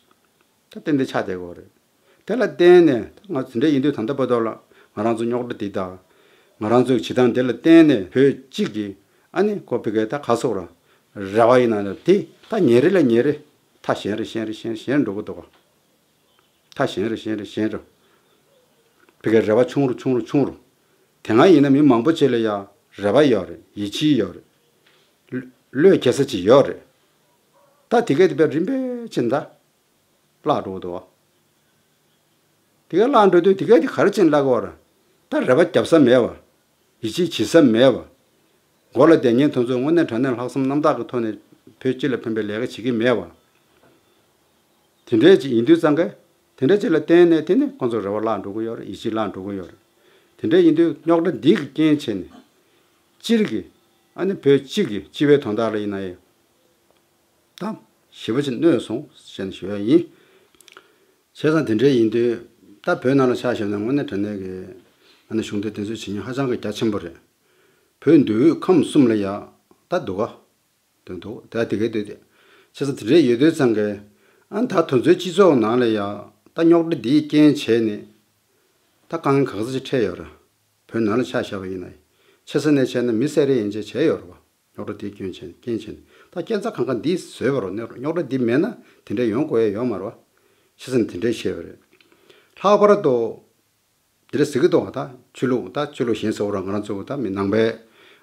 ད་ཏན་ཏན་ཆགས་བསྡད་དགོས་རེད། དེ་ལ་བརྟེན་ནས་ང་དེ་འདྲ་ཡིན་དུས་ད་ལྟ་བར་དུ་ལ་ང་རང་ཚོ་རྙོག་དྲ་འདི་དང་། ང་རང་ཚོའི་བྱེད་སྟངས་དེ་ལ་བརྟེན་ནས་བོད་གཅིག་གི་ཨ་ནི་ཁོ་ཕ་གིའི་ད་ག་སོགས་ར་རེ་བ་ཡིན་ན་ལ་དེ་ད་ཉིན་རེ་ལ་ཉིན་རེ་ད་ཞན་རེ་ཞན་རེ་ཞན་རེ་ཞན་འགྲོ་གི་འདུག་ག་ད་ཞན་རེ་ཞན་རེ་ཞན་རེ། ཕ་གིའི་རེ་བ་ཆུང་རུ་ཆུང་རུ་ཆུང་རུ། དེ་སྔ་ཡིན་ན་མི་མང་པོ་ཅིག་ལ་ཡ་རེ་བ་ཡོད་རེད། ཡིད་ཆེས་ཡོད་རེད། བློས་འགེལ་ས་ཅིག་ཡོད་རེད། ད་དེ་གས་དེ་བས་རིམ་པས་ཕྱིན་ད་བརླག་འགྲོ་གི་འདུག་བ། དེ་གས་བརླག་འགྲོ་དུས་དེ་གས་དེ་ག་རེ་བྱས་ནས་བརླག་གི་བ་རེད། ད་རེ་བ་བརྒྱབ་ས་མེད་བ། ཡིད་ཆེས་བྱེད་ས་མེད་བ། མགོ་ལ་བསྡད་མཁན་དེ་ཚོ་དངོས་གནས་དྲང་གནས་ལྷག་བསམ་རྣམ་དག་གི་ཐོག་ནས་བོད་སྤྱི་ལ་ཕན་པའི་ལས་ཀ་བྱེད་ཀྱི་མེད་བ། དེ་འདྲས་ཅིག་ཡིན་དུས་ཙང་གས། དེ་འདྲས་ཅིག་ལ་བརྟེན་ནས་དེ་ནི་ཁོང་ཚོ་རེ་བ་བརླག་འགྲོ་གི་ཡོད་རེད། ཡིད་ཆེས་བརླག་འགྲོ་གི་ཡོད་རེད། དེ་འདྲས་ཡིན་དུས་རྙོག་དྲ་འདི་གི་རྐྱེན་བྱས་ནས། སྤྱིར་གྱི། ཨ་ནི་བོད་སྤྱི་གི་སྤྱི་པའི་དོན་དག་ལ་ཡིན་ན་ཡང་། ད་ཞེ་པོ་ཅིག་གནོད་སོང་ཞེས་ཞུ་ཡ་ཡིན། བྱས་ཙང་དེ་འདྲས་ཡིན་དུས་ད་བོད་ནང་ལ་ཆ་བཞག་ན་དངོས་གནས་དྲང་གནས་ཀྱི་ཨ་ནི་གཞུང་འབྲེལ་འགྲན་རྩོད་བྱེད་མཁན་ཧ་ཅང་གི་རྒྱ་ཆེན་པོ་རེད། བོད་འདི་དབུས་ཁམས་གསུམ་ལ་ཡ་ད་འདུག་ག་དོན་དུ་ད་དེ་གའི་དུས་དེ། བྱས་ཙང་དེ་འདྲས་ཡོད་དུས་ཙང་གི་ཨ་ནི་ད་དེ་ཚོའི་སྤྱི་ཚོགས་ནང་ལ་ཡ་ད་རྙོག་དྲ་འདིའི་རྐྱེན་བྱས་ནས་ད་དཀའ་ངལ་ག་ཚོད་ཅིག་འཕྲད་ཡོད་རེད། བོད་ནང་ལ་ཆ་བཞག་པ་ཡིན་ན་ཆེ་ས་ནས་བྱས་ན་མི་བསད་རེས་ཡན་ཆད་བྱས་ཡོད་རེད་བ། རྙོག་དྲ་དེའི་སྐྱོན་བྱས་ནས་རྐྱེན་བྱས་ནས་ད་སྐྱེ་འཚར་གང་ག་འདི་བཟོས་པ་རོ་ནས་རྙོག་དྲ་འདི་མེད་ན་དེ་འདྲ་ཡོང་དགོས་ཡ་ཡོད་མ་རེད་བ། ཆེ་ས་ནས་དེ་འདྲ་བཤད་པ་རེད། ལྷག་པར་དུ་དེ་འདྲ་ཟེར་གི་འདུག་བ། ད་ཆོས་ལུགས་ད་ཆོས་ལུགས་གཞན་ཟེར་བ་ར་ང་རང་ཚོ་ད་མི་ནང་པའི་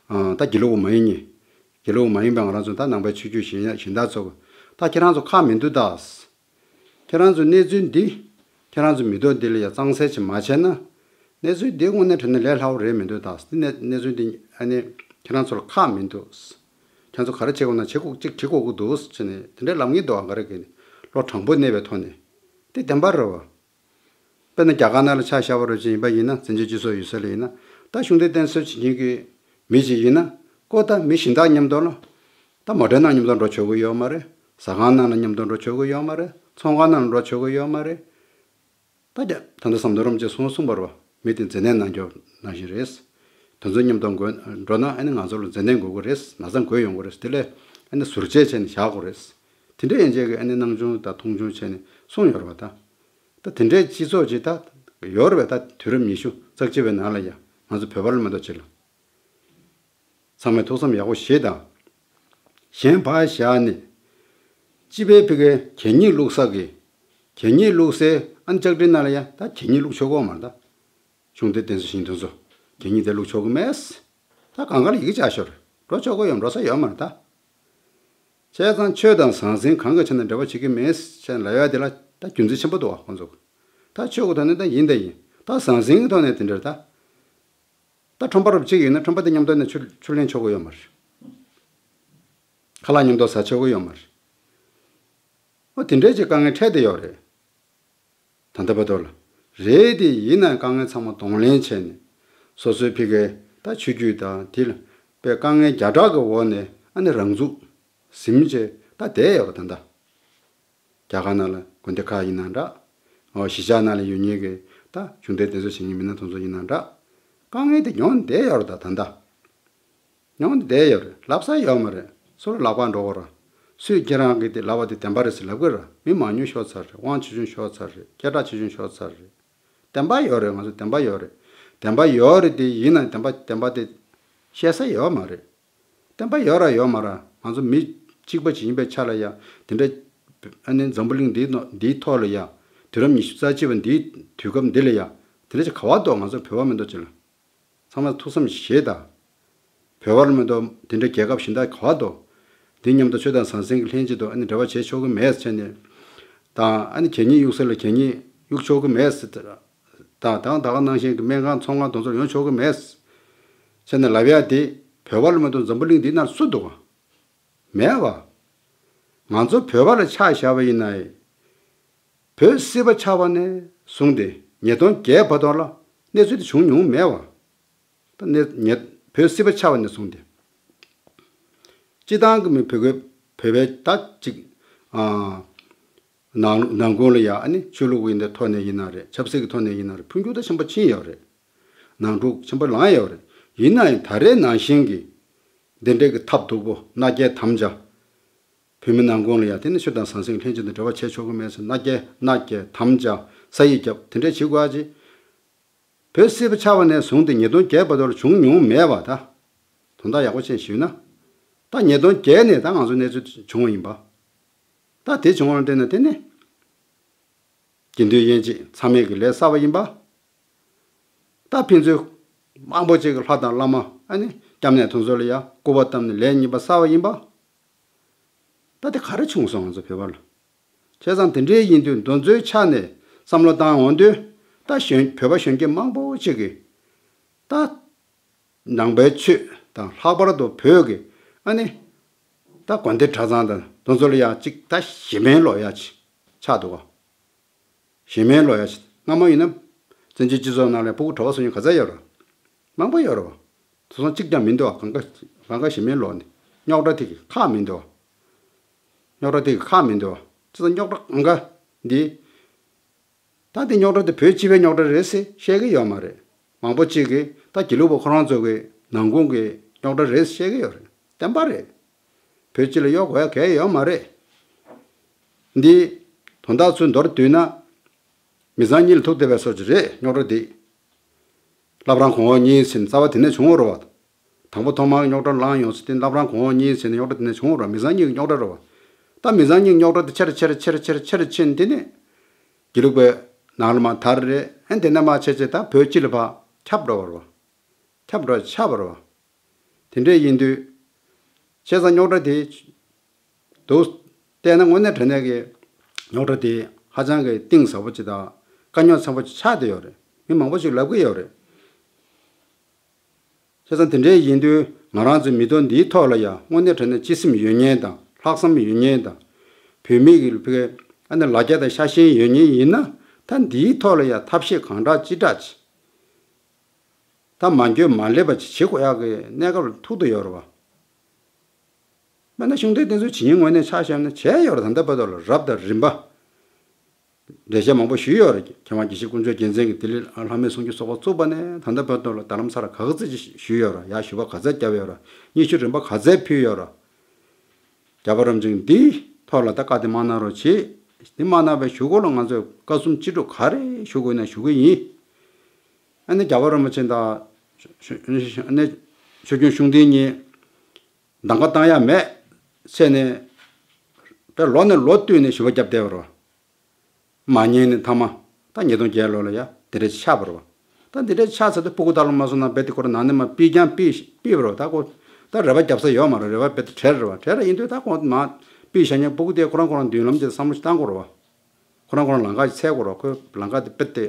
ཨ་ད་དགེ་ལུགས་མ་ཡིན་ནི། དགེ་ལུགས་མ་ཡིན་པའི་ང་རང་ཚོ་ད་ནང་པའི་ཆོས་བརྒྱུད་གཞན་གཞན་དག་ཚོ་ད་ཁྱེད་རང་ཚོ་ཁག་མི་འདུག་ད། ཁྱེད་རང་ཚོ་གནས་ཚུལ་འདི། ཁྱེད་རང་ཚོ་མི་ཐོག་འདི་ལ་ཡ་གཙང་སེལ་ཅིག་མ་བྱས་ན། གནས་ཚུལ་འདི་དངོས་གནས་དྲང་གནས་ལས་སླ་བོ་རེད་མི་འདུག་ད། འདི་གནས་གནས་ཚུལ་འདི་ཨ་ནི་ཁྱེད་རང་ཚོ་ལ་ཁག་མི་འདུག་ཁྱེད་ཚོ་ག་རེ་བྱེད་དགོས་ན་བྱེད་དགོས་གཅིག་བྱེད་དགོས་ཀྱི་འདུག་ཟེར་ནས་དེ་འདྲའི་ལབ་ངེས་འདུག་ཨ་ག་རེ་གི་བློ་དྲང་པོ་གནས་པའི་ཐོག་ནས་དེ་བདེན་པ་རེད་བ། དཔེར་ན་རྒྱ་གར་ནང་ལ་ཆ་བཞག་པ་རུ་ཅིག་ཡིན་པ་ཡིན་ན་བཙན་བྱོལ་སྤྱི་ཚོགས་ཡོད་ས་ལ་ཡིན་ན་ད་གཞུང་འབྲེལ་བསྟེན་གསོལ་བྱེད་མཁན་གྱི་མི་ཅིག་ཡིན་ན་ཀོ་ད་མི་གཞན་དག་མཉམ་དུ་ལ། ད་མོ་ཊའི་ནང་མཉམ་དུ་འགྲོ་ཆོག་གི་ཡོད་མ་རེད། ཟ་ཁང་ནང་ལ་མཉམ་དུ་འགྲོ་ཆོག་གི་ཡོད་མ་རེད། ཚོང་ཁང་ནང་ལ་འགྲོ་ཆོག་གི་ཡོད་མ་རེད། ད་རྒྱ་ད་ལྟ་ཟམ་གདོང་རིན་པོ་ཆེ་གསུང་གསུངས་པ་རེད་བ། མི་དེ་འཛེམ་ནད་གནང་རྒྱུ་ནང་བཞིན་རེད། དེ་ཚོ་མཉམ་དུ་འགྲོ་འགྲོ་ན་ཨ་ནི་ང་ཚོ་ལ་འཛེམ་ནད་འགོ་གི་རེད། ན་ཚ་འགོས་ཡོང་གི་རེད། དེ་ལས་ཨ་ནི་ཟུར་བཅད་བྱས་ནས་བཞག་དགོས་རེད། དེ་འདྲ་ཡན་ཆད་ཀྱི་ཨ་ནི་སྣང་ཆུང་དང་མཐོང་ཆུང་བྱས་ནས་གསུངས་ཡོད་རེད་བ་ད། ད་དེ་འདྲའི་སྤྱི་ཚོགས་ཅིག་ད་ཡོད་རེད་བས། ད་དུས་རབས་ཉི་ཤུ་རྩ་གཅིག་པའི་ནང་ལ་ཡ་ང་ཚོ་བོད་པ་ལ་མ་གཏོགས་ཅི་ལ། ཚང་མས་ཐུགས་བསམ་ཡག་པོ་བཞེས་དང་། གཞན་ཕར་བཞག་ནས། སྤྱི་པའི་ཕ་གིའི་གད་སྙིགས་བླུགས་ས་གི། གད་སྙིགས་བླུགས་སའི་ཨ་ནི་ལྕགས་ཀྲིན་ནང་ལ་ཡ་ད་གད་སྙིགས་བླུགས་ཆོག་གོ་མ་རེད་ད། གཞུང་འབྲེལ་བསྟེན་གསོལ་ཞིག་དེ་ཚོ་གད་སྙིགས་དེ་བླུགས་ཆོག་གི་མེད། ད་གང་ག་ལ་ཡི་གེ་བཅག་ཤོར། འགྲོ་ཆོག་གི་ཡོད་འགྲོ་ས་ཡོད་མ་རེད་ད། བྱས་ཙང་ཆོས་དང་ཟང་ཟིང་གང་གི་ཆ་ནས་འབྲེལ་བ་བྱེད་ཀྱི་མེད་ཅེས་ལབ་ཡ་དེ་ལ་ད་རྒྱུ་མཚན་ཆེན་པོ་འདུག་བ་ཁོང་ཚོ། ད་ཆོས་ཀྱི་ཐོག་ནས་ད་ཡིན་ད་ཡིན། ད་ཟང་ཟིང་གི་ཐོག་ནས་དེ་འདྲར་ད། ད་ཁྲོམ་པ་རུ་གཅིག་ཡོད་ན་ཁྲོམ་པ་དེ་མཉམ་དུ་ནས་ཆུ་ཆུ་ལེན་ཆོག་གི་ཡོད་མ་རེད། ཁ་ལག་མཉམ་དུ་ཟ་ཆོག་གི་ཡོད་མ་རེད། ཨོ་དེ་འདྲའི་ཅིག་དཀའ་ངལ་འཕྲད་བསྡད་ཡོད་རེད། ད་ལྟ་བར་དུ་ལ། རེད་དེ་ཡིན་ན་དཀའ་ངལ་ཚང་མ་གདོང་ལེན་བྱས་ནས། སོ་སོའི་ཕ་གིའི་ད་ཆོས་བརྒྱུད་དང་དེ་ལ་དཔེ་དཀའ་ངལ་བརྒྱ་ཕྲག་གི་འོག་ནས་ཨ་ནི་རང་ཚུགས་ཟིན་བྱས་ད་བསྡད་ཡོད་རེད་ད་ལྟ། རྒྱ་གར་ནང་ལ་དགོན་སྡེ་ཁག་ཡིན་ན་འདྲ། ཨོ་གཞིས་ཆགས་ནང་ལ་ཡོད་མཁན་གྱི་ད་གཞུང་འབྲེལ་བདེ་འཚོལ་བྱེད་མཁན་མི་སྣ་དེ་ཚོ་ཡིན་ན་འདྲ། དཀའ་ངལ་དེ་ཡོང་བསྡད་ཡོད་རེད། ད་ད་ལྟ་ཡོང་བསྡད་ཡོད་རེད། ལབ་ས་ཡོད་མ་རེད། སུ་ལ་ལབ་ག་འགྲོ་གི་རེད། སུས་ཁྱེད་རང་གི་དེ་ལབ་པ་དེ་བདེན་པ་རེད་ཟེར་ལབ་གི་རེད། མི་མང་ཉུང་ཤོར་ཚར་རེད། དབང་ཆེ་ཆུང་ཤོར་ཚར་རེད། སྐད་གྲགས་ཆེ་ཆུང་ཤོར་ཚར་རེད། བདེན་པ་ཡོད་རེད། ང་ཚོ་བདེན་པ་ཡོད་རེད། བདེན་པ་ཡོད་རེད་དེ་ཡིན་ན་བདེན་པ་བདེན་པ་དེ་བཤད་ས་ཡོད་མ་རེད། བདེན་པ་ཡོད་ར་ཡོད་མ་ར། ང་ཚོ་མི་གཅིག་པ་ཅིག་ཡིན་པའི་ཆ་ལ་ཡ་དེ་འདྲ་ཨ་ནི་འཛམ་བུ་གླིང་འདིའི་ནང་འདིའི་ཐོག་ལ་ཡ་དུས་རབས་ཉི་ཤུ་རྩ་གཅིག་པ་འདིའི་དུས་སྐབས་འདི་ལ་ཡ་དེ་འདྲ་ཅིག་ག་བ་འདུག་ང་ཚོ་བོད་པ་མི་འདུག་ཅིག་ལ་ཚང་མ་ཐུགས་བསམ་བཞེས་དང་། བོད་པ་ལ་མི་འདུག་དེ་འདྲ་རྒྱལ་ཁབ་གཞན་དག་ག་བ་འདུག་འདི་མཉམ་དུ་ཆོས་དང་ཟང་ཟིང་གི་ལྷན་ཅིག་ཏུ་ཨ་ནི་འབྲེལ་བ་བྱེད་ཆོག་གི་མེད་ཟེར་ནས་དང་། ཨ་ནི་གད་སྙིགས་གཡུག་ས་ལ་གད་སྙིགས་གཡུག་ཆོག་གི་མེད་ཟེར། དང་དང་ད་ག་ནང་བཞིན་གྱི་སྨན་ཁང་ཚོང་ཁང་དེ་ཚོར་ཡོང་ཆོག་གི་མེད་ཟེར་ནས་ལབ་ཡ་དེ་བོད་པ་ལ་མི་འདུག་འཛམ་བུ་གླིང་འདི་ནང་སུ་འདུག་ག་མེད་བ། ང་ཚོ་བོད་པ་ལ་ཆ་བཞག་པ་ཡིན་ན་ཡང་། བོད་སྲིད་པ་ཆགས་པ་ནས་བཟུང་སྟེ་ཉིས་སྟོང་བརྒྱད་བར་དུ་ལ་གནས་ཚུལ་དེ་བྱུང་མྱོང་མེད་བ། ད་གནས་ཉེ་བོད་སྲིད་པ་ཆགས་པ་ནས་བཟུང་སྟེ། སྤྱི་བཏང་གི་མི་བོད་སྐད་བོད་པའི་ད་ཅིག་ཨ་ནང་ནང་ཁུལ་ལ་ཡ་ཨ་ནི་ཆོས་ལུགས་ཡིན་པའི་ཐོག་ནས་ཡིན་ན་རེད། ཆབ་སྲིད་ཀྱི་ཐོག་ནས་ཡིན་ན་རེད། འཕོ་འགྱུར་ད་ཆེན་པོ་ཕྱིན་ཡོད་རེད། ནང་འཁྲུག་ཆེན་པོ་ལངས་ཡོད་རེད། ཡིན་ན་ཡང་ད་རེས་ནང་བཞིན་གྱི་འདི་འདྲའི་གི་ཐབས་སྡུག་པོ་མནའ་སྐྱེལ་དམ་བཅའ། བོད་མི་ནང་ཁུལ་ལ་ཡ་དེ་ནི་ཆོས་དང་ཟང་ཟིང་ལྷན་ཅིག་ཏུ་འབྲེལ་བ་བྱེད་ཆོག་གི་མེད་ཟེར་མནའ་སྐྱེལ་མནའ་སྐྱེལ་དམ་བཅའ་ས་ཡིག་བརྒྱབ་དེ་འདྲས་བྱེད་དགོས་ཨ་ཅི། བོད་སྲིད་པ་ཆགས་པ་ནས་བཟུང་སྟེ་ཉིས་སྟོང་བརྒྱད་བར་དུ་ལ་བྱུང་མྱོང་མེད་པ་ད། དོན་དག་ཡག་པོ་ཅན་ཞུས་ན། ད་ཉིས་སྟོང་བརྒྱད་ནས་ད་ང་ཚོ་གནས་ཚུལ་བྱུང་བ་ཡིན་པ། ད་དེ་བྱུང་བ་ལ་བརྟེན་ནས་དེ་ནི། དགེ་འདུན་དབྱེ་འབྱེད་མཚམས་མེད་ཀྱི་ལས་བསགས་པ་ཡིན་པ། ད་ཕན་ཚུན་མང་པོ་ཅིག་གི་ལྷ་དང་བླ་མ་ཨ་ནི་སྐྱབས་གནས་དེ་ཚོ་ལ་ཡ་སྐུར་བ་བཏབ་ནས་ལས་ངན་པ་བསགས་པ་ཡིན་པ། ད་དེ་ག་རེ་བྱུང་སོང་ང་ཚོ་བོད་པ་ལ། བྱས་ཙང་དེ་འདྲའི་ཡིན་དུས་འདི་ཚོའི་ཆ་ནས་བསམ་བློ་བཏང་འོང་དུས་ད་གཞོན་བོད་པ་གཞོན་སྐྱེས་མང་པོ་ཅིག་གིས་ད་ནང་པའི་ཆོས་དང་ལྷག་པར་དུ་བོད་ཀྱི་ཨ་ནི་ད་དགོན་སྡེ་གྲྭ་ཚང་དང་འདི་ཚོ་ལ་ཡ་ཅིག་ད་ཞེ་མེར་ལོག་ཡ་ཅིག་ཆགས་འདུག་ག་ཞེ་མེར་ལོག་ཡ་ཞིག་སྔ་མོ་ཡིན་ན། བཙན་བྱོལ་སྤྱི་ཚོགས་ནང་ལ་ཕྲུ་གུ་གྲྭ་པ་སུ་ཡིན་ག་ཚད་ཡོད་རེད། མང་པོ་ཡོད་རེད་བ། དེ་ཚོ་གཅིག་ཀྱང་མི་འདུག་བ། གང་ག་གང་ག་ཞེ་མེར་ལོག་ནས་རྙོག་དྲ་དེ་གི་ཁག་མི་འདུག་བ། རྙོག་དྲ་དེ་གི་ཁག་མི་འདུག་བ། བྱས་ཙང་རྙོག་དྲ་གང་ག་འདི། ད་འདི་རྙོག་དྲ་དེ་བོད་སྤྱི་པའི་རྙོག་དྲ་རེད་ཟེར་བཤད་ཀྱི་ཡོད་མ་རེད། མང་པོ་གཅིག་གིས་ད་དགེ་ལུགས་པ་ཁོ་རང་ཚོ་གི་ནང་ཁུལ་གྱི་རྙོག་དྲ་རེད་ཟེར་བཤད་ཀྱི་ཡོད་རེད། བདེན་པ་རེད། བོད་སྤྱི་ལ་གཡོག་དགོས་ཡ་གལ་ཡོད་མ་རེད། འདི་དོན་དག་ཚུར་མདོར་བསྡུས་ན། མི་ཚང་གཉིས་ལ་ཐུག་བསྡད་པའི་སོ་ཅིག་རེད་རྙོག་དྲ་འདི། བླ་བྲང་གོང་འོག་གཉིས་ཟེར་ནས་རྩ་བ་དེ་ནས་བྱུང་བ་རེད་བ། དང་པོ་ཐོག་མར་རྙོག་དྲ་ལངས་ཡོང་ས་དེ་བླ་བྲང་གོང་འོག་གཉིས་ཟེར་ནས་རྙོག་དྲ་དེ་ནས་བྱུང་བ་རེད་བ། མི་ཚང་གཉིས་ཀྱི་རྙོག་དྲ་རེད་བ། ད་མི་ཚང་གཉིས་ཀྱི་རྙོག་དྲ་དེ་ཆེ་རུ་ཆེ་རུ་ཆེ་རུ་ཆེ་རུ་ཕྱིན་དེ་ནས། དགེ་ལུགས་པའི་ནང་ལ་མར་དར་རེད། ཨ་དེ་ནས་མར་ཆེ་ཆེ་ད་བོད་སྤྱི་ལ་ཕར་ཁྱབ་འགྲོ་བ་རེད་བ། ཁྱབ་འགྲོ་ཆགས་པ་རེད་བ། དེ་འདྲས་ཡིན་དུས། བྱས་ཙང་རྙོག་དྲ་དེ། འདུག་བལྟས་ན་དངོས་གནས་དྲང་གནས་ཀྱི་རྙོག་དྲ་དེ་ཧ་ཅང་གི་གཏིང་ཟབ་པོ་ཅིག་དང་དཀའ་རྙོག་ཚ་པོ་ཅིག་ཆགས་བསྡད་ཡོད་རེད། མི་མང་པོ་ཅིག་ལབ་ཀྱི་ཡོད་རེད། བྱས་ཙང་དེ་འདྲས་ཡིན་དུས་ང་རང་ཚོའི་མི་ཐོག་འདིའི་ཐོག་ལ་ཡང་དངོས་གནས་དྲང་གནས་སྤྱི་སེམས་ཡོད་མཁན་དང་ལྷག་བསམ་ཡོད་མཁན་དང་། བོད་མི་གི་ཕ་གི་ཨ་ནི་ལ་རྒྱ་དང་ཤ་ཞེན་ཡོད་མཁན་ཡིན་ན་ད་འདིའི་ཐོག་ལ་ཡང་ཐབས་ཤེས་གང་དྲག་ཅི་དྲག་ཅིག་ད་མ་འགྱོད་མ་སླེབས་པ་ཅིག་བྱེད་དགོས་ཡག་གི་གནས་སྐབས་ལ་ཐུག་བསྡད་ཡོད་རེད་བ། དཔེར་ན་གཞུང་འབྲེལ་བདེན་འཚོལ་བྱེད་མཁན་ངོས་ནས་ཆ་བཞག་ན་བྱས་ཡོད་རེད། ད་ལྟ་བར་དུ་ལ་རབ་དང་རིམ་པ། འགྲེལ་བཤད་མང་པོ་ཞུས་ཡོད་རེད། མཁས་དབང་དགེ་བཤེས་དཀོན་མཆོག་རྒྱལ་མཚན་གྱིས་ལྡི་ལི་ལྷ་མོའི་གསུང་ཆོས་ཚོགས་པ་བཙུགས་པ་ནས་ད་ལྟ་བར་དུ་ལ་རྡ་རམ་ས་ལ་ག་ཚོད་ཅིག་ཞུས་ཡོད་རེད། ཡར་ཞུ་བ་ག་ཚད་བརྒྱབ་ཡོད་རེད། སྙན་ཞུ་རིམ་པ་ག་ཚད་ཕུལ་ཡོད་རེད། རྒྱལ་བ་རིན་པོ་ཆེ་འདིའི་ཐོག་ལ་ད་བཀའ་དེ་མ་གནང་རོགས་བྱེད། འདི་མ་གནང་བའི་གཞུག་གུ་ལ་ང་ཚོས་བཀའ་གསུང་ཅི་སྒྲུབ་ག་རེ་ཞུ་དགོས་ན་ཞུ་གི་ཡིན། ཨ་ནི་རྒྱལ་བ་རིན་པོ་ཆེ་དང་། ཨ་ནི་ཆོས་སྐྱོང་གཞུང་འབྲེལ་གཉིས། གདམ་ག་བཏང་ཡ་མེད། བྱས་ནས། དཔེ་ལོ་ནས་ལོ་བསྟུད་ནས་ཞུ་བ་བརྒྱབ་བསྡད་པ་རེད། མ་ཉན་ནས་མཐའ་མ། ད་ཉིས་སྟོང་བརྒྱད་ལོ་ལ་ཡ་དེ་འདྲ་ཆགས་པ་རེད་བ། ད་འདི་འདྲ་ཆགས་ཚར་དུས་སྤུ་གུ་ད་ལོ་མ་སོང་ན་རྦད་དེ་ཁོ་རང་ནང་ནས་མར་ཕུད་ཀྱང་ཕུད་ཕུད་པ་རེད་བ། ད་ཁོ། ད་རེ་བ་རྒྱབ་ས་ཡོད་མ་རེད། རེ་བ་རྦད་དེ་བྲལ་རེད་བ། བྲལ་རེད། ཡིན་དུས་ད་ཁོ་མར་ཕུད་བཞག་མཁན་སྤུ་གུ་དེ་ཁོ་རང་ཁོ་རང་མདུན་ལམ་དེ་བསམ་བློ་ཞིག་བཏང་དགོས་རེད་བ། ཁོ་རང་ཁོ་རང་ལམ་ཁ་ཞིག་འཚོལ་དགོས་རེད་བ། ཁོས་ལམ་ཁ་དེ་རྦད་དེ།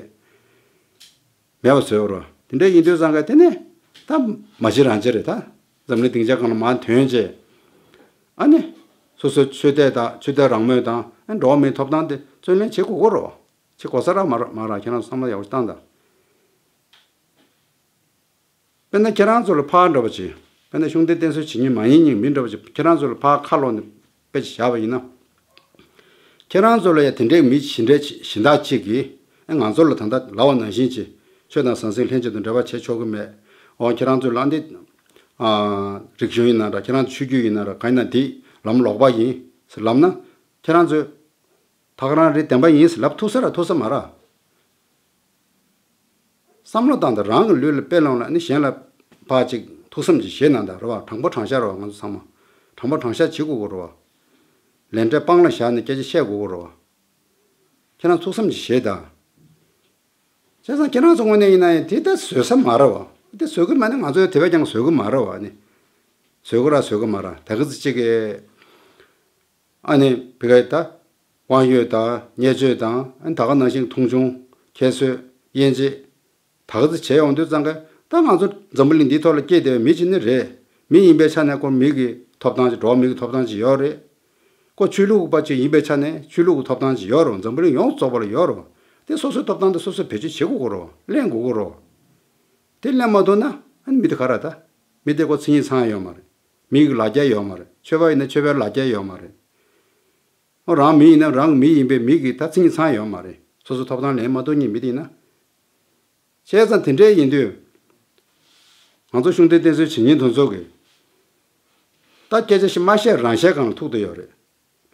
མེད་པ་བཟོས་པ་རེད་བ། དེ་འདྲ་ཡིན་དུས་ཙང་ག་དེ་ནས་ད་མ་གཞི་རང་བྱས་རེད། ད་འཛམ་གླིང་སྡིངས་ཆ་སྒང་ལ་མར་ཐོན་བྱས། ཨ་ནི། སོ་སོའི་ཆོས་དད་དང་ཆོས་དད་རང་མོས་དང་ཨ་འགྲོ་བ་མིའི་ཐོབ་ཐང་དེ་བརྩོན་ལེན་བྱེད་དགོས་ཀྱི་རེད་བ། བྱེད་དགོས་ས་རག་མ་རག་མ་རག་ཁྱེད་རང་ཚོ་བསམ་བློ་ཡག་པོ་ཞིག་བཏང་དང་། དཔེར་ན་ཁྱེད་རང་ཚོ་ལ་ཕར་འདྲ་པོ་ཅིག་དཔེར་ན་གཞུང་འབྲེལ་བསྟེན་གསོལ་བྱེད་མཁན་མ་ཡིན་མཁན་མི་འདྲ་པོ་ཅིག་ཁྱེད་རང་ཚོ་ལ་ཕར་ཁ་ལོག་ནས་དཔེ་ཅིག་བཞག་པ་ཡིན་ན། ཁྱེད་རང་ཚོ་ལ་ཡང་དེ་འདྲའི་མི་གཞན་འདྲ་གཞན་དག་ཅིག་གིས་ང་ཚོ་ལ་ད་ལྟ་ལབ་པ་ནང་བཞིན་གྱི་ཆོས་དང་ཟང་ཟིང་ལྷན་ཅིག་ཏུ་འབྲེལ་བ་བྱེད་ཆོག་གི་མེད། འོ་ཁྱེད་རང་ཚོ་ལ་འདི་རིག་གཞུང་ཡིན་ན་འདྲ། ཁྱེད་རང་ཚོ་ཆོས་བརྒྱུད་ཡིན་ན་འདྲ། གང་ཡིན་ན་འདི་ལམ་ལོག་པ་ཡིན་ཟེར་ལབ་ན། ཁྱེད་རང་ཚོས་ད་ག་རང་རེད། བདེན་པ་ཡིན་ཟེར་ལབ་ཐུབ་ས་ར་ཐུབ་ས་མ་རེད། བསམ་བློ་བཏང་དང་། རང་གི་ལུས་ལ་དཔེ་ལོངས་ལ་ནི་གཞན་ལ་ཕར་ཅིག་ཐུགས་བསམ་ཅིག་བཞེས་གནང་དང་རེད་བ། དྲང་པོ་དྲང་བཞག་རེད་བ། ང་ཚོ་ཚང་མ་དྲང་པོ་དྲང་བཞག་བྱེད་དགོས་ཀྱི་རེད་བ། ལས་འབྲས་སྤང་ལ་བཞག་ནས་སྐད་ཆ་བཤད་དགོས་ཀྱི་རེད་བ། ཁྱེད་རང་ཚོ་ཐུགས་བསམ་ཅིག་བཞེས་དང་། བྱས་ཙང་ཁྱེད་རང་ཚོ་ངོས་ནས་ཡིན་ན་ཡང་དེ་ལྟར་བཟོད་ས་མ་རེད་བ། དེ་བཟོད་ཀྱི་མ་ནི་ང་ཚོའི་དེ་བས་ཀྱང་བཟོད་ཀྱི་མ་རེད་བ། ནི་བཟོད་ཀྱི་ར་བཟོད་ཀྱི་མ་རེད། ད་གི་ཚེ་གཅིག་གི་ཨ་ནི་བི་གའི་ད་དབང་ཡོད་དང་བརྙས་བཅོས་དང་། ཨ་ནི་ད་ག་ནང་བཞིན་མཐོང་ཆུང་ཁྱད་གསོད་དབྱེ་འབྱེད། ད་ག་ཚོད་བྱས་ཡོང་དུས་ཙང་ཀ་ད་ང་ཚོ་འཛམ་བུ་གླིང་འདིའི་ཐོག་ལ་སྐྱེས་བསྡད་པའི་མི་ཅིག་ནི་རེད། མི་ཡིན་པའི་ཆ་ནས་ཁོ་མི་གི་ཐོབ་ཐང་ཅིག་འགྲོ་བ་མི་གི་ཐོབ་ཐང་ཅིག་ཡོད་རེད། ཁོ་ཆོས་ལུགས་པ་ཅིག་ཡིན་པའི་ཆ་ནས་ཆོས་ལུགས་ཀྱི་ཐོབ་ཐང་ཅིག་ཡོད་རེད། འཛམ་བུ་གླིང་ཡོངས་རྫོགས་པ་ལ་ཡོད་རེད། དེ་སོ་སོའི་ཐོབ་ཐང་དེ་སོ་སོས་བེད་སྤྱོད་བྱེད་དགོས་ཀྱི་རེད། ལེན་དགོས་ཀྱི་རེད། དེ་ལེན་མ་ཐུབ་ན་ཨ་ནི་མི་དེ་ག་རེ་ད། མི་དེ་ཁོ་མཚན་ཉིད་ཚང་ཡོད་མ་རེད། མི་གི་ལ་རྒྱ་ཡོད་མ་རེད། ཆོས་པ་ཡིན་ན་ཆོས་པའི་ལ་རྒྱ་ཡོད་མ་རེད། ཨོ་རང་མི་ཡིན་ན་རང་གི་མི་ཡིན་པའི་མི་གི་ད་མཚན་ཉིད་ཚང་ཡོད་མ་རེད། སོ་སོ་ཐོབ་ཐང་ལེན་མ་ཐུབ་མཁན་མི་དེ་ཡིན་ན། བྱས་ཙང་དེ་འདྲའི་ཡིན་དུས། ང་ཚོ་གཞུང་འབྲེལ་བསྟེན་གསོལ་བྱེད་མཁན་དེ་ཚོ་གིས་ད་སྐད་ཆ་ཞིག་མ་བཤད་རང་བཤད་སྒང་ལ་ཐུག་བསྡད་ཡོད་རེད།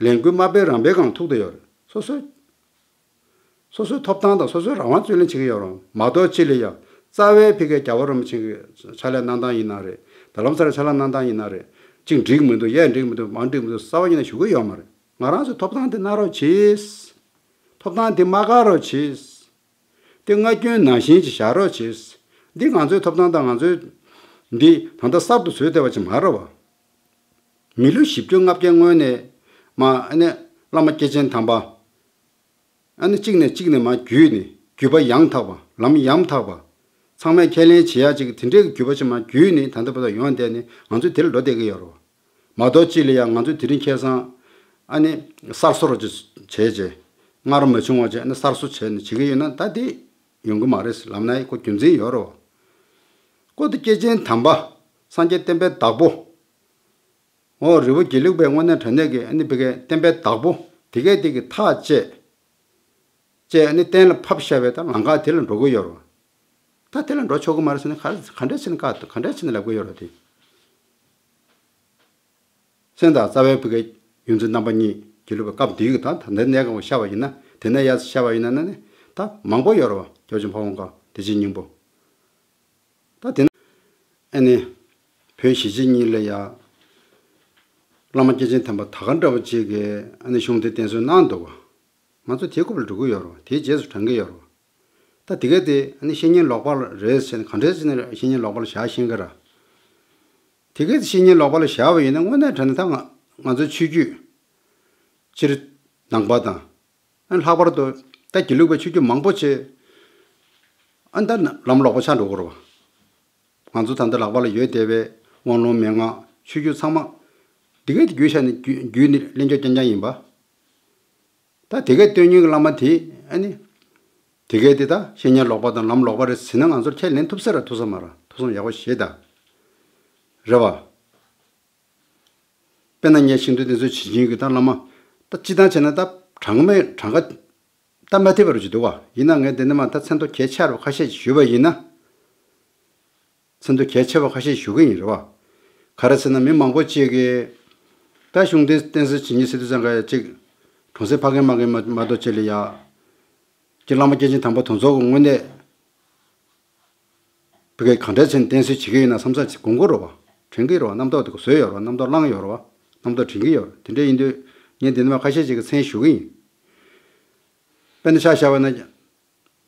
ལས་འགུལ་མ་སྤེལ་རང་སྤེལ་སྒང་ལ་ཐུག་བསྡད་ཡོད་རེད། སོ་སོའི་སོ་སོའི་ཐོབ་ཐང་དང་སོ་སོའི་རང་དབང་རྩོད་ལེན་བྱེད་ཀྱི་ཡོད་རེད། མ་གཏོགས་ཅི་ལ་ཡ་རྩ་བའི་ཕ་གིའི་རྒྱལ་བ་རིན་པོ་ཆེ་གི་ཕྱག་ལས་གནང་སྟངས་ཡིན་ན་རེད། ད་ལམ་སར་ཕྱག་ལས་གནང་སྟངས་ཡིན་ན་རེད། གཅིག་འགྲིག་མི་འདུག་ཡས་འགྲིག་མི་འདུག་མ་འགྲིག་མི་འདུག་གསར་པ་ཡིན་ན་ཞུ་གི་ཡོད་མ་རེད། ང་རང་ཚོའི་ཐོབ་ཐང་དེ་གནང་རོགས་གྱིས། ཐོབ་ཐང་དེ་མ་བཀག་རོགས་གྱིས། དེ་སྔར་རྒྱུན་ནང་བཞིན་གྱི་བཞག་རོགས་གྱིས། འདི་ང་ཚོའི་ཐོབ་ཐང་དང་ང་ཚོའི་འདི་ད་ལྟ་གསར་དུ་བཟོས་བསྡད་པ་ཅིག་མ་རེད་བ། མི་ལོ་བཞི་བཅུ་ལྔ་བརྒྱ་སྔོན་ནས་མ་ཨ་ནི་བླ་མ་སྐྱེས་ཆེན་དམ་པ། ཨ་ནི་གཅིག་ནས་གཅིག་ནས་མ་བརྒྱུད་ནས་བརྒྱུད་པ་ཡང་དག་པ་ལམ་ཡང་དག་པ། ཚང་མས་ཁས་ལེན་བྱེད་ཡ་ཅིག་དེ་འདྲའི་བརྒྱུད་པ་ཅིག་མ་བརྒྱུད་ནས་ད་ལྟ་བར་དུ་ཡོང་བསྡད་ནས་ང་ཚོས་དེ་ལ་འགྲོ་བསྡད་ཀྱི་ཡོད་རེད་བ། མ་གཏོགས་ཅི་ལ་ཡང་ང་ཚོས་དེ་རིང་ཁ་སང་ཨ་ནི་གསར་བཟོ་རོགས་ཅིག་བྱས་རྗེས་སྔར་མ་བྱུང་བ་བྱས་ཨ་ནི་གསར་བཟོ་བྱས་ནས་བྱེད་ཀྱི་ཡོད་ན་ད་དེ་ཡོང་གི་མ་རེད་ལབ་ན་ཡི་ཁོ་རྒྱུ་མཚན་ཡོད་རེད་བ། ཁོ་དེ་སྐྱེས་ཆེན་དམ་པ་སངས་རྒྱས་བསྟན་པའི་བདག་པོ། འོ་རི་བོ་དགེ་ལུགས་པའི་དངོས་གནས་དྲང་གནས་ཀྱི་ཨ་ནི་བི་གའི་བསྟན་པའི་བདག་པོ་དེ་གས་དེ་གི་ཐག་བཅད། བཅད་ཨ་ནི་གཏན་ལ་ཕབ་བཞག་པའི་ད་ལམ་ཁ་དེ་ལ་འགྲོ་གི་ཡོད་རེད་བ། ད་དེ་ལ་འགྲོ་ཆོག་གི་མ་རེད་ཟེར་ན་ག་ག་འདྲས་ཟེར་ན་བཀག་འདུག་ག་འདྲས་ཟེར་ན་ལབ་གི་ཡོད་རེད་དེ། སེམས་དང་རྩ་བའི་བུ་གའི་ཡོངས་འཛིན་རྣམ་པ་གཉིས་དགེ་ལུགས་པའི་སྐབས་འདིའི་གི་ད་ད་ལྟའི་གནས་སྐབས་ཤར་བ་ཡིན་ན་དེ་ནས་ཡར་ཤར་བ་ཡིན་ན་ན་ནི་ད་མང་པོ་ཡོད་རེད་བ། སྐྱབས་རྗེ་ཕ་བོང་ཁ་བདེ་ཆེན་སྙིང་པོ། ད་དེ་ན་ཨ་ནི་བོད་གཞིས་བྱེས་གཉིས་ལ་ཡ་བླ་མ་སྐྱེས་ཆེན་དམ་པ་ད་ག་འདྲ་བ་ཅིག་གིས་ཨ་ནི་གཞུང་འབྲེལ་བསྟེན་གསོལ་གནང་འདུག་བ། ང་ཚོ་དེའི་རྐུབ་ལ་འགྲོ་གི་ཡོད་རེད་བ། དེའི་རྗེས་སུ་འབྲང་གི་ཡོད་རེད་བ། ད་དེ་གས་དེ་ཨ་ནི་བཤེས་གཉེན་ལོག་པ་རེད་ཟེར་ནས་ག་འདྲས་ཟེར་ནས་བཤེས་གཉེན་ལོག་པ་ལ་བཞག་ཤེས་གི་ར། དེ་གས་དེ་བཤེས་གཉེན་ལོག་པ་ལ་བཞག་པ་ཡིན་ན་དངོས་གནས་དྲང་གནས་ད་ང་ང་ཚོའི་ཆོས་བརྒྱུད་སྤྱིར་ནང་པ་དང་། ཨ་ནི་ལྷག་པར་དུ་ད་དགེ་ལུགས་པའི་ཆོས་བརྒྱུད་མང་པོ་ཆེ་ཨ་ནི་ད་ལམ་ལོག་པ་ཆགས་འགྲོ་གི་རེད་བ། ང་ཚོ་ད་ལྟ་ལག་པ་ལ་ཡོད་བསྡད་པའི་དབང་ལུང་མན་ངག་ཆོས་བརྒྱུད་ཚང་མ་དེ་གས་དེ་བརྒྱུད་བཞག་ནས་བརྒྱུད་བརྒྱུད་ནས་གླེང་རྒྱུ་རྐྱང་རྐྱང་ཡིན་པ། ད་དེ་གའི་སྟོན་མཁན་གྱི་བླ་མ་དེ་ཨ་ནི། དེ་གའི་དེ་ད་བཤེས་གཉེན་ལོག་པ་དང་ལམ་ལོག་པ་རེད་ཟེར་ན་ང་ཚོར་ཁས་ལེན་ཐུབ་ས་ར་ཐུབ་ས་མ་ར་ཐུབ་སོང་ཡག་པོ་ཞེ་ད། རེད་བ། དཔེར་ན་ངས་ཤིང་འདུས་དེ་ཚོའི་བྱིན་ཅན་གྱི་ད་བླ་མ་ད་སྤྱི་བཏང་བྱས་ན་ད་གྲངས་མེད་གྲངས་ཀ་ད་མ་ཐེབས་པ་རུ་ཅིག་འདུག་བ། ཡིན་ན་ངས་དེ་འདྲ་མ་ད་མཚན་ཐོ་གལ་ཆེ་བ་ཁ་ཤས་ཞུས་པ་ཡིན་ན། མཚན་ཐོ་གལ་ཆེ་བ་ཁ་ཤས་ཞུ་གི་ཡིན་རེད་བ། ག་རེ་ཟེར་ན་མི་མང་པོ་ཅིག་གིས་ད་གཞུང་འབྲེལ་བསྟེན་གསོལ་བྱེད་མཁན་ཟེར་དུས་ཙང་ཀ་ཅིག་གྲོང་གསེབ་ཕ་རྒན་མ་རྒན་མ་མ་གཏོགས་ཅིག་ལ་ཡ། ཀྱི་བླ་མ་སྐྱེས་ཆེན་དམ་པ་དེ་ཚོ་གི་དངོས་གནས་བི་གའི་གང་འདྲ་བྱས་ནས་བསྟེན་གསོལ་བྱེད་ཀྱི་ཡོད་ན་བསམ་ཚར་ཅིག་དགོངས་ཀྱི་རེད་བ། དྲན་གྱི་རེད་བ། རྣམ་རྟོག་དེ་ག་བཟོས་ཡོད་རེད་བ། རྣམ་རྟོག་བླངས་ཡོད་རེད་བ། རྣམ་རྟོག་དྲན་གྱི་ཡོད་རེད། དེ་འདྲ་ཡིན་དུས་ངས་འདི་ནས་མ་ཁ་ཤས་ཅིག་གི་མཚན་ཞུ་གི་ཡིན། དཔེར་ན་ཆ་བཞག་པ་ན།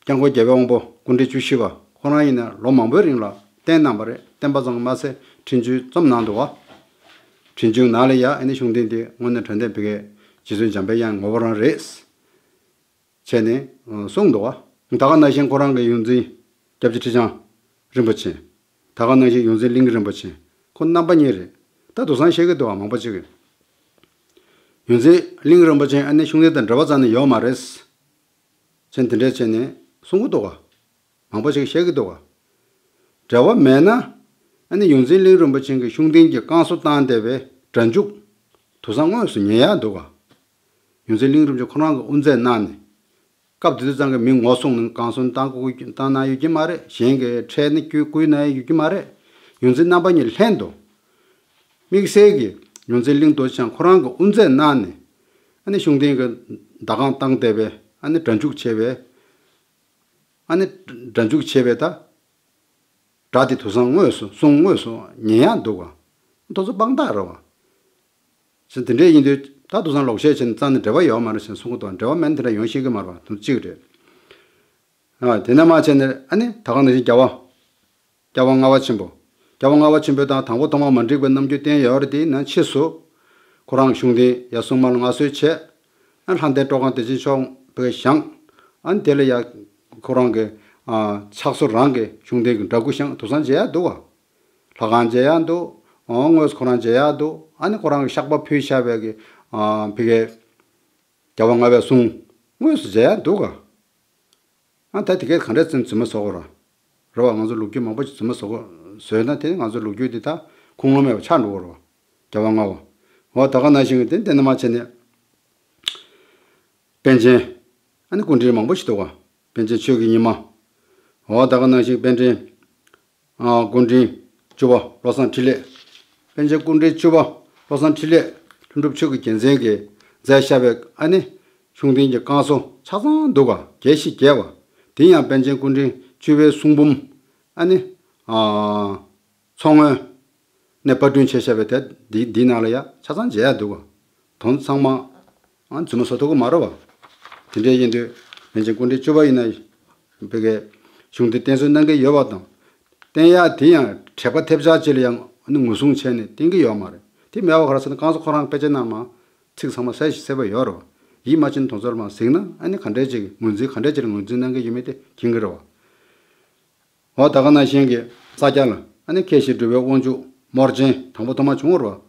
སྐྱབས་མགོན་རྒྱལ་བའི་དབང་པོ་སྐུ་ཕྲེང་བཅུ་བཞི་པ་ཁོ་རང་ཡིན་ན་ལོ་མང་པོའི་རིང་ལ་བསྟེན་གནང་བ་རེད། བསྟེན་པ་ཙམ་མ་ཟད་འཕྲིན་བཅོལ་རྩོམ་གནང་འདུག་བ། འཕྲིན་བཅོལ་ནང་ལ་ཡ་ཨ་ནི་གཞུང་འབྲེལ་འདི་དངོས་གནས་དྲང་བདེན་བི་གའི་རྗེ་བཙུན་འཇམ་པའི་དབྱངས་ངོ་བོ་རང་རེད། བྱས་ནས་གསུངས་འདུག་བ། ད་ག་ནང་བཞིན་ཁོ་རང་གི་ཡོངས་འཛིན་སྐྱབས་རྗེ་ཁྲི་བྱང་རིན་པོ་ཆེ། ད་ག་ནང་བཞིན་ཡོངས་འཛིན་གླིང་རིན་པོ་ཆེ། ཁོ་རྣམ་པ་གཉིས་རེད། ད་དེང་སང་བཤད་ཀྱི་འདུག་བ་མང་པོ་ཅིག་གིས། ཡོངས་འཛིན་གླིང་རིན་པོ་ཆེ་ཨ་ནི་གཞུང་འབྲེལ་དང་འབྲེལ་བ་རྩ་ནས་ཡོད་མ་རེད། ཅན་དེ་འདྲས་བྱས་ནས་གསུང་གི་འདུག་ག་མང་པོ་ཞིག་བཤད་ཀྱི་འདུག་ག་འབྲེལ་བ་མེད་ན། ཨ་ནི་ཡོངས་འཛིན་གླིང་རིན་པོ་ཆེ་གི་ཤུགས་ལྡན་གྱི་བསྐང་གསོ་བཏང་བསྡད་པའི་སྒྲ་འཇུག་དེང་སང་དངོས་སུ་ཉན་ཡག་འདུག་ག་ཡོངས་འཛིན་གླིང་རིན་པོ་ཆེ་ཁོ་རང་གིས་དབུ་མཛད་གནང་ནས། སྐབས་དེ་དུས་ཙང་གི་མི་ངོ་སྲུང་ནས་གང་སོང་བཏང་བཀུག་བཏང་གནང་ཡོད་ཀྱི་མ་རེད། གཞན་གྱིས་ཁྲལ་ནི་བསྐུར་བསྐུར་གནང་ཡོད་ཀྱི་མ་རེད། ཡོངས་འཛིན་རྣམ་པ་གཉིས་ལྷན་དུ། དམིགས་བསལ་གྱིས་ཡོངས་འཛིན་གླིང་རྡོ་རྗེ་འཆང་ཁོ་རང་གིས་དབུ་མཛད་གནང་ནས། ཨ་ནི་ཤུགས་ལྡན་གྱི་མདའ་གང་བཏང་བསྡད་པའི་ཨ་ནི་སྒྲ་འཇུག་བྱས་པའི། ཨ་ནི་སྒྲ་འཇུག་བྱས་པའི་ད། སྒྲ་དེ་དེང་སང་དངོས་སུ་གསུང་དངོས་སུ་ཉན་ཡག་འདུག་ག་ཁོ་ཚོ་དཔང་རྟགས་རེད་བ། ཞེས་དེ་འདྲས་ཡིན་དུས་ད་དེང་སང་ལོག་བཤད་བྱས་ནས་རྩ་ནས་འབྲེལ་བ་ཡོད་མ་རེད་ཞེས་གསུང་གི་འདུག་འབྲེལ་བ་མེད་ན་དེ་འདྲ་ཡོང་ཤེས་ཀྱི་མ་རེད་བ། དོན་གཅིག་རེད། ཨ་དེ་ནས་མ་བྱས་ནས་ཨ་ནི་ད་ག་ནང་བཞིན་རྒྱལ་བ། རྒྱལ་བ་ལྔ་པ་ཆེན་པོ། རྒྱལ་བ་ལྔ་པ་ཆེན་པོའི་དང་དང་པོ་ཐོག་མ་མ་འགྲིག་པའི་རྣམ་འགྱུར་བསྟན་ཡོད་རེད། དེ་ནང་ཕྱིས་སུ། ཁོ་རང་གཞུང་འདི་ཡར་སྲུང་མ་ལ་མངའ་གསོལ་བྱས། ཨ་ལྷ་ལྡན་སྤྲོ་ཁང་བདེ་ཆེན་མཆོག་པས་བཞེངས། ཨ་དེ་ལ་ཡ། ཁོ་རང་གི། ཨ་ཕྱག་སོ་རང་གི་གཞུང་འདི་གི་འདྲ་སྐུ་བཞེངས་དེང་སང་མཇལ་ཡག་འདུག་ག་ལྷ་ཁང་མཇལ་ཡག་འདུག་ཨོ་དངོས་སུ་ཁོ་རང་མཇལ་ཡག་འདུག་ཨ་ནི་ཁོ་རང་གི་བཤགས་པ་ཕུལ་བཞག་པའི་གི། ཨ་ཕ་གིའི། རྒྱལ་བ་ལྔ་པའི་གསུང་། དངོས་སུ་མཇལ་ཡག་འདུག་ག་ཨ་ད་དེ་གས་ག་འདྲས་ཙམ་རྫུན་མ་བཟོ་དགོས་ར། རེད་བ། ང་ཚོ་ལོ་རྒྱུས་མང་པོ་ཞིག་རྫུན་མ་བཟོ་དགོས་བཟོས་ན་དེ་ང་ཚོ་ལོ་རྒྱུས་དེ་ད་ཁུངས་ལུང་མེད་པ་ཆགས་འགྲོ་གི་རེད་བ། རྒྱལ་བ་ལྔ་པ། འོ་ད་ག་ནང་བཞིན་གྱི་དེ་དེ་ནས་མ་བྱས་ནས། པཎ་ཆེན། ཨ་ནི་སྐུ་ཕྲེང་མང་པོ་ཞིག་འདུག་ག་པཎ་ཆེན་ཆོས་ཀྱི་ཉི་མ། འོ་ད་ག་ནང་བཞིན་པཎ་ཆེན། ཨ་སྐུ་ཕྲེང་བཅུ་པ་བློ་བཟང་འཕྲིན་ལས། པཎ་ཆེན་སྐུ་ཕྲེང་བཅུ་པ་བློ་བཟང་འཕྲིན་ལས་ལྷུན་གྲུབ་ཆོས་ཀྱི་རྒྱལ་མཚན་གྱིས་མཛད་བཞག་པའི་ཨ་ནི་ཤུགས་ལྡན་གྱི་བསྐང་གསོ་ཆ་ཚང་འདུག་ག་རྒྱས་ཤིང་རྒྱས་པ། དེ་ཡང་པཎ་ཆེན་སྐུ་ཕྲེང་བཅུ་པའི་གསུང་འབུམ། ཨ་ནི། ཨ། མཚོ་སྔོན་ནས་པར་སྐྲུན་བྱས་བཞག་པའི་དེབ་འདི་འདི་ནང་ལ་ཡ་ཆ་ཚང་མཇལ་ཡག་འདུག་ག་དོན་ཚང་མ། ཨ་རྫུན་མ་བཟོ་ཐུབ་ཀྱི་མ་རེད་བ། དེ་འདྲས་ཡིན་དུས་པཎ་ཆེན་སྐུ་ཕྲེང་བཅུ་པ་ཡིན་ན། ཕ་གིའི་གཞུང་འདི་བསྟན་གསོལ་གནང་གི་ཡོད་པ་དང་། བསྟན་ཡག་དེ་ཡང་དྲེགས་པ་ཐེབས་ཆག་ཅིག་ལ་ཡང་ངོས་བཟུང་བྱས་ནས་བསྟན་གྱི་ཡོད་མ་རེད། དེ་མེད་པ་ག་རེ་ཟེར་ན་བསྐང་གསོ་ཁོ་རང་དཔེ་ཆ་ནང་མ། ཚིག་ཚང་མ་གསལ་ཞིང་གསལ་པོ་ཡོད་རེད་བ། ཡིད་མ་ཆེས་དོན་ཚོར་མ་གཟིགས་ན་ཨ་ནི་ག་འདྲས་ཅིག་ངོས་འཛིན་ག་འདྲས་ཅིག་ལ་ངོས་འཛིན་གནང་གི་ཡོད་མེད་དེ་མཁྱེན་གྱི་རེད་བ། འོ་ད་ག་ནང་བཞིན་གྱི་ས་སྐྱ་ལ་ཨ་ནི་མཁས་ཤིང་གྲུབ་པའི་དབང་ཕྱུག་རྨོར་ཆེན་དང་པོ་ཐོག་མ་བྱུང་བ་རེད་བ།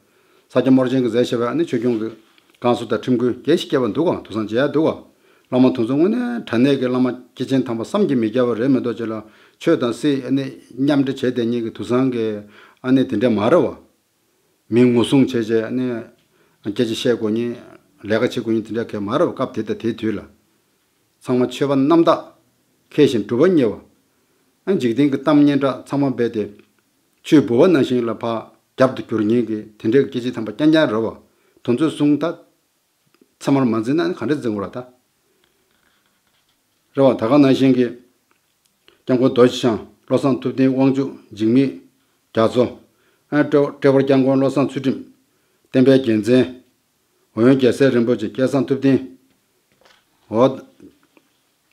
ས་སྐྱ་རྨོར་ཆེན་གྱིས་མཛད་བཞག་པའི་ཨ་ནི་ཆོས་སྐྱོང་གི་བསྐང་གསོ་དང་ཁྲིམས་མགོན་རྒྱས་ཤིང་རྒྱས་པ་འདུག་ག་དེང་སང་མཇལ་ཡག་འདུག་ག་བླ་མ་དེ་ཚོ་དངོས་གནས་དྲང་གནས་ཀྱི་བླ་མ་སྐྱེས་ཆེན་དམ་པ་བསམ་གྱིས་མི་ཁྱབ་པ་རེད་མ་གཏོགས་ཅིག་ལ་ཆོས་དང་སྲིད་ཨ་ནི་མཉམ་འབྲེལ་བྱས་བསྡད་མཁན་གྱི་དེང་སང་གི་ཨ་ནི་དེ་འདྲ་མ་རེད་བ། མི་ངོ་སྲུང་བྱས་བྱས་ཨ་ནི་སྐད་ཆ་བཤད་དགོས་མཁན་ལས་ཀ་བྱེད་དགོས་མཁན་དེ་འདྲ་གང་མ་རེད་བ། སྐབས་དེ་དང་དེའི་དུས་ལ། ཚང་མ་ཆོས་པ་རྣམ་དག་མཁས་ཤིང་གྲུབ་པ་བརྙེས་པ། ཨ་འཇིག་རྟེན་གྱི་གཏམ་སྙན་གྲགས་ཚང་མ་རྦད་དེ། ཆུའི་ལྦུ་བ་ནང་བཞིན་ལ་ཕར་རྒྱབ་ཏུ་བསྒྱུར་མཁན་གྱི་དེ་འདྲའི་སྐྱེས་ཆེན་དམ་པ་རྐྱང་རྐྱང་རེད་བ། དེ་ཚོས་གསུངས་ད། ཚད་མར་མ་འཛིན་ན་ཨ་ནི་ག་འདྲས་འཛིན་དགོས་ར་ད། རེད་བ། ད་ག་ནང་བཞིན་གྱི། སྐྱབས་མགོན་རྡོ་རྗེ་འཆང་བློ་བཟང་ཐུབ་བསྟན་དབང་ཕྱུག་འཇིགས་མེད་རྒྱ་མཚོ། ཨ་ཏྲེ་ཏྲེ་བར་སྐྱབས་མགོན་བློ་བཟང་ཚུལ་ཁྲིམས། བསྟན་པའི་རྒྱལ་མཚན། འོ་ཡོན་རྒྱལ་སྲས་རིན་པོ་ཆེ་སྐལ་བཟང་ཐུབ་བསྟན། འོ།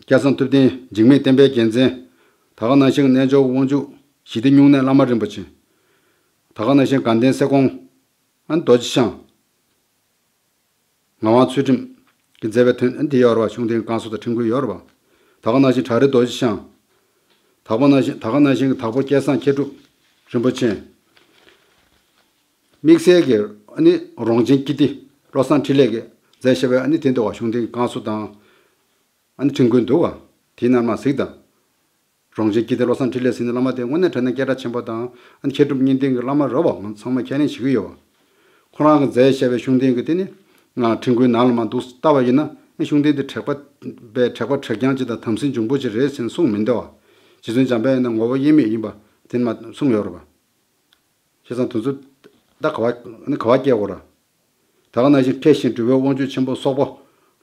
སྐལ་བཟང་ཐུབ་བསྟན་འཇིགས་མེད་བསྟན་པའི་རྒྱལ་མཚན། ད་ག་ནང་བཞིན་རྣལ་འབྱོར་དབང་ཕྱུག་ཞི་བདེ་སྨྱུང་གནས་བླ་མ་རིན་པོ་ཆེ། ད་ག་ནང་བཞིན་དགའ་ལྡན་སྲས་སྐོང་། ཨ་རྡོ་རྗེ་འཆང་། ངག་དབང་ཚུལ་ཁྲིམས་ཀྱིས་མཛད་པའི་དོན་འདི་ཡོད་རེད་བ། ཤུགས་ལྡན་བསྐང་གསོ་དང་ཁྲིམས་མགོན་ཡོད་རེད་བ། ད་ག་ནང་བཞིན་བྲག་རི་རྡོ་རྗེ་འཆང་། དྭགས་པོ་ནང་བཞིན་ད་ག་ནང་བཞིན་གྱི་དྭགས་པོ་སྐལ་བཟང་མཁས་གྲུབ་རིན་པོ་ཆེ། དམིགས་བསལ་གྱི་ཨ་ནི་རོང་ཆེན་ཀིརྟི་བློ་བཟང་འཕྲིན་ལས་ཀྱིས་མཛད་བཞག་པའི་ཨ་ནི་དེ་འདུག་བ། ཤུགས་ལྡན་བསྐང་གསོ་དང་། ཨ་ནི་ཁྲིམས་མགོན་འདུག་བ། དེའི་ནང་མ་གཟིགས་དང་། རོང་ཆེན་ཀིརྟི་བློ་བཟང་འཕྲིན་ལས་ཟེར་ནི་བླ་མ་དེ་དངོས་གནས་དྲང་གནས་སྐད་གྲགས་ཆེན་པོ་དང་ཨ་ནི་མཁས་གྲུབ་གཉིས་ལྡན་གྱི་བླ་མ་རེད་བ། ང་ཚང་མས་ཁས་ལེན་བྱེད་ཀྱི་ཡོད་བ། ཁོ་རང་གིས་མཛད་བཞག་པའི་ཤུགས་ལྡན་གྱི་དེ་ནི་ང་ཁྲིམས་མགོན་ནང་ལ་མ་འདུག་ལྟ་བ་ཡིན་ན་ཨ་ཤུགས་ལྡན་དེ་དྲེགས་པ་པའི་དྲེགས་པ་དྲེགས་རྐྱང་ཅིག་དང་དམ་སྲི་འབྱུང་པོ་ཅིག་རེད་ཟེར་ནས་གསུངས་མི་འདུག་བ། རྗེ་བཙུན་འཇམ་དཔལ་ཡང་ན་ངོ་བོ་དབྱེར་མེད་ཡིན་པ་དེ་ནི་མ་གསུངས་ཡོད་རེད་བ། བྱས་ཙང་དེ་ཚོ་ད་ག་བ་ནི་ག་བ་སྐྱེལ་དགོས་ར། ད་ག་ནང་བཞིན་མཁས་ཤིང་གྲུབ་པའི་དབང་ཕྱུག་ཆེན་པོ་སོག་པོ་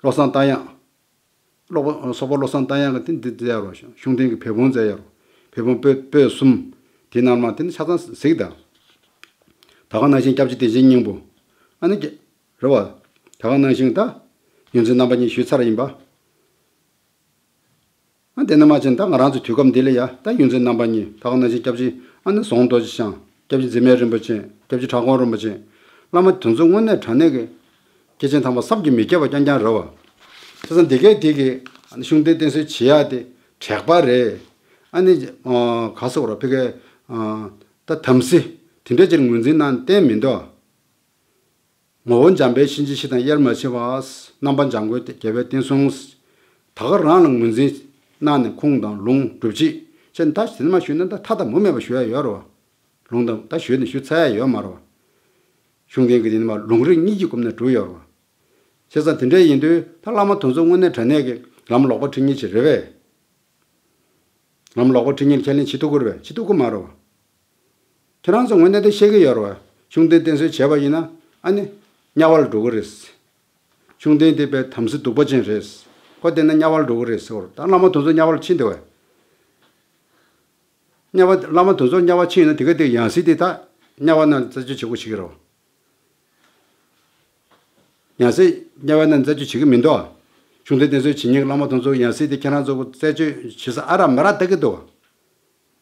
བློ་བཟང་རྟ་དབྱངས། སོག་པོ་སོག་པོ་བློ་བཟང་རྟ་དབྱངས་ཀྱིས་དེ་འདི་མཛད་རོ། ཤུགས་ལྡན་གྱིས་བོད་འབུམ་མཛད་ཡ་རོ། བོད་འབུམ་པོད་པོད་གསུམ། དེ་ནང་མ་དེ་ནི་ཆ་ཚང་གཟིགས་དང་། ད་ག་ནང་བཞིན་སྐྱབས་རྗེ་བདེ་ཆེན་སྙིང་པོ། ཨ་ནི་རེད་བ། ད་ག་ནང་བཞིན་ད་ཡོངས་འཛིན་རྣམ་པ་གཉིས་ཞུས་ཚར་ཡིན་པ། ཨ་དེ་ནས་མ་བྱས་ད་ང་རང་ཚོ་དུས་སྐབས་འདི་ལ་ཡ་ད་ཡོངས་འཛིན་རྣམ་པ་གཉིས་ད་ག་ནང་བཞིན་སྐྱབས་རྗེ་ཨ་ནི་ཟོང་རྡོ་རྗེ་འཆང་། སྐྱབས་རྗེ་འཛིན་མའི་རིན་པོ་ཆེ། སྐྱབས་རྗེ་གྲྭ་གོང་རིན་པོ་ཆེ། བླ་མ་དེ་ཚོ་དངོས་གནས་དྲང་གནས་ཀྱི་སྐྱེས་ཆེན་དམ་པ་བསམ་གྱིས་མི་ཁྱབ་པ་རྐྱང་རྐྱང་རེད་བ། བྱས་ཙང་འདི་གས་དེ་གི་ཤུགས་ལྡན་བསྟེན་གསོལ་བྱེད་ཡ་དེ་དྲེགས་པ་རེད། ཨ་ནི་ག་ཟེར་བ་ར་ཕ་གི་ད་དམ་སྲི་དེ་འདྲས་ཅིག་ངོས་འཛིན་གནང་བསྟན་མི་འདུག་ངོ་བོ་འཇམ་དཔལ་གཤིན་རྗེ་གཤེད་དང་དབྱེར་མ་ཕྱེ་བ། རྣམ་པ་འཇམ་མགོན་རྒྱལ་བའི་བསྟན་སྲུང་། ད་ག་རང་ལ་ངོས་འཛིན་གནང་ནས་ཁུངས་དང་ལུང་སྒྲུབ་བྱེད་ཅེས་ད་དེ་མ་ཞུས་ན་ད་མཐའ་དང་མུ་མེད་པ་ཞུ་ཡ་ཡོད་རེད་བ། ལུང་དང་ད་ཞུས་ནས་ཞུ་ཚར་ཡ་ཡོད་མ་རེད་བ། ཤུགས་ལྡན་གྱིས་དེ་ནི་མ་ལུང་རིགས་གཉིས་ཀྱི་སྒོ་ནས་སྒྲུབ་ཡོད་རེད་བ། བྱས་ཙང་དེ་འདྲ་ཡིན་དུས་ད་བླ་མ་དེ་ཚོ་དངོས་གནས་དྲང་གནས་ཀྱི་ལམ་ལོག་པ་ཁྲིད་མཁན་ཅིག་རེད་པས། ལམ་ལོག་པ་ཁྲིད་མཁན་ཁས་ལེན་བྱེད་ཐུབ་ཀྱི་རེད་པས། བྱེད་ཐུབ་ཀྱི་མ་རེད་པ། ཁྱེད་རང་ཚོ་དངོས་གནས་དེ་ཤེས་ཀྱི་ཡོད་རེད་པ། ཤུགས་ལྡན་བསྟེན་གསོལ་བྱས་པ་ཡིན་ན་ཨ་ནི་དམྱལ་བ་ལ་འགྲོ་གི་རེད། ཤུགས་ལྡན་དེ་དཔེ་དམ་སྲི་གདུག་པ་ཅན་རེད། ཁོ་བསྟེན་ན་དམྱལ་བ་ལ་འགྲོ་གི་རེད་ཟེར་བ་རེད། ད་བླ་མ་དེ་ཚོ་དམྱལ་བ་ལ་ཕྱིན་འདུག་པས། དམྱལ་བ། བླ་མ་དེ་ཚོ་དམྱལ་བ་ཕྱིན་ཡོད་ན་དེ་ག་དེ་ཡང་སྲིད་དེ་ད་དམྱལ་བ་ན་རྩད་གཅོད་བྱེད་དགོས་བྱེད་ཀྱི་རེད་པ། ཡང་སྲིད་དམྱལ་བ་ན་རྩད་གཅོད་བྱེད་ཀྱི་མི་འདུག། ཤུགས་ལྡན་བསྟེན་གསོལ་བྱེད་མཁན་གྱི་བླ་མ་དེ་ཚོ་ཡང་སྲིད་དེ་ཁྱེད་རང་ཚོ་རྩད་གཅོད་བྱེད་ས་ཨ་རག་མ་རག་ལྟ་གི་འདུག།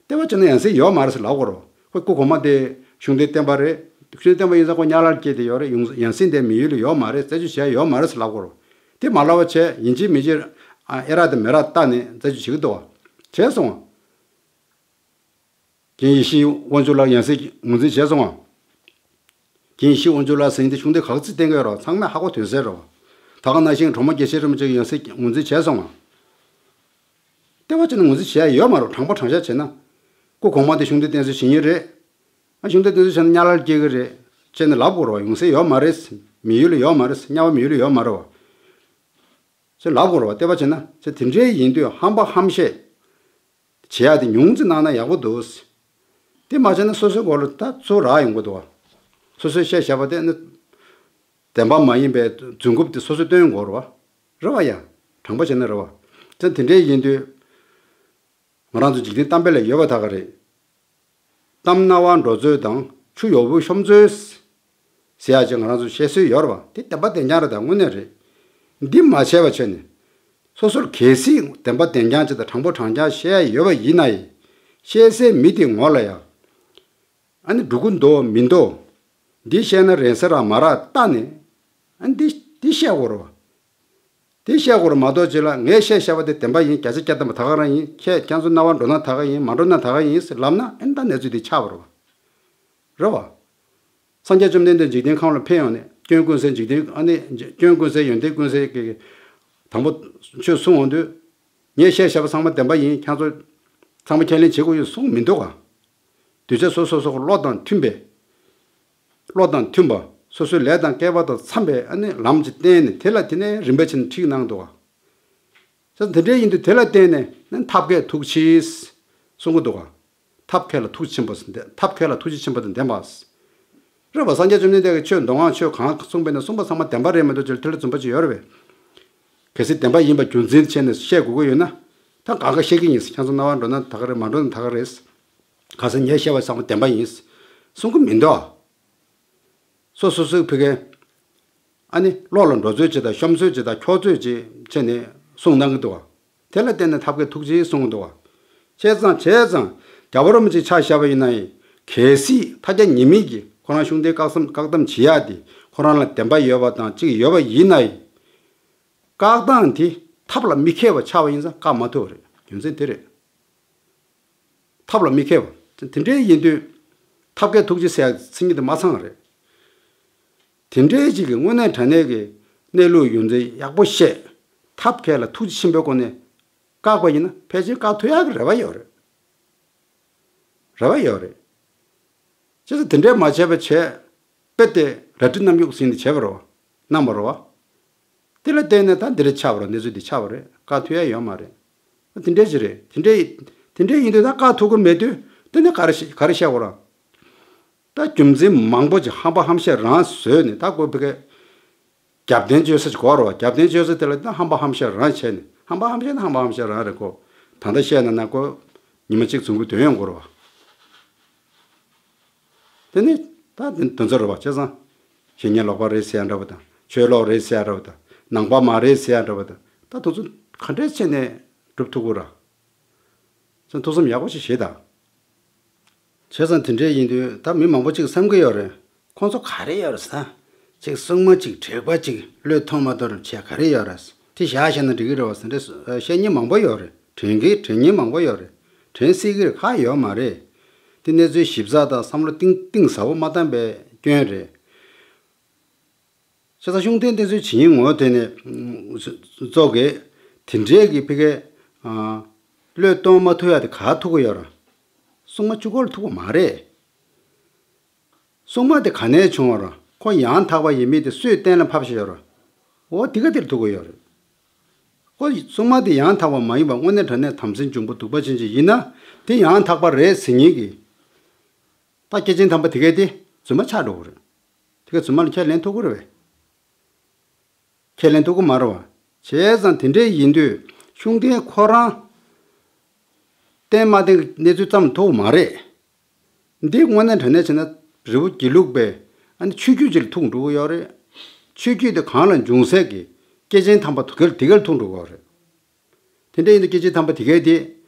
བསྟེན་པ་བྱས་ན་ཡང་སྲིད་ཡོད་མ་རེད་ཟེར་ལབ་དགོས་རེད་པ། ཁོ་སྐུ་གོང་མ་དེ་ཤུགས་ལྡན་བསྟེན་པ་རེད། ཤུགས་ལྡན་བསྟེན་པ་ཡིན་ཙང་ཁོ་དམྱལ་བར་སྐྱེས་ཏེ་ཡོད་རེད། ཡང་སྲིད་དེ་མི་ཡུལ་ལ་ཡོད་མ་རེད། རྩད་གཅོད་བྱེད་ཡ་ཡོད་མ་རེད་ཟེར་ལབ་དགོས་རེད་པ། དེ་མ་ལབ་པ་བྱས་ཡིན་གཅིག་མིན་གཅིག་ཨ་ཨེ་རག་དང་མེ་རག་བལྟས་ནས་རྩད་གཅོད་བྱེད་ཀྱི་འདུག་པ། བྱས་སོང་། རྒན་ཡེ་ཤེས་དབང་ཕྱུག་ལགས་ཡང་སྲིད་ངོས་འཛིན་བྱས་སོང་ང་། རྒན་ཡེ་ཤེས་དབང་ཕྱུག་ལགས་ཟེར་མཁན་དེ་ཤུགས་ལྡན་ག་ཚོད་བསྟེན་གྱི་ཡོད་རེད་པ། ཚང་མས་ཧ་གོ་དོན་གསལ་རེད་པ། ད་ག་ནང་བཞིན་གྲོགས་མོ་དགེ་བཤེས་རིན་པོ་ཆེ་ཡང་སྲིད་ངོས་འཛིན་བྱས་སོང་ང་། བསྟེན་པ་བྱས་ན་ངོས་འཛིན་བྱེད་ཡ་ཡོད་མ་རེད། དྲང་པོ་དྲང་བཞག་བྱས་ན། སྐུ་གོང་མ་དེ་ཤུགས་ལྡན་བསྟེན་གསོལ་བྱེད་མཁན་རེད། ཨ་ཤུགས་ལྡན་བསྟེན་གསོལ་བྱས་ན་དམྱལ་བར་སྐྱེ་གི་རེད་ཅེས་ནས་ལབ་དགོས་རེད་པ། ཡང་སྲིད་ཡོད་མ་རེད། མི་ཡུལ་ལ་ཡོད་མ་རེད། དམྱལ་བ་མི་ཡུལ་ལ་ཡོད་མ་རེད་པ། ཅེས་ལབ་དགོས་རེད་པ། བསྟེན་པ་བྱས་ན། ཅེས་དེ་འདྲའི་ཡིན་དུས་ཧམ་པ་ཧམ་བཤད་བྱེད་ཡ་དེ་ཉུང་ཙམ་གནང་ན་ཡག་པོ་འདུག། དེ་མ་བྱས་ན་སོ་སོའི་མགོ་ལ་ད་ཚུར་རག་ཡོང་གི་འདུག་པ། སོ་སོས་བཤད་བཞག་པ་དེ་ནི་བདེན་པ་མ་ཡིན་པའི་རྫུན་རྐུབ་དེ་སོ་སོས་སྟོན་དགོས་རེད་པ། རེད་པ་ཡ། དྲང་པོ་བྱས་ན་རེད་པ། ཅེས་དེ་འདྲའི་ཡིན་དུས། ང་རང་ཚོ་འཇིག་རྟེན་གཏམ་དཔེ་ལ་ཡོད་པ་ད་ག་རེད། གཏམ་རྣ་བར་འགྲོ་ཚོད་དང་ཆུ་ཡོར་བུ་ཤོམ་ཚོད་ཟེར་ཡ་ཅིག་ང་རང་ཚོ་བཤད་སྲོལ་ཡོད་རེད་པ། དེ་བདེན་པ་བདེན་རྐྱང་རེད། ད་དངོས་གནས་རེད། འདི་མ་བྱས་པ་བྱས་ནས། སོ་སོར་གལ་སྲིད་བདེན་པ་བདེན་རྐྱང་ཅིག་དང་དྲང་པོ་དྲང་རྐྱང་བཤད་ཡ་ཡོད་པ་ཡིན་ན་ཡང་། བཤད་སའི་མི་དེའི་ངོ་ལ་ཡང་། ཨ་ནི་སྡུག་གུ་འདུག་མི་འདུག། འདི་བཤད་ན་རན་ས་རག་མ་རག་བལྟས་ནས། ཨ་ནི་འདི་འདི་བཤད་དགོས་རེད་པ། དེ་བཤད་དགོས་རེད་མ་གཏོགས་ཅིག་ལ་ངས་བཤད་བཞག་པ་དེ་བདེན་པ་ཡིན། བརྒྱ་ཆ་བརྒྱ་ཐམ་པ་ད་ག་རང་ཡིན། ཁྱེད་ཁྱེད་ཚོ་རྣ་བར་འགྲོ་ན་ད་ག་ཡིན། མ་འགྲོ་ན་ད་ག་ཡིན་ཟེར་ལབ་ན་ཨེ་ད་གནས་ཚུལ་དེ་ཆགས་པ་རེད་པ། རེད་པ། སངས་རྒྱས་བཅོམ་ལྡན་འདས་འཇིག་རྟེན་ཁམས་ལ་ཕེབས་ཡོང་ནས་སྐྱོན་ཀུན་ཟད་འཇིག་རྟེན་ཨ་ནི་སྐྱོན་ཀུན་ཟད་ཡོན་ཏན་ཀུན་ཟད་ཀྱི་དང་པོ་ཆོས་གསུང་འོང་དུས། ངས་བཤད་བཞག་པ་ཚང་མ་བདེན་པ་ཡིན། ཁྱེད་ཚོ་ཚང་མ་ཁས་ལེན་བྱེད་དགོས་ཡོད་གསུངས་མི་འདུག་ག། གདུལ་བྱ་སོ་སོ་སོ་བློ་དང་མཐུན་པའི། བློ་དང་མཐུན་པ། སོ་སོའི་ལས་དང་སྐལ་བ་དང་འཚམས་པའི་ཨ་ནི་ལམ་ཅིག་བསྟན་ནས་དེ་ལ་དེ་ནས་རིམ་པ་བྱས་ནས་ཁྲིད་གནང་འདུག་ག། ས་དེ་འདྲའི་ཡིན་དུས་དེ་ལ་བརྟེན་ནས་ནི་ཐབས་མཁས་ཐུགས་རྗེས་གསུང་གི་འདུག་ག། ཐབས་མཁས་ལ་ཐུགས་ཆེན་པོ་ཟེར་ཏེ། ཐབས་མཁས་ལ་ཐུགས་རྗེ་ཆེན་པོ་དང་ལྡན་པ། རེད་པ། སངས་རྒྱས་བཅོམ་ལྡན་འདས་ཀྱིས་ཆོས་མདོ་སྔགས་ཆོས་གང་གསུངས་པས་ན་གསུངས་པ་ཚང་མ་བདེན་པ་རེད་མ་གཏོགས་ཅིག་ལ་དེ་ལ་རྫུན་པ་ཅིག་ཡོད་རེད་པས། གལ་སྲིད་བདེན་པ་ཡིན་པ་རྒྱུ་མཚན་བྱས་ནས་བཤད་དགོས་ཀྱི་ཡོད་ན། ད་གང་ག་བཤད་ཀྱི་ཡིན། ཁྱེད་ཚོ་རྣ་བར་འགྲོ་ན་ད་ག་རེད། མ་འགྲོ་ན་ད་ག་རེད། ག་ས་ངས་བཤད་པ་ཚང་མ་བདེན་པ་ཡིན་གསུང་གི་མི་འདུག། སོ་སོ་སོའི་ཕ་གིའི་ཨ་ནི་བློ་ལ་འགྲོ་ཚོད་ཅིག་དང་ཤོམ་ཚོད་ཅིག་དང་འཁྱོག་ཚོད་ཅིག་བྱས་ནས་གསུང་གནང་གི་འདུག་ག། དེ་ལ་བརྟེན་ནས་ཐབས་མཁས་ཐུགས་རྗེས་གསུང་གི་འདུག་ག། བྱས་ཙང་བྱས་ཙང་རྒྱལ་བ་རིན་པོ་ཆེ་ཆ་བཞག་པ་ཡིན་ན་ཡང་། གལ་སྲིད་ཐ་རྒྱ་ཉེས་དམིགས་ཀྱིས་ཁོ་རང་ཤུགས་ལྡན་བཀག་སྡོམ་བཀག་སྡོམ་བྱེད་ཡག་དེ་ཁོ་རང་ལ་བདེན་པ་ཡོད་པ་དང་གཅིག་ཡོད་པ་ཡིན་ན་ཡང་། བཀག་སྟངས་དེ་ཐབས་ལ་མི་མཁས་པ་ཆགས་པ་ཡིན་ཙང་བཀག་མ་ཐུབ་པ་རེད། རྒྱུ་མཚན་དེ་རེད། ཐབས་ལ་མི་མཁས་པ། དེ་འདྲའི་ཡིན་དུས། ཐབས་མཁས་ཐུགས་རྗེ་ཟེར་ཡག་མཚན་ཉིད་དེ་མ་ཚང་བ་རེད། དེ་འདྲའི་ཅིག་གི་དངོས་གནས་དྲང་གནས་ཀྱི་གནས་ལུགས་ཡོད་ཚད་ཡག་པོ་བཤད། ཐབས་མཁས་ལ་ཐུགས་རྗེ་ཆེན་པོའི་སྒོ་ནས་བཀག་པ་ཡིན་ན་ཕལ་ཆེར་བཀག་ཐུབ་ཡག་གི་རེ་བ་ཡོད་རེད། རེ་བ་ཡོད་རེད། བྱས་ཙང་དེ་འདྲས་མ་བྱས་པ་བྱས། དཔེ་དེ་རལ་གྲི་རྣམ་གཡོགས་ཟིན་ཏེ་བྱས་པ་རེད་པ། གནང་བ་རེད་པ། དེ་ལ་བརྟེན་ནས་ད་འདི་འདྲ་ཆགས་པ་རེད། གནས་ཚུལ་འདི་ཆགས་པ་རེད། བཀག་ཐུབ་ཡ་ཡོད་མ་རེད། དེ་འདྲས་ཅིག་རེད། དེ་འདྲས་དེ་འདྲས་ཡིན་དུས་ད་བཀག་ཐུབ་ཀྱི་མེད་དུས་དེ་ནས་ག་རེ་བཤད་ག་རེ་བཤད་དགོས་ར། ད་རྒྱུ་མཚན་མང་པོ་ཅིག་ཧམ་པ་ཧམ་བཤད་རང་བཟོས་ནས་ད་ཁོ་ཕ་གི་རྒྱབ་རྟེན་བཅོལ་ས་ཅིག་དགོས་རེད་པ། རྒྱབ་རྟེན་བཅོལ་ས་དེ་ལ་ད་ཧམ་པ་ཧམ་བཤད་རང་བྱས་ནས། ཧམ་པ་ཧམ་བཤད་ན་ཧམ་པ་ཧམ་བཤད་རང་རེད་ཁོ། ད་ལྟ་བཤད་ན་ན་ཁོ་ཉི་མ་གཅིག་རྫུན་གྱི་དོན་ཡོང་དགོས་རེད་པ། དེ་ནི་ད་དེ་དོན་ཚོ་རེད་པ། བྱས་ཙང་བཤེས་གཉེན་ལོག་པ་རེད་ཟེར་ཡ་འདྲ་པོ་དང་། ཆོས་ལོག་རེད་ཟེར་ཡ་འདྲ་པོ་དང་། ནང་པ་མ་རེད་ཟེར་ཡ་འདྲ་པོ་དང་། ད་དེ་ཚོ་ག་འདྲས་བྱས་ནས་སྒྲུབ་ཐུབ་ཀྱི་རེད། བྱས་ཙང་ཐུགས་བསམ་ཡག་པོ་ཞིག་བཞེས་དང་། བྱས་ཙང་དེ་འདྲས་ཡིན་དུས་ད་མི་མང་པོ་ཅིག་བསམ་གྱི་ཡོད་རེད། ཁོང་ཚོ་ག་རེ་ཡོད་རེད་ཟེར་ན། ཅིག་སྲུང་མ་ཅིག་དྲེགས་པ་ཅིག་བློས་ཐོངས་མ་ཐོངས་རེད་བྱས་ག་རེ་ཡོད་རེད། དེ་བཞག་བཞག་ན་འགྲིག་གི་རེད་པ་ཟེར་འདྲ་བཤད་མཁན་མང་པོ་ཡོད་རེད། དྲན་གི་དྲན་མཁན་མང་པོ་ཡོད་རེད། དྲན་སྲིད་ཀྱི་རེད། ཁག་ཡོད་མ་རེད། དེ་གནས་ཚུལ་ཞིབ་ཚགས་དང་བསམ་བློ་གཏིང་གཏིང་ཟབ་པོ་མ་བཏང་པའི་སྐྱོན་རེད། བྱས་ཙང་ཤུགས་ལྡན་བསྟེན་གསོལ་བྱེད་མཁན་ངོ་དེ་ནས་ཙོག་གི་དེ་འདྲའི་གི་ཕ་གི་བློས་གཏོང་མ་ཐུབ་ཡ་དེ་ག་ཐུག་གི་ཡོད་རེད། སྲུང་མ་གཅིག་པོ་ལ་ཐུག་པ་མ་རེད། སྲུང་མ་དེ་ག་ནས་བྱུང་བ་རེད། ཁོ་ཡང་དག་པ་ཡིན་མིན་དེ་སུས་གཏན་ལ་ཕབ་བཞག་ཡོད་རེད། འོ་དེ་ག་དེར་ཐུག་གི་ཡོད་རེད། ཁོ་སྲུང་མ་དེ་ཡང་དག་པ་མ་ཡིན་པ་དངོས་གནས་དྲང་གནས་དམ་སྲི་འབྱུང་པོ་གདུག་པ་ཅན་ཅིག་ཡིན་ན་དེ་ཡང་དག་པ་རེད་ཟེར་མཁན་གྱི། ད་སྐྱེས་ཆེན་དམ་པ་དེ་གས་དེ་རྫུན་མ་ཆགས་འགྲོ་གི་རེད། དེ་གས་རྫུན་མ་ལ་ཁས་ལེན་ཐུབ་ཀྱི་རེད་པས། ཁས་ལེན་ཐུབ་ཀྱི་མ་རེད་པ། བྱས་ཙང་དེ་འདྲས་ཡིན་དུས་ཤུགས་ལྡན་ཁོ་རང་བསྟེན་མ་བསྟེན་གྱི་གནས་ཚུལ་ཙམ་ཐུག་མ་རེད། འདི་དངོས་གནས་དྲང་གནས་བྱས་ན་རི་བོ་དགེ་ལུགས་པའི་ཨ་ནི་ཆོས་བརྒྱུད་ཅིག་ལ་ཐུག་འགྲོ་གི་ཡོད་རེད། ཆོས་བརྒྱུད་དེ་གང་ལ་འབྱུང་སྲིད་ཀྱི་སྐྱེས་ཆེན་དམ་པ་དེ་ག་དེ་ག་ལ་ཐུག་འགྲོ་གི་ཡོད་རེད། དེ་འདྲ་ཡིན་དུས་སྐྱེས་ཆེན་དམ་པ་དེ་གས་དེ་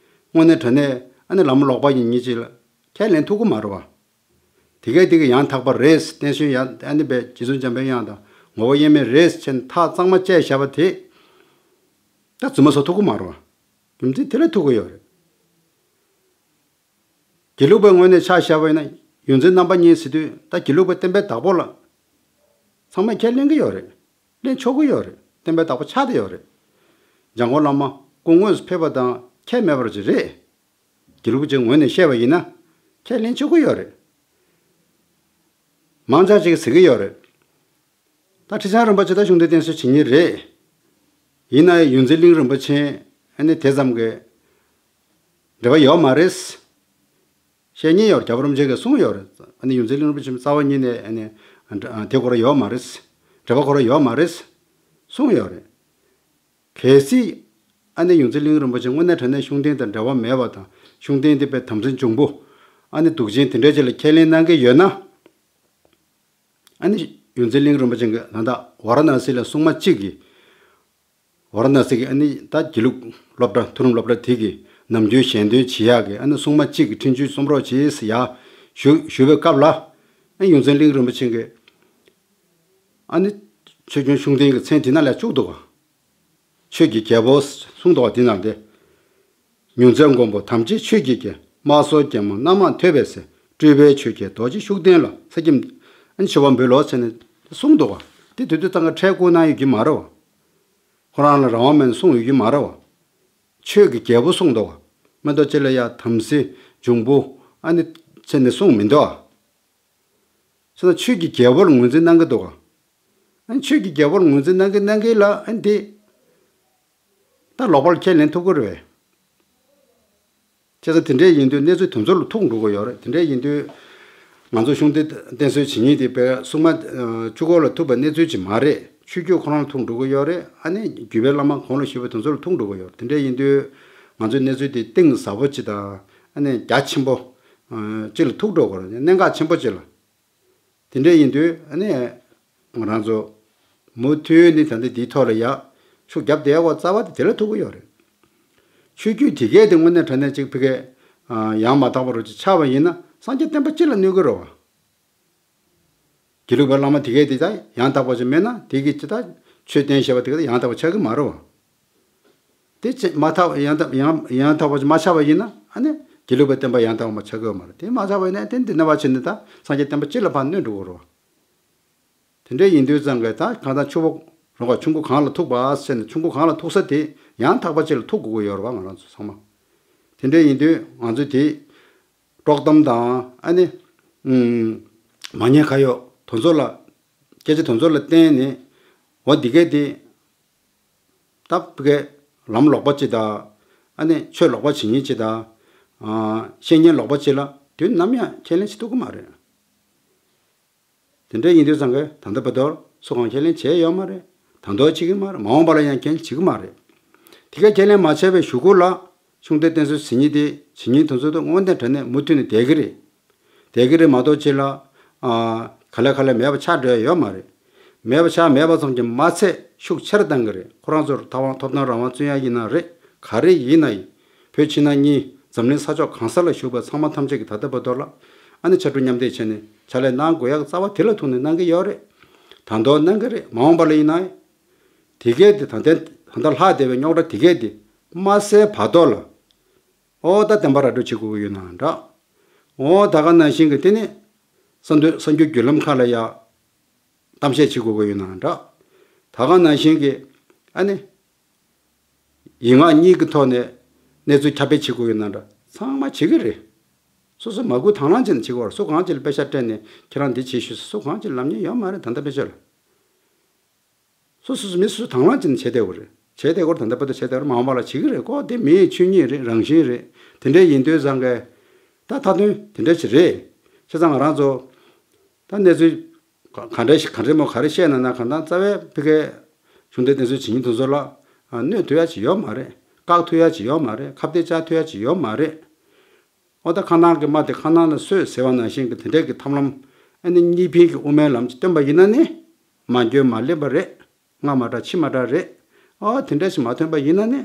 དངོས་གནས་དྲང་གནས་ཨ་ནི་བླ་མ་ལོག་པ་ཡིན་མཁན་ཅིག་ལ་ཁས་ལེན་ཐུབ་ཀྱི་མ་རེད་པ། དེ་གས་དེ་གས་ཡང་དག་པ་རེད། བསྟན་བཅོས་ཡང་ཨ་ནི་པའི་རྗེ་བཙུན་འཇམ་པའི་དབྱངས་དང་ངོ་བོ་དབྱེར་མེད་རེད་ཅེས་ཐག་གཙང་མ་བཅད་བཞག་པ་དེ་ད་རྫུན་མ་བཟོ་ཐུབ་ཀྱི་མ་རེད་པ། རྒྱུ་མཚན་དེ་ལ་ཐུག་གི་ཡོད་རེད། དགེ་ལུགས་པའི་ངོས་ནས་ཆ་བཞག་པ་ཡིན་ན་ཡོངས་འཛིན་རྣམ་པ་གཉིས་ཟེར་དུས་ད་དགེ་ལུགས་པའི་བསྟན་པའི་བདག་པོ་ལ་ཚང་མས་ཁས་ལེན་གྱི་ཡོད་རེད། ལེན་ཆོག་གི་ཡོད་རེད། བསྟན་པའི་བདག་པོ་ཆགས་བསྡད་ཡོད་རེད། འཇམ་མགོན་བླ་མ་སྐུ་དངོས་སུ་ཕེབས་པ་དང་ཁྱད་མེད་པ་ཅིག་རེད། དགེ་ལུགས་པ་ཅིག་ངོས་ནས་བཤད་པ་ཡིན་ན་ཁས་ལེན་ཆོག་གི་ཡོད་རེད། མང་ཆེ་ཅིག་གིས་ཟེར་གྱི་ཡོད་རེད། ད་ཁྲི་བྱང་རིན་པོ་ཆེ་ད་གཞུང་འབྲེལ་བསྟེན་གསོལ་བྱེད་མཁན་རེད། ཡིན་ན་ཡང་ཡོངས་འཛིན་གླིང་རིན་པོ་ཆེ་ཨ་ནི་དེ་ཙམ་གྱི་འབྲེལ་བ་ཡོད་མ་རེད། བཤད་མཁན་ཡོད་རེད། རྒྱལ་བ་རིན་པོ་ཆེ་གིས་གསུངས་ཡོད་རེད། ཨ་ནི་ཡོངས་འཛིན་གླིང་རིན་པོ་ཆེ་རྩ་བ་ཉིད་ནས་ཨ་ནི་དེ་ཁོ་རང་ཡོད་མ་རེད། འབྲེལ་བ་ཁོ་རང་ཡོད་མ་རེད་གསུངས་ཡོད་རེད། གལ་སྲིད་ཨ་ནི་ཡོངས་འཛིན་གླིང་རིན་པོ་ཆེ་དངོས་གནས་དྲང་གནས་ཤུགས་ལྡན་དང་འབྲེལ་བ་མེད་པ་དང་ཤུགས་ལྡན་དེ་པའི་དམ་སྲི་འབྱུང་པོ་ཨ་ནི་གདུག་ཅན་དེ་འདྲ་ཅིག་ལ་ཁས་ལེན་གནང་གི་ཡོད་ན། ཨ་ནི་ཡོངས་འཛིན་གླིང་རིན་པོ་ཆེ་གིས་ད་ལྟ་ཝཱ་ར་ཎ་སི་ལ་སྲུང་མ་གཅིག་གིས། ཝཱ་ར་ཎ་སི་གི་ཨ་ནི་ད་དགེ་ལུགས་སློབ་གྲྭ་མཐོ་རིམ་སློབ་གྲྭ་དེ་གི་ནམ་རྒྱུན་ཞལ་འདོན་བྱེད་ཡག་གི་ཨ་ནི་སྲུང་མ་གཅིག་གི་འཕྲིན་བཅོལ་རྩོམ་རོགས་བྱེད་ཟེར་ཡ་ཞུ་ཞུ་བའི་སྐབས་ལ། ཨ་ནི་ཡོངས་འཛིན་གླིང་རིན་པོ་ཆེ་གིས་ཨ་ནི་ཆོས་སྐྱོང་ཤུགས་ལྡན་གྱི་མཚན་དེ་ནང་ལ་བཅུག་འདུག་ག་ཆོས་ཀྱི་རྒྱལ་པོ་གསུངས་འདུག་ག་དེ་ནང་དེ། མྱུར་མཛད་མགོན་པོ་དམ་ཅན་ཆོས་ཀྱི་རྒྱལ། དམག་ཟོར་རྒྱལ་མོ་རྣམ་མང་ཐོས་པའི་སྲས། སྤྲུལ་པའི་ཆོས་རྒྱལ་རྡོ་རྗེ་ཤུགས་ལྡན་ལ་ཚེ་སྐྱིད་ཨ་ནི་མཆོད་པ་འབུལ་ལོ་ཟེར་ནས་གསུངས་འདུག་ག་དེ་དུས་དུས་ཙང་ག་ཁྲལ་བསྐུར་གནང་ཡོད་ཀྱི་མ་རེད་བ། ཁོ་རང་ལ་རང་དབང་མེད་ན་གསུང་ཡོད་ཀྱི་མ་རེད་བ། ཆོས་ཀྱི་རྒྱལ་པོ་གསུངས་འདུག་བ། མི་འདུག་ཅི་ལ་ཡ་དམ་སྲི་འབྱུང་པོ་ཨ་ནི་ཟེར་ནས་གསུངས་མི་འདུག་བ། བྱས་ན་ཆོས་ཀྱི་རྒྱལ་པོ་ལ་ངོས་འཛིན་གནང་གི་འདུག་ག་ཨ་ནི་ཆོས་ཀྱི་རྒྱལ་པོ་ལ་ངོས་འཛིན་གནང་གི་གནང་གི་ལ་ཨ་ནི་དེ་ད་ལོག་པར་ཁས་ལེན་ཐུབ་ཀྱི་རེད་བས། བྱས་ཙང་དེ་འདྲས་ཡིན་དུས་གནས་ཚུལ་དེ་ཚོ་ལ་ཐུག་འགྲོ་གི་ཡོད་རེད། དེ་འདྲས་ཡིན་དུས་ང་ཚོ་ཤུགས་ལྡན་བསྟེན་གསོལ་བྱེད་མཁན་དེ་བས་སྲུང་མ་ཨ་ཆུ་འགོ་ལ་ཐུག་པའི་གནས་ཚུལ་ཅིག་མ་རེད། ཆོས་བརྒྱུད་ཁོ་རང་ལ་ཐུག་འགྲོ་གི་ཡོད་རེད། ཨ་ནི་བརྒྱུད་པའི་བླ་མ་གོང་ལ་ཞུས་པ་དེ་ཚོ་ལ་ཐུག་འགྲོ་གི་ཡོད་རེད། དེ་འདྲས་ཡིན་དུས་ང་ཚོས་གནས་ཚུལ་དེ་གཏིང་ཟབ་པོ་ཅིག་དང་ཨ་ནི་རྒྱ་ཆེན་པོ་ཨ་ཅིག་ལ་ཐུག་འགྲོ་གི་རེད། གནད་འགག་ཆེན་པོ་ཅིག་ལ། དེ་འདྲས་ཡིན་དུས་ཨ་ནི་ང་རང་ཚོ་མུ་མཐུད་ནས་ད་ལྟ་འདིའི་ཐོག་ལ་ཡ་ཤུགས་རྒྱབ་བསྡད་ཡག་རྩ་བ་དེ་དེ་ལ་ཐུག་གི་ཡོད་རེད། ཆོས་བརྒྱུད་དེ་གས་དེ་དངོས་གནས་དྲང་གནས་ཅིག་ཕ་གིའི་ཡང་མ་དག་པ་རུ་ཅིག་ཆགས་པ་ཡིན་ན་སངས་རྒྱས་བསྟན་པ་སྤྱི་ལ་གནོད་ཀྱི་རེད་བ། དགེ་ལུགས་པའི་བླ་མ་དེ་གས་དེ་ད་ཡང་དག་པ་ཅིག་མེད་ན་དེ་གི་ཅི་ད་ཆོས་བསྟན་ཞེས་པ་དེ་གས་ད་ཡང་དག་པ་ཆགས་ཀྱི་མ་རེད་བ། དེ་ཅི་མ་ཐག་ཡང་དག་ཡང་ཡང་དག་པ་ཅིག་མ་ཆགས་པ་ཡིན་ན་ཨ་ནི་དགེ་ལུགས་པའི་བསྟན་པ་ཡང་དག་པ་མ་ཆགས་ཀྱི་ཡོད་མ་རེད། དེ་མ་ཆགས་པ་ཡིན་ན་དེ་འདི་ན་བ་ཕྱིན་ནས་ད་སངས་རྒྱས་བསྟན་པ་སྤྱི་ལ་ཕར་གནོད་འགྲོ་གི་རེད་བ། དེ་འདྲ་ཡིན་དུས་ཙང་གི་ད་གང་ལྟར་ཆུ་བོ་རང་ག་ཆུ་མགོ་གང་ལ་ཐུག་པ་ཟེར་ནས་ཆུ་མགོ་གང་ལ་ཐུག་ས་དེ་ཡང་དག་པ་ཅིག་ལ་ཐུག་དགོས་ཀྱི་ཡོད་རེད་བ། ང་རང་ཚོ་ཚང་མ། དེ་འདྲ་ཡིན་དུས་ང་ཚོས་དེ་དཀྲོག་གཏམ་དང་ཨ་ནི་ཨུམ་མ་ཉེས་ཁ་གཡོག་དེ་ཚོ་ལ་སྐད་ཆ་དེ་ཚོ་ལ་བརྟེན་ནས་འོ་འདི་གས་དེ་ད་ཕ་གིའི་ལམ་ལོག་པ་ཅིག་དང་ཨ་ནི་ཆོས་ལོག་པ་བྱེད་མཁན་ཅིག་དང་ཨ་བཤད་མཁན་ལོག་པ་ཅིག་ལ་དུས་ནམ་ཡང་ཁས་ལེན་བྱེད་ཐུབ་ཀྱི་མ་རེད། དེ་འདྲ་ཡིན་དུས་ཙང་གི་ད་ལྟ་བར་དུ་སུ་གང་ཁས་ལེན་བྱས་ཡོད་མ་རེད། ད་དུང་བྱེད་ཀྱི་མ་རེད། མ་འོངས་པ་ལ་ཡང་ཁས་ལེན་བྱེད་ཀྱི་མ་རེད། དེ་ག་ཁས་ལེན་མ་བྱས་པའི་གཞུག་གུ་ལ་ཤུགས་ལྡན་བསྟེན་གསོལ་ཟེར་མཁན་དེ་བྱེད་མཁན་དེ་ཚོ་དང་དངོས་གནས་དྲང་གནས་མུ་མཐུད་ནས་བསྡད་ཀྱི་རེད། བསྡད་ཀྱི་རེད་མ་གཏོགས་ཅིག་ལ་ཨ་ག་ལེ་ག་ལེ་མེད་པ་ཆགས་འགྲོ་ཡ་ཡོད་མ་རེད། མེད་པ་ཆགས་མེད་པ་ཙམ་གྱིས་མ་ཚད་ཤུགས་ཆེར་བཏང་གི་རེད། ཁོ་རང་ཚོར་ཐོབ་ཐང་ཐོབ་ཐང་རང་དབང་བཙོང་ཡ་ཡིན་ན་རེད། ག་རེ་ཡིན་ན་ཡིན། བོད་ཕྱི་ནང་གཉིས་འཛམ་གླིང་ས་ཕྱོགས་གང་ས་ལ་བཞུགས་པའི་ཚང་མ་ཐམས་ཅད་ཀྱིས་ད་ལྟ་བར་དུ་ལ་ཨ་ནི་ཕྱར་གྲུ་མཉམ་འདེགས་བྱས་ནས་ཕྱག་ལས་གནང་དགོས་ཡག་རྩ་བ་དེ་ལ་ཐུག་ནས་གནང་གི་ཡོད་རེད། ད་དུང་གནང་གི་རེད། མ་འོངས་པ་ལ་ཡིན་ན། དེ་གས་དེ་ད་ལྟ་ད་ལྟ་ལྷག་བསྡད་པའི་རྙོག་དྲ་དེ་གས་དེ་མ་སེལ་བར་དུ་ལ། ཨོ་ད་བདེན་པ་ར་སྤྲོད་བྱེད་དགོས་ཀྱི་ཡོད་ན་འདྲ། ཨོ་ད་ག་ནང་བཞིན་གྱི་དེ་ནི་གསར་འགྱུར་གསར་འགྱུར་བརྒྱུད་ལམ་ཁག་ལ་ཡ་གཏམ་བཤད་བྱེད་དགོས་ཀྱི་ཡོད་ན་འདྲ། ད་ག་ནང་བཞིན་གྱི་ཨ་ནི། ཡིག་ངག་གཉིས་ཀྱི་ཐོག་ནས་གནས་ཚུལ་ཁྱབ་སྤེལ་བྱེད་དགོས་ཡོད་ན་འདྲ། ཚང་མ་བྱེད་ཀྱི་རེད། སོ་སོ་མ་སྐུལ་དང་བླངས་བྱས་ནས་བྱེད་དགོས་རེད། སུ་གང་ཅིག་ལ་པེ་ཤ་སྤྲད་ནས་ཁྱེད་རང་འདི་བྱེད་ཤོག་ཟེར་སུ་གང་ཅིག་ལ་ལབ་མཁན་ཡོད་མ་རེད། ད་ལྟ་པེ་ཤ་ལ། སོ་སོ་སོ་མི་སོ་སོ་དང་བླངས་བྱས་ནས་བྱས་བསྡད་དགོས་རེད། བྱས་བསྡད་དགོས་རེད། ད་ལྟ་བར་དུ་བྱས་བསྡད་རེད། མ་འོངས་པ་ལ་བྱེད་ཀྱི་རེད། ཁོ་དེ་མིའི་ཆོས་ཉིད་རེད། རང་བཞིན་རེད། དེ་འདྲ་ཡིན་དུས་ཙང་གི་ད་མཐའ་དོན་དེ་འདྲ་ཞིག་རེད། བྱས་ཙང་ང་རང་ཚོ་ད་གནས་ཚུལ་ག་ག་འདྲ་ཞིག་ག་འདྲ་མོ་ག་རེ་བཤད་ན་ན་གང་ལྟར་རྩ་བའི་ཕ་གིའི་གཞུང་འབྲེལ་བསྟན་སྲུང་བྱེད་མཁན་དེ་ཚོ་ལ་གནོད་ཐུབ་ཡ་ཅིག་ཡོད་མ་རེད། བཀག་ཐུབ་ཡ་ཅིག་ཡོད་མ་རེད། ཁ་གཏད་བཅག་ཐུབ་ཡ་ཅིག་ཡོད་མ་རེད། ཨོ་ད་ཁ་ནང་གི་རྨ་དེ་ཁ་ནང་ལ་སོད་ཟེར་བ་ནང་བཞིན་གྱི་དེ་འདྲའི་གི་ཐབས་ལམ། ཨ་ནི་གཉིས་ཕན་གྱི་དབུ་མའི་ལམ་ཅིག་བཏོན་པ་ཡིན་ན་ནི་མ་འགྱོད་མ་ལེན་པ་རེད། སྔ་མ་འདྲ་ཕྱི་མ་འདྲ་རེད། ཨོ་དེ་འདྲ་ཞིག་མ་ཐོན་པ་ཡིན་ན་ནི་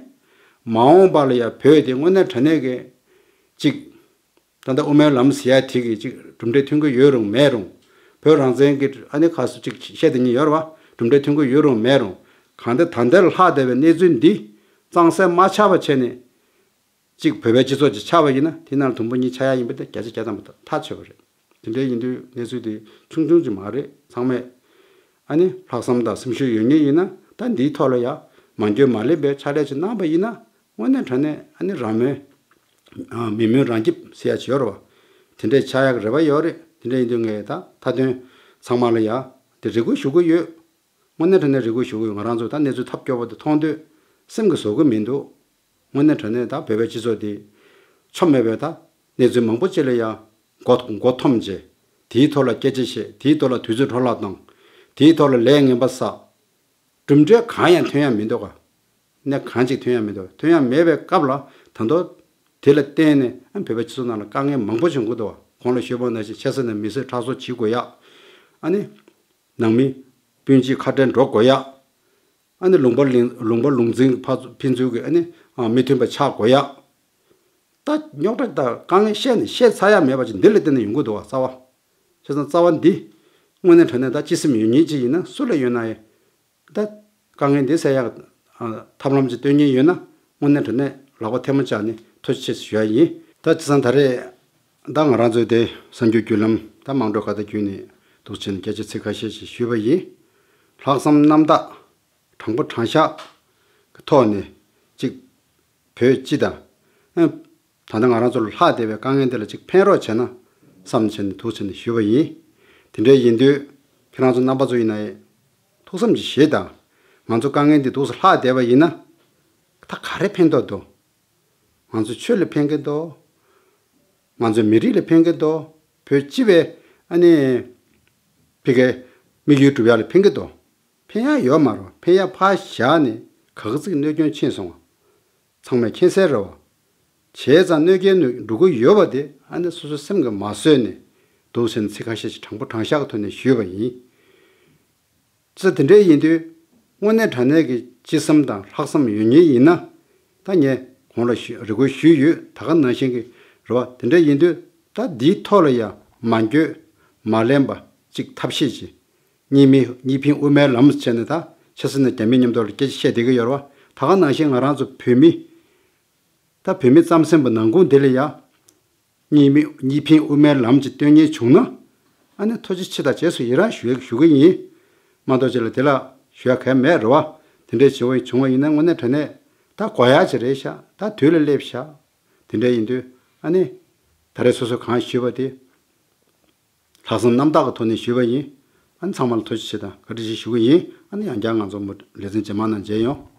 མ་འོངས་པ་ལ་ཡང་བོད་དེ་དངོས་གནས་དྲང་གནས་ཀྱི་ཅིག་ད་ལྟ་དབུ་མའི་ལམ་ཟེར་ཡ་དེ་གི་ཅིག་གྲུབ་འབྲས་ཐོན་གྱི་ཡོད་རུང་མེད་རུང་། བོད་རང་བཙན་གྱི་ཨ་ནི་ཁ་སུ་ཅིག་བཤད་དེ་ཉིད་ཡོད་རེད་བ། གྲུབ་འབྲས་ཐོན་གྱི་ཡོད་རུང་མེད་རུང་། གང་ལྟར་ད་ལྟར་ལྷག་བསྡད་པའི་གནས་ཚུལ་འདི་གཙང་སེལ་མ་ཆགས་པ་བྱས་ནས། གཅིག་བོད་པའི་སྤྱི་ཚོགས་ཅིག་ཆགས་པ་ཡིན་ན་དེ་ནང་ལ་དུམ་བུ་གཉིས་ཆགས་ཡ་ཡིན་པ་དེ་བརྒྱ་ཆ་བརྒྱ་ཐམ་པ་ཐག་ཆོད་པ་རེད། དེ་འདྲ་ཡིན་དུས་གནས་ཚུལ་དེ་ཆུང་ཆུང་ཅིག་མ་རེད། ཚང་མས་ཨ་ནི་ལྷག་བསམ་དང་སེམས་ཤུགས་ཡོད་མཁན་ཡིན་ན་ད་འདིའི་ཐོག་ལ་ཡ་མ་འགྱོད་མ་ལེན་པའི་ཕྱག་ལས་ཅིག་གནང་པ་ཡིན་ན་དངོས་གནས་དྲང་གནས་ཨ་ནི་རང་མོས་མི་མོས་རང་སྐྱིད་ཟེར་ཡ་ཅིག་ཡོད་རེད་བ། དེ་འདྲས་ཆགས་ཡག་རེ་བ་ཡོད་རེད། དེ་འདྲ་ཡིན་དུས་ངས་ད་མཐའ་དོན་ཚང་མ་ལ་ཡ་དེ་རེ་སྐུལ་ཞུ་གི་ཡོད། དངོས་གནས་དྲང་གནས་རེ་སྐུལ་ཞུ་གི་ཡོད། ང་རང་ཚོ་ད་གནས་ཚུལ་ཐབས་སྐྱོ་པོ་དེ་མཐོང་དུས་སེམས་ཀྱིས་བཟོད་ཀྱི་མི་འདུག་དངོས་གནས་དྲང་གནས་ད་བོད་པའི་སྤྱི་ཚོགས་འདི་ཆོ་མེད་པའི་ད་གནས་ཚུལ་མང་པོ་ཅིག་ལ་ཡང་མགོ་མགོ་འཐོམས་བྱས། དེའི་ཐོག་ལ་སྐད་ཆ་བཤད། དེའི་ཐོག་ལ་དུས་ཚོད་འཕྲོ་བརླག་བཏང་། དེའི་ཐོག་ལ་ལས་ངན་པ་བསགས། གྲུབ་འབྲས་གང་ཡང་ཐོན་ཡ་མི་འདུག་ག་གནས་གང་ཅིག་ཐོན་ཡ་མི་འདུག་ཐོན་ཡ་མེད་པའི་སྐབས་ལ་ད་དུང་དེ་ལ་བརྟེན་ནས་ཨ་བོད་པའི་སྤྱི་ཚོགས་ནང་ལ་དཀའ་ངལ་མང་པོ་བྱུང་གི་འདུག་གོང་ལ་ཞུས་པ་ནང་བཞིན་ཆབ་སྲིད་ནང་མི་གསོད་ཁྲག་གསོད་བྱེད་དགོས་ཡ། ཨ་ནི་ནང་མི་སྤུན་མཆེད་ཁ་བྲལ་འགྲོ་དགོས་ཡ། ཨ་ནི་ལུང་པ་ལིང་ལུང་པ་ལུང་འཛིན་ཕ་ཕན་ཚུན་གྱི་ཨ་ནི་ཨ་མི་མཐུན་པ་ཆགས་དགོས་ཡ། ད་རྙོག་དྲ་དང་དཀའ་ངལ་བཤད་ནས་བཤད་ཚར་ཡ་མེད་པ་ཅིག་འདི་ལ་བརྟེན་ནས་ཡོང་གི་འདུག་བ། རྩ་བ། བྱས་ཙང་རྩ་བ་འདི་དངོས་གནས་དྲང་གནས་ད་སྤྱི་སེམས་ཡོད་མཁན་ཅིག་ཡིན་ན་སུ་ལ་ཡོད་ན་ཡང་ད་དཀའ་ངལ་འདི་སེལ་ཡག་ཨ་ཐབས་ལམ་ཅིག་སྟོན་མཁན་ཡོད་ན་དངོས་གནས་དྲང་གནས་ལག་པ་ཐལ་མོ་སྦྱར་ནས་ཐུགས་རྗེ་ཆེ་ཞུ་ཡ་ཡིན། ད་བྱས་ཙང་ད་རེས་ད་ང་རང་ཚོའི་དེ་གསར་འགྱུར་བརྒྱུད་ལམ་ད་དམངས་ཁྲོད་ཁ་བརྡ་བརྒྱུད་ནས་འདུག་བྱས་ནས་སྐད་ཆ་ཚིག་ཁ་ཤས་ཤིག་ཞུས་པ་ཡིན། ལྷག་བསམ་རྣམ་དག་དྲང་པོ་དྲང་བཞག་གི་ཐོག་ནས་གཅིག་བོད་སྤྱི་དང་ཨ་ད་ལྟ་ང་རང་ཚོ་ལ་ལྷག་བསྡད་པའི་དཀའ་ངལ་འདི་ལ་གཅིག་ཕན་རོགས་བྱས་ན་བསམ་བྱས་ནས་འདུག་བྱས་ནས་ཞུས་པ་ཡིན། དེ་འདྲ་ཡིན་དུས་ཁྱེད་རང་ཚོ་རྣམ་པ་ཚོ་ཡིན་ན་ཡང་ཐུགས་བསམ་ཅིག་བཞེས་དང་། ང་ཚོ་དཀའ་ངལ་འདི་འདུག་སེ་ལྷག་བསྡད་པ་ཡིན་ན་ད་ག་རེ་ཕན་ཐོགས་འདུག་ང་ཚོའི་ཆོས་ལ་ཕན་གྱི་འདུག་ང་ཚོའི་མི་རིགས་ལ་ཕན་གྱི་འདུག་བོད་སྤྱི་པའི་ཨ་ནི་ཕ་གིའི་དམིགས་ཡུལ་སྒྲུབ་ཡག་ལ་ཕན་གྱི་འདུག་ཕན་ཡག་ཡོད་མ་རེད། ཕན་ཡག་ཕར་བཞག་ནས་ག་ག་ཚིག་གནོད་སྐྱོན་ཕྱིན་སོང་བ། ཚང་མས་མཁྱེན་གསལ་རེད་བ། བྱས་ཙང་གནོད་སྐྱེལ་ནས་འགྲོ་གི་ཡོད་པ་དེ་ཨ་ནི་སོ་སོའི་སེམས་ཀྱིས་མ་བཟོད་ནས་འདུག་ཟེར་ནས་ཚིག་ཁ་ཤས་ཤིག་དྲང་པོ་དྲང་བཞག་གི་ཐོག་ནས་ཞུས་པ་ཡིན། ཙི་དེ་འདྲ་ཡིན་དུས་དངོས་གནས་དྲང་གནས་ཀྱི་སྤྱི་བསམ་དང་ལྷག་བསམ་ཡོད་མཁན་ཡིན་ན་ད་ངས་གོང་ལ་ཞུ་རེ་སྐུལ་ཞུས་ཡོད། ད་ག་ནང་བཞིན་གྱི་རེད་བ། དེ་འདྲ་ཡིན་དུས་ད་འདིའི་ཐོག་ལ་ཡང་མ་འགྱོད་མ་ལེན་པ་གཅིག་ཐབས་ཤེས་ཀྱིས་གཉིས་མི་གཉིས་ཕན་དབུ་མའི་ལམ་བྱས་ནས་ད་ཆབ་སྲིད་ནང་རྒྱ་མི་མཉམ་དུ་ལ་སྐད་ཆ་བཤད་བསྡད་ཀྱི་ཡོད་རེད་བ། ད་ག་ནང་བཞིན་ང་རང་ཚོ་བོད་མི་ད་བོད་མི་རྩམ་ཟན་པ་ནང་ཁུལ་འདི་ལ་ཡ། གཉིས་མི་གཉིས་ཕན་དབུ་མའི་ལམ་གྱི་སྟོན་ཉེན་བྱུང་ན། ཨ་ནི་ཐུགས་རྗེ་ཆེ་དང་རྗེས་སུ་ཡི་རང་ཞུ་ཞུ་གི་ཡིན། མ་གཏོགས་ཅིག་ལ་དེ་ལ་ཞུ་ཡ་གང་ཡང་མེད་རེད་བ། དེ་འདྲའི་བྱེད་པ་བྱུང་བ་ཡིན་ན་དངོས་གནས་དྲང་གནས་ད་དགོས་ཡ་ཅིག་རེད་ཤག་ད་དུས་ལ་སླེབས་ཤག་དེ་འདྲ་ཡིན་དུས་ཨ་ནི། ད་རེས་སོ་སོ་གང་ཞུས་པ་དེ། ལྷག་བསམ་རྣམ་དག་གི་ཐོག་ནས་ཞུས་པ་ཡིན། ཨ་ནི་ཚང་མ་ལ་ཐུགས་རྗེ་ཆེ་དང་བཀའ་དྲིན་ཆེ་ཞུ་གི་ཡིན། ཨ་ནི་ཡང་བསྐྱར་ང་ཚོ་མུ་ལེ་ཚན་རྗེས་མ་ནང་མཇལ་ཡོང་།